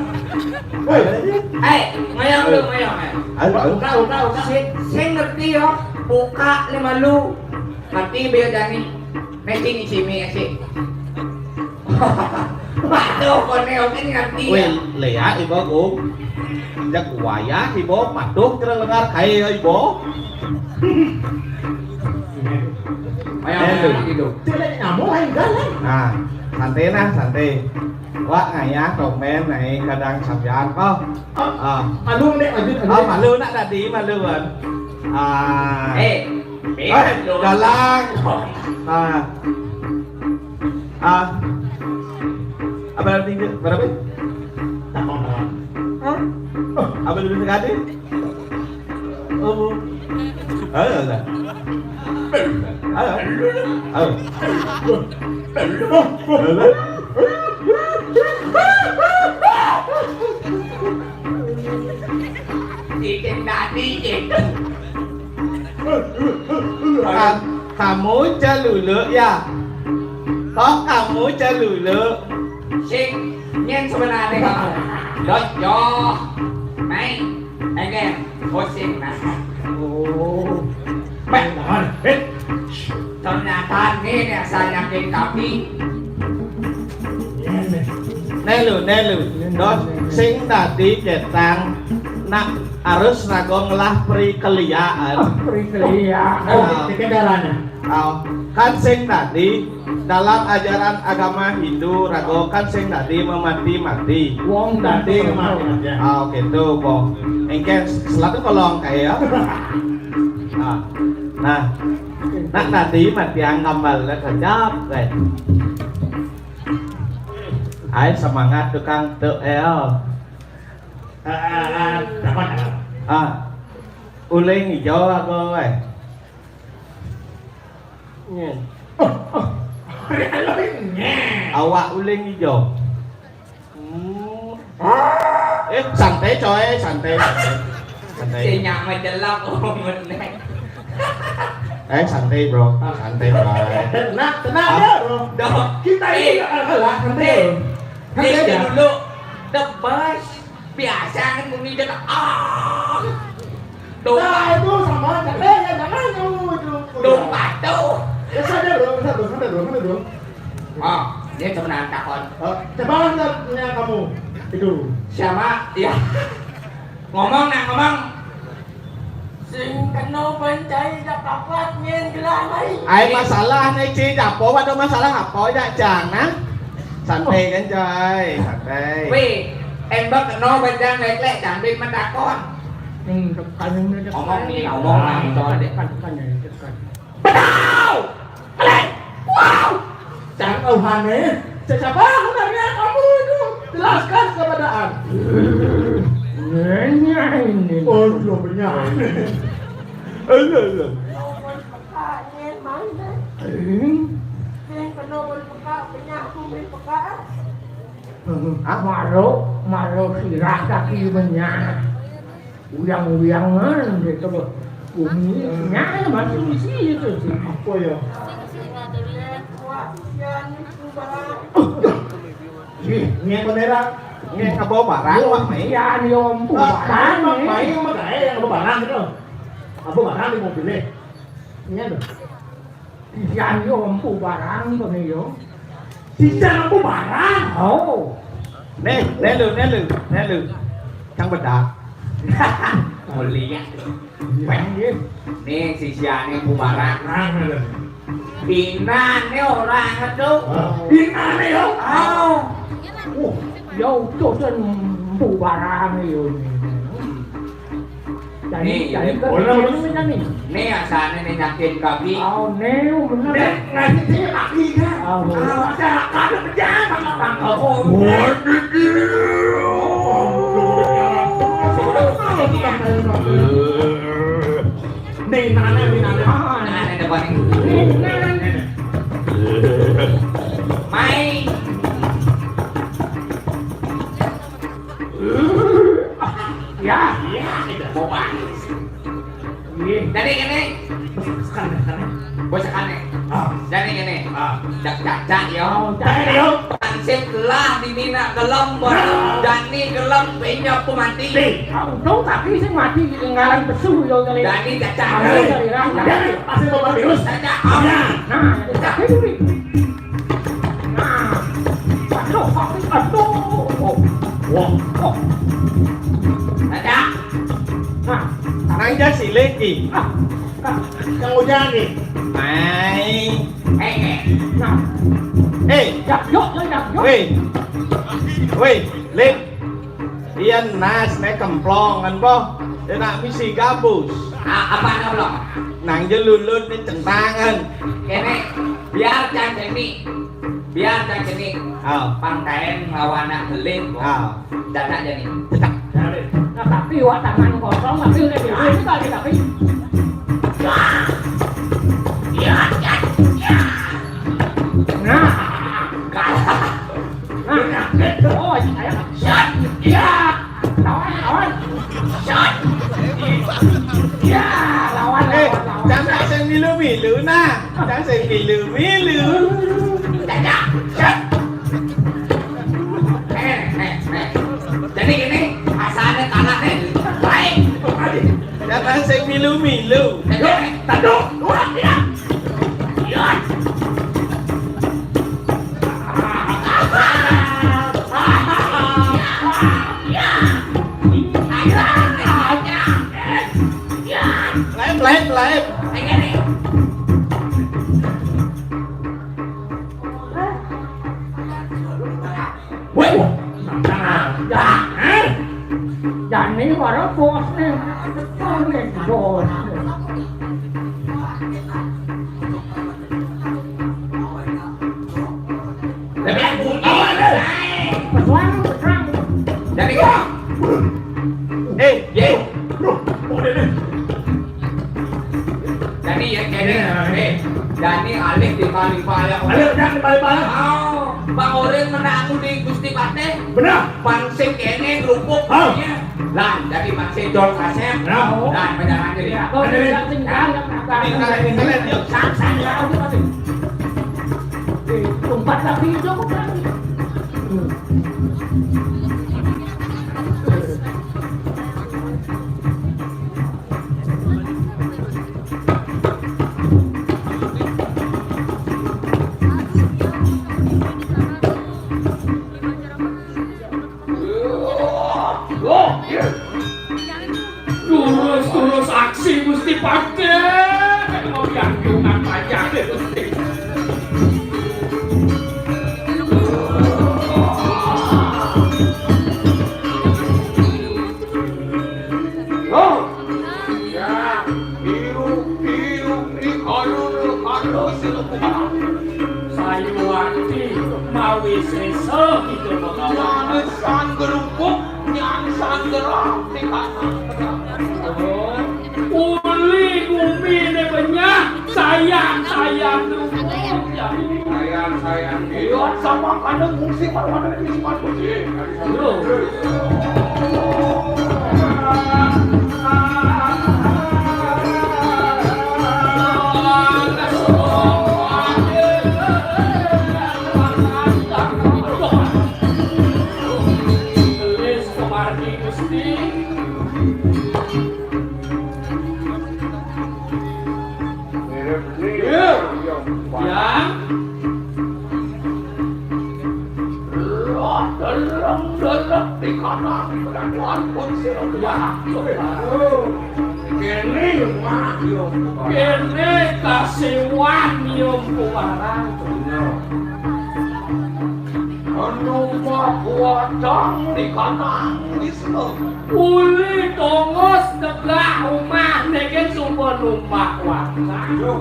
Woi. Eh, ngoyong lu, ngoyong, eh. Ayo, ayo. Udah, udah, udah. Sing, sing ngerti yo, buka lima lu. Ngerti biar jani. Mesti ngisi mie sih. Waduh, koné oké ngerti. Wih, ya. Léa ibu, Gung. Jak wayah ibu, patuh kira lengar kaé ya, ibu. Ayo, ayo, gitu. Tidak nyamuk lain jalan. Nah, santai nah, santai. Wak ngayah tomén naik kadang sampian kok. Ah. Malu nih, lanjut, oh, lanjut. Malu nak tadi, malu kan. Ah. Eh, eh, galang. Ah. Ah. Apa artinya? Berapa? Hah? Apa lebih sekali? Oh. Ayo, ayo. Ayo. Ayo. Bikin tadi, gitu. Ka-, kamu celuluk ya? Kok kamu celuluk? Sing, nyén sebenarnya kamu. Dot, yo. Mai, engken, pusing nah. Oh. Bah. Ternyata nih, nih, saya yakin kami. Nelu, nelu. Dos, sing tadi ketang nak harus rago ngelah perikeliaan. Oh, perikeliaan. Oh, ah. Tiga darahnya. Oh, kan sing tadi dalam ajaran agama Hindu rago kan sing tadi memati-mati. Wong tadi memati-mati. Ah, oke tuh, Bong. Engken selat tuh kolong kayak ya. Ah. Nah, nak tadi matiang gambar lah kejap, guys. Ai semangat tukang teu el. Ah, ah, ah, dapat, dapat. Ah, uling hijau aku, eh. Nyén. Oh, Awak uling ijo. Hmm. Eh, santai coy, santai. Santai. Sing nyak macelok umut nek. Eh, santai, Bro. Santai, Bro. Tenang, tenang ya, Bro. Doh. Kita ini nggak kalah, santai. Santai aja. Dulu the best. Biasa kan muni dia ah. Nah, itu sama aja. Eh, ya jangan kamu itu. Dong patuh. Ya sadar dong, sadar dong, sadar dong, sadar dong. Oh, dia sebenarnya takon. Oh, coba nanya kamu itu. Siapa? Ya. Ngomong nak ngomong. Sing kena bencai dak kapat nyen gelah mai. Ai masalah ne ci japo, ada masalah apa jak jang nah? Santai kan coy, santai. Weh, embak kena bencang lek-lek jambit mentakon. Hmm, tekan ini. Ngomong ni, ngomong ni, tekan, tekan, tekan. Betul! Klik! Wow! Jangan kau aneh. Siapa sebenarnya kamu itu? Jelaskan kepada aku. Ini, ini. Oh, belum punya. Alah, alah. Nomor pekaknya mana? Hmm? Yang ke nomor pekak, punya aku main pekak. Ah, malu, malu sirah kaki banyak. Uyang-uyangan gitu loh. Bumi nyai masih isi itu sih. Apa ya? Ih, ini yang bendera. Ini yang bawa barang, Wak Mai. Ya, ini ompu barang, Wak Mai. Mai sama gae yang bawa barang gitu. Apa barang di mobilnya? Ini ada. Sian yo empu barang to ne yo. Sisan empu barang. Oh. Nih, nelu, nelu, nelu. Cang bedak. Mulia. Iya. Nih, si Sian empu barang. Barang, nelu. Pinane orang itu. Ah. Pinane yo. Oh. Uh, yo utusan empu barang yo. Nih, nih, nih, nih, nih, nih, asane nih nyakin kaki. Oh, nih, bener. Nih, ngasih sini kaki kan. Oh. Ah, masyarakat ada pejabat sama tangga. Oh, waduh. Nih, nane, nih, nane. Ah, nane depan nih. Nih, nane. Mai. Ya, ya, tidak mau banget. Iya. Jadi gini. Sekarang, sekarang. Bos sekarang. Ah. Jadi gini. Ah. Cak, cak, cak, yo. Oh, cak, cak, yo. Hansip lah di mina gelem, Bos. Nah. Dani gelem, penyok ku mati. Nih. Ah, untung tapi sing mati ketinggalan pesu, yo, kali. Dani cak, cak. Ayo, cari rasa. Jadi, pasti mau mati terus. Cak, cak. Nah, jadi cak, itu, nih. Nah, aduh, aduh, aduh. Oh, wah, oh. Ada. Nah, nang jas siliki. Ah, ah, yang hujan nih. Mai. Eh, eh. Nah. Eh, yak, yuk, yuk, yak, yuk. Weh. Weh, Lin. Iya nas nek kemplongan boh. Ya nak misi gabus. Ah, apa nak belum? Nang jelulut nih centangan. Kene biar cangkemi. Biar cangkemi. Ah. Pangkaen lawan nak beling. Ah. Dadak jadi. Nah, tapi wak tangan kosong tapi udah dulu itu kali tapi. Iya, iya, iya. Nah, kalah. Nah, oh, saya. Shot. Ya. Lawan, lawan. Shot. Ya, lawan, eh, lawan, lawan. Jangan sing milu-milu nah. Jangan sing milu-milu. Dadah. Shot. Eh, eh, eh. Jadi gini, asalnya kalah nih. Baik. Jangan sing milu-milu. Dadah. Taduk. Luar dia. Ya. Lain, lain, lain. Woi, nah, nah, nah. Jani para bos nih. Betul nih, bos. Pesuang, pesuang. Jadi, eh, ye. Jadi, ya, jadi, eh. Jani alih di Palipala. Alih, benar di Palipala. Oh, Bang Orin menangu di Gusti Patih. Benar. Pang sing kéné kerupuk. Ah. Iya. Lah, jadi masih Jol Kasem. Nah. Nah, penjalan jadi. Oh, bener. Yang tinggal, yang tinggal. Tinggal, tinggal, yuk. Sang, sang, ya, udah, masih. Eh, umpat tapi itu bukan. Loh, iya. Terus, terus aksi Gusti Patih. Mau dianjungan pajak deh, Gusti. Oh. Ya, biru, biru, di kayu, di kayu, siluku. Sayuwati mawi sésa kita Begawan. Nyangsang gerupuk, nyangsang gerah, di kanan. Oh, uli gumi ne benyah, sayang, sayang gerupuk. Sayang, sayang. Iya, sama kadang fungsi marwah dari Wisman Puji. Loh. Iya. Yang Deleng-deleng di kanan, ampun sira. Ya. Kéné, Mak, yo. Kéné kasiwan yo, Pumarang. Bener. Anu Mak Wadang di kanan, Wisnu. Uli tongos tegak umah, neken sumpah numpak Wadang. Yo.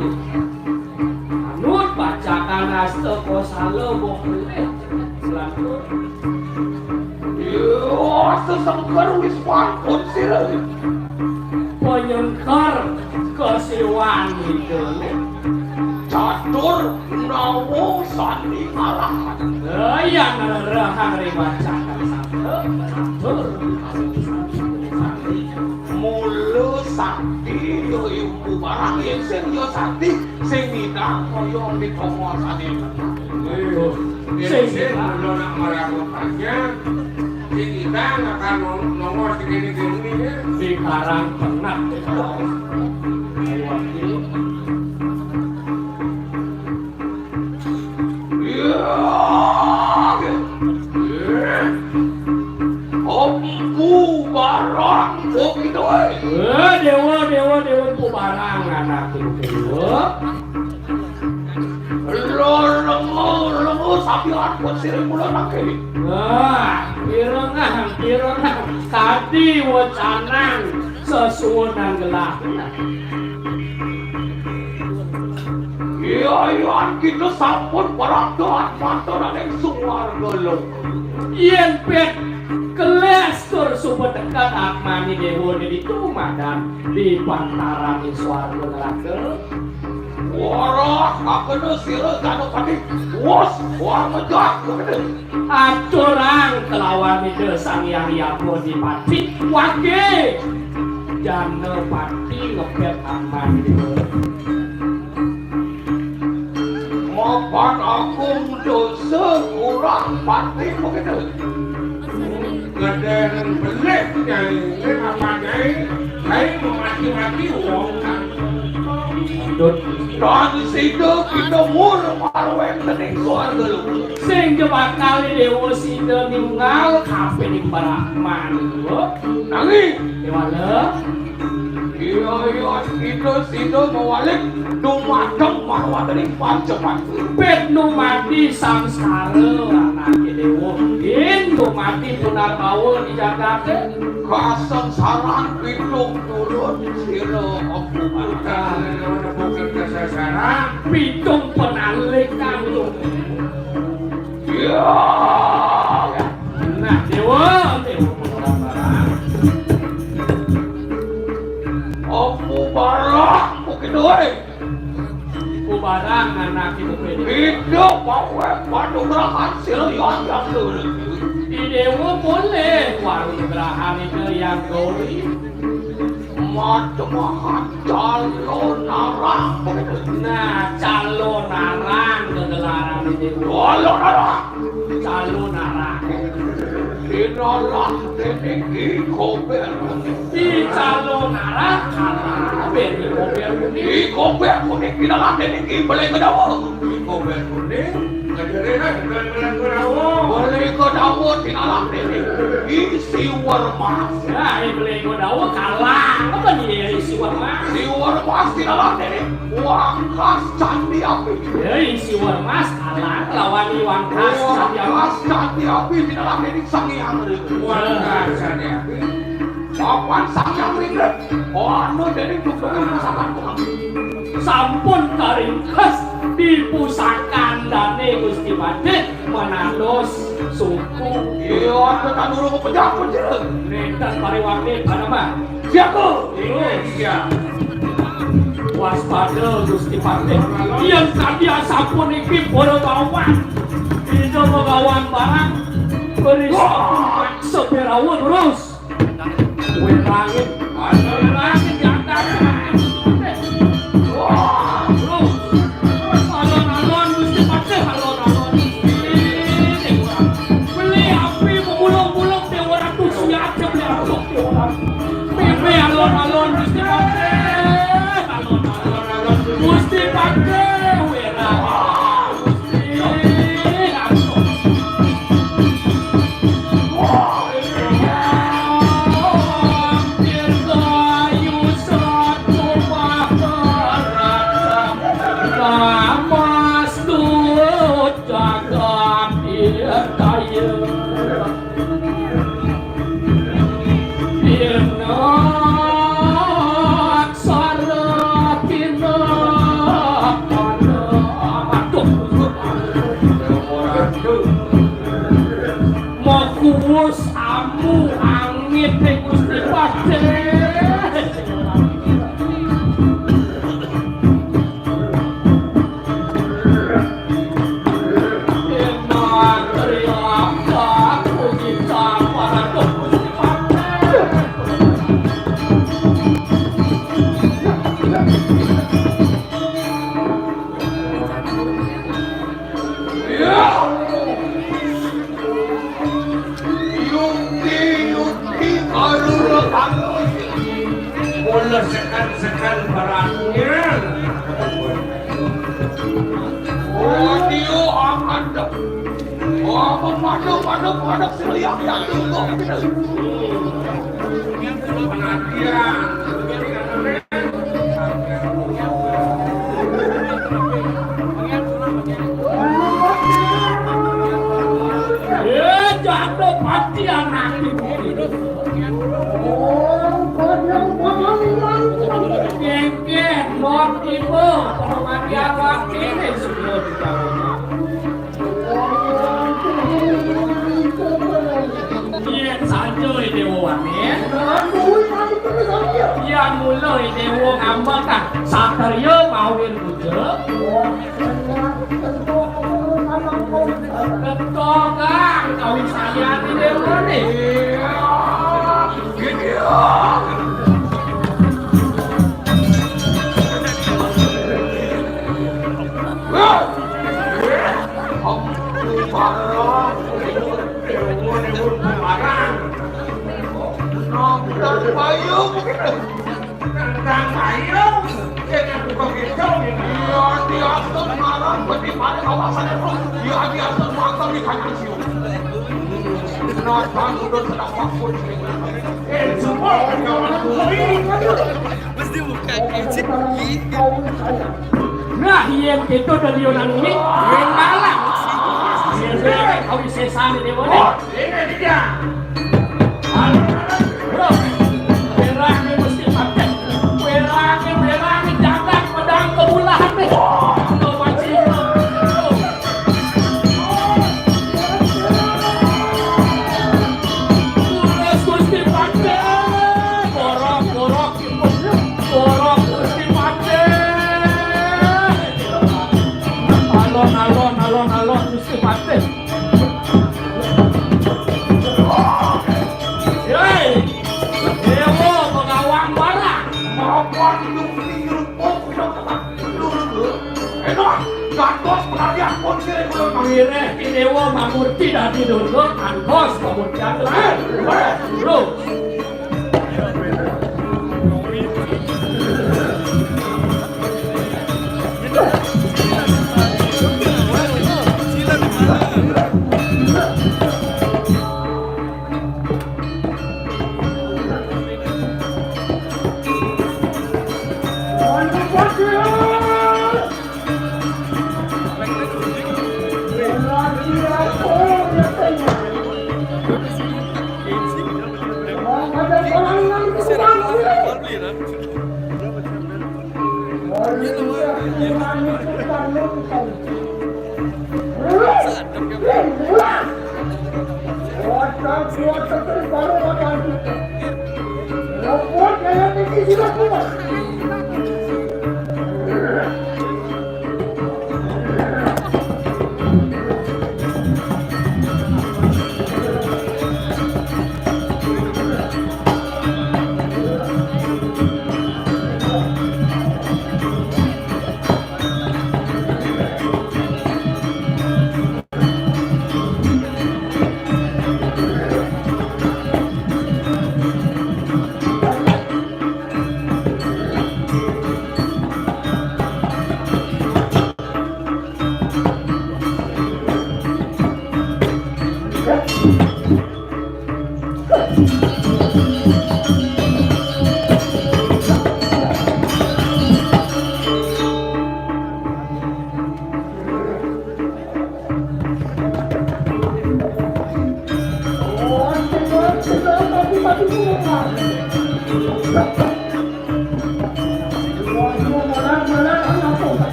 Anut bacakan astaka sala wong pelih. Selantur. Yo, sesengker wis pantun sira. Penyengker kasiwan idane. Catur nawa sandi ngarahan. Iya, ngerehang ri bacakan satu. Catur nawa sandi. Mula sakti yo ibu barang yen sing yo sakti. Sing ngidang kaya wit apa sane. Sing ngidang. Mula nak maragut panjang, sing ngidang akan nongos kene-kene ya. Di karang tengah. Ayo, ayo. Iya. Empu Barang, kok gitu, eh? Eh, dewa, dewa, dewa, Empu Barang, anak dewa. Lo lengo, lengo, sapi angkut sirih mula nake. Wah, pirengang, pirengang. Tadi wecanan sesuunan gelah. Iya, iya, kita sampun paragta atmantaraning suwarga loka. Yen pet keles tur suba teka atmane dewa ditu madan di pantaran suwarga neraka. Wara kakena sira Janapati. Wus, wara mejak kakena. Aturang kelawan Ida Sang Hyang Yama Dipati, wage Janapati ngebet aman. Mapan agung dosa kurang pati begitu. Gedeng belih, Nyai. Ini apa, Nyai? Nyai memaki-maki wong, kan? Dut. Dan sida kita mur marweng dening keluarga lu. Sing jebakal dewa sida ninggal kape ning Brahman, Dut. Nanging. Dewala. Iya, iya, kita sida mawalik dumateng marwatene Pancamantra. Pit numadi samsara anake dewa. Yen numadi punarbawa di jagate. Kasangsaran pitung turun sira aku bakal. Bukan kasangsaran. Pitung penalikan lu. Iya. Nah, dewa, dewa pengelambaran. Empu Barang, bukit doe. Empu Barang. Yo, bawa panugrahan sila yang yang dulu. Di Dewa boleh, panugrahan itu yang doli. Macam-macam calon arang. Nah, calon arang kegelaran di Dewa. Calon arang. Calon arang. Dinalah dening I Kober. Di calon arang kalah ben I Kober kuning. I Kober kuning dinalah dening I Beleng Kedawa. I Kober kuning, kajerehan bukan Beleng Kedawa. Beleng Kedawa dinalah dening I Siwer Mas. Ya, I Beleng Kedawa kalah. Apa dia I Siwer Mas? Siwer Mas dinalah dening Wangkas Candi Api. Ya, I Siwer Mas kalah lawan I Wangkas Candi Api. Wangkas Candi Api dinalah dening Sang Hyang Ring. Wangkas Candi Api. Papan Sang Hyang Ring. Oh, anu dening tukang masakan tukang. Sampun karingkes di pusaka dane Gusti Patih menados suku. Iya, ada tak durung pejah pun je. Nenten pariwakti panama. Siapa? Iya. Waspada Gusti Patih. Yen kadi asampun iki para bawan. Ida begawan barang. Beri sepirawa terus. Wérange, wérange jandar. Wah, terus. Alon-alon Gusti Patih, alon-alon Gusti. Beli api memulung-mulung Dewa Ratu, siap, siap, Dewa Ratu. Mimpi alon-alon Gusti Patih, alon-alon Gusti Patih, wérange. Aduh. Mokuwus amu angit ning Gusti Patih. Yukti, yukti, karura, karura. Mula sekan-sekan perhatian. Oh, dia akan dek. Oh, pemaduk, pemaduk, pemaduk, seliak, yang tunggu. Perhatian. Eh, jatuh pati anak ibu. Kengken, not ibu, pematian waktu ini sudah ditaruh. Yen saja Dewa Wanin. Yen mula Dewa ngambek kang satriya mawir puja. Ketogang kawisayan Dewa Wanin. Dewa, Dewa, Dewa, Dewa, Dewa, Dewa, Dewa, Dewa, Dewa, Dewa, Dewa, Kang Mayung, sing ngaku kok gitu, gitu. Iya, diatur marang beti paling awasan itu. Iya, diatur mangkang di kanan siu. Nonton udah sedang waktu. Eh, semua kawan aku ini. Mesti buka gadget. Nah, yen gitu dadi orang ini, yen malah. Yen dewek kawisesan dewa. Ini dia. Bro, wérange mesti patih. Wérange, wérange jagat pedang kebulahan nih. Tuh, wajib. Tugas Gusti Patih. Borok, borok, borok Gusti Patih. Alon, alon, Pak, itu penting, nyerupuk, nyerupuk, nyerupuk. Enak, gantos penarian pun sih, kalau mangiring, ini wa mamurti dadi durga, antos pamurtian. Eh, eh, bro.